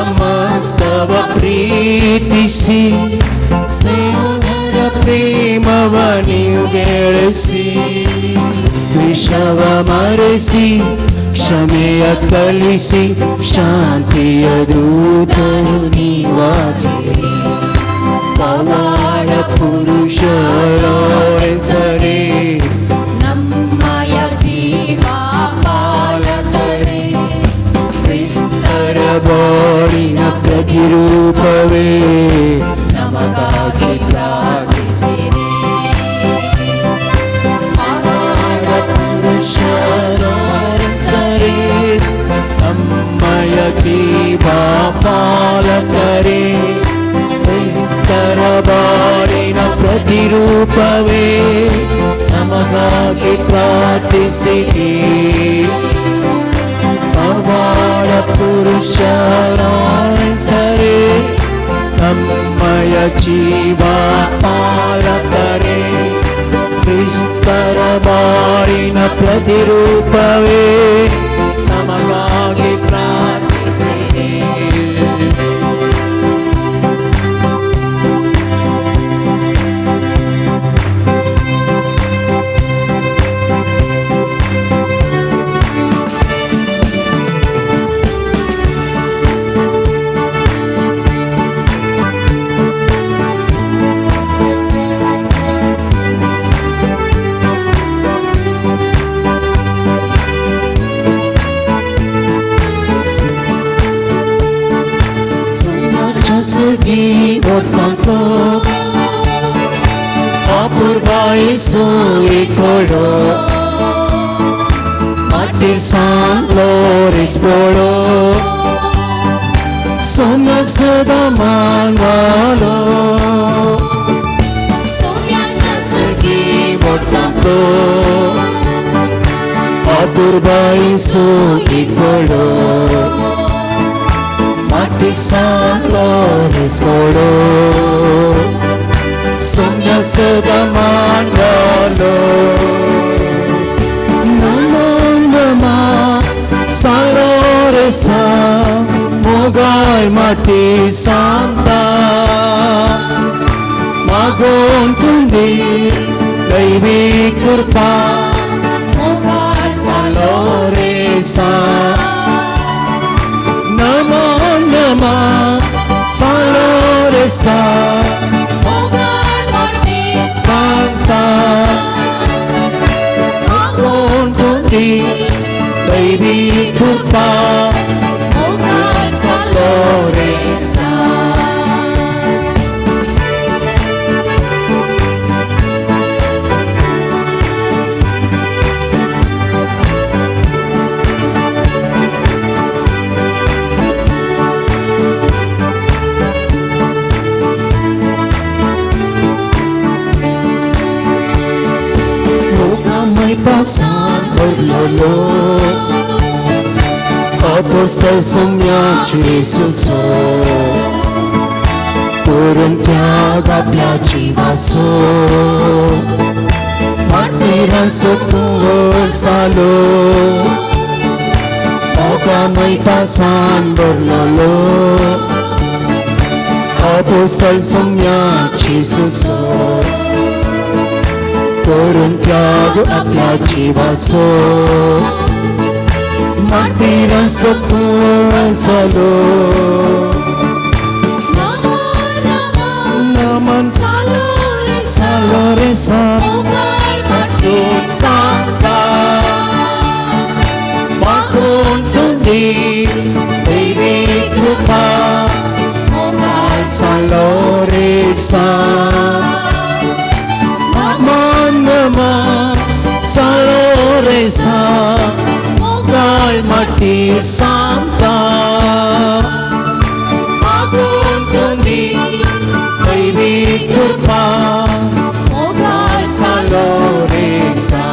ಸಮಸ್ತವ ಪ್ರೀತಿಸಿ ಸೋದರ ಪ್ರೇಮವ ನೀವು ಗೆಳೆಸಿ ದ್ವೇಷವ ಮರೆಸಿ ಕ್ಷಮೆಯ ಕಲಿಸಿ ಶಾಂತಿಯ ದೂತರು ನೀವಾದಿರಿ ಪವಾಡ ಪುರುಷ ಲಾರೆನ್ಸರೇ ನಮ್ಮಯ ಜೀವ ಪಾಲಕರೇ ಕ್ರಿಸ್ತರ ಬಾಳಿನ ಪ್ರತಿರೂಪವೇ ನಮಗಾಗಿ ಪ್ರಾರ್ಥಿಸಿರಿ ಪವಾಡ ಪುರುಷ ಲಾರೆನ್ಸರೇ ನಮ್ಮಯ ಜೀವ ಪಾಲಕರೇ ಕ್ರಿಸ್ತರ ಬಾಳಿನ ಪ್ರತಿರೂಪವೇ ನಮಗಾಗಿ ಪ್ರಾರ್ಥಿಸಿರಿ ಪವಾಡ ಪುರುಷ ಲಾರೆನ್ಸರೇ ನಮ್ಮಯ ಜೀವ ಪಾಲಕರೇ ಕ್ರಿಸ್ತರ ಬಾಳಿನ ಪ್ರತಿರೂಪವೇ ನಮಗಾಗಿ ಪ್ರಾರ್ಥಿಸಿರಿ. Segi ortanto Apurbai suri koro Martir San Loris poro Somyak sada manvalo Segi ortanto Apurbai suri koro Martir San Loris poro Somya sada manvalo Namo Nama Saloresa Mogal Martir Santa Magontundi Daivi Krupa Mogal Saloresa Namo Nama Saloresa Mogal Martir Santa Magontundi Daivi Krupa Mogal Saloresa Lokamay pasan भरलेलो Apostol Somya जेसूचो करून त्याग आपल्या जिवाचो मार्टिरांचो कुंवर जालो लोकामय पासान भरलेलो Apostol Somya जेसूचो करून त्याग आपल्या जिवाचो मार्टिरांचो कुंवर जालो नमन सालोरेसा Santa Magontundi Devi Krupa Saloresa Manama Saloresa Mogal Martir Santa Magontundi Devi Krupa Mogal Saloresa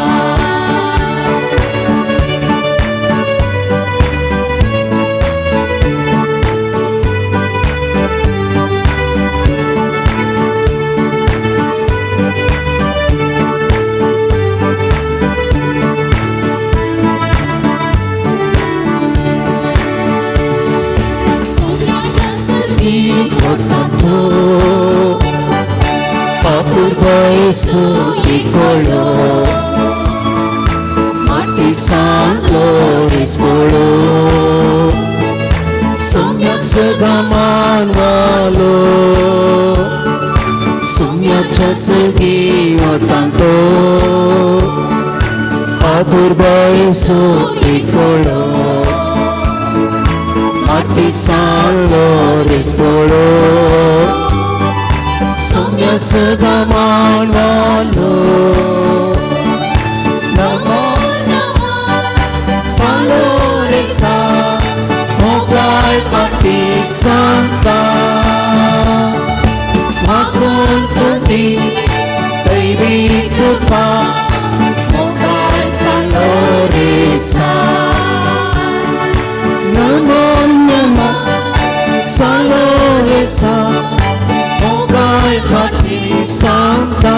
Yesu पिकोळो माटी सांलोरेस पोळो सोम्याक सदां मानवालो सोम्याच्या सगीं वतांतो अपूर्व येसू पिकोळो माटी सांलोरेस पोळो सोम्या सदां मानवालो नमो नमो सालोरेसा मोगाळ माटी सांता मागून तुदी दैवी कृपा मोगाळ सालोरेसा नमो नमो सालोरेसा मोगाळ माटी सांता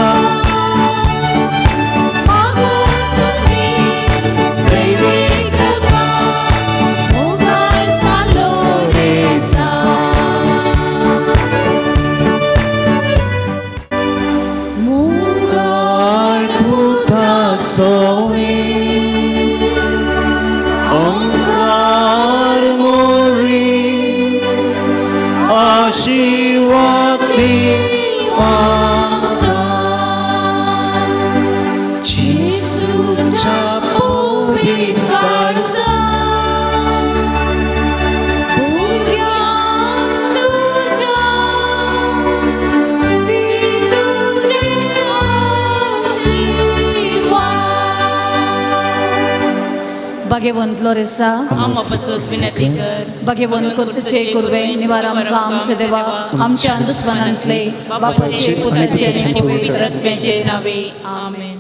भाग्यवंत लोरेसा आमकां पासत विनंती कर. भाग्यवंत कोर्सचे कुर्वे निवार आमकां आमचे देवा आमच्या दुस्मानांतले बापाचे पुताचे आनी पवित्र आत्म्याचे नावे आमेन.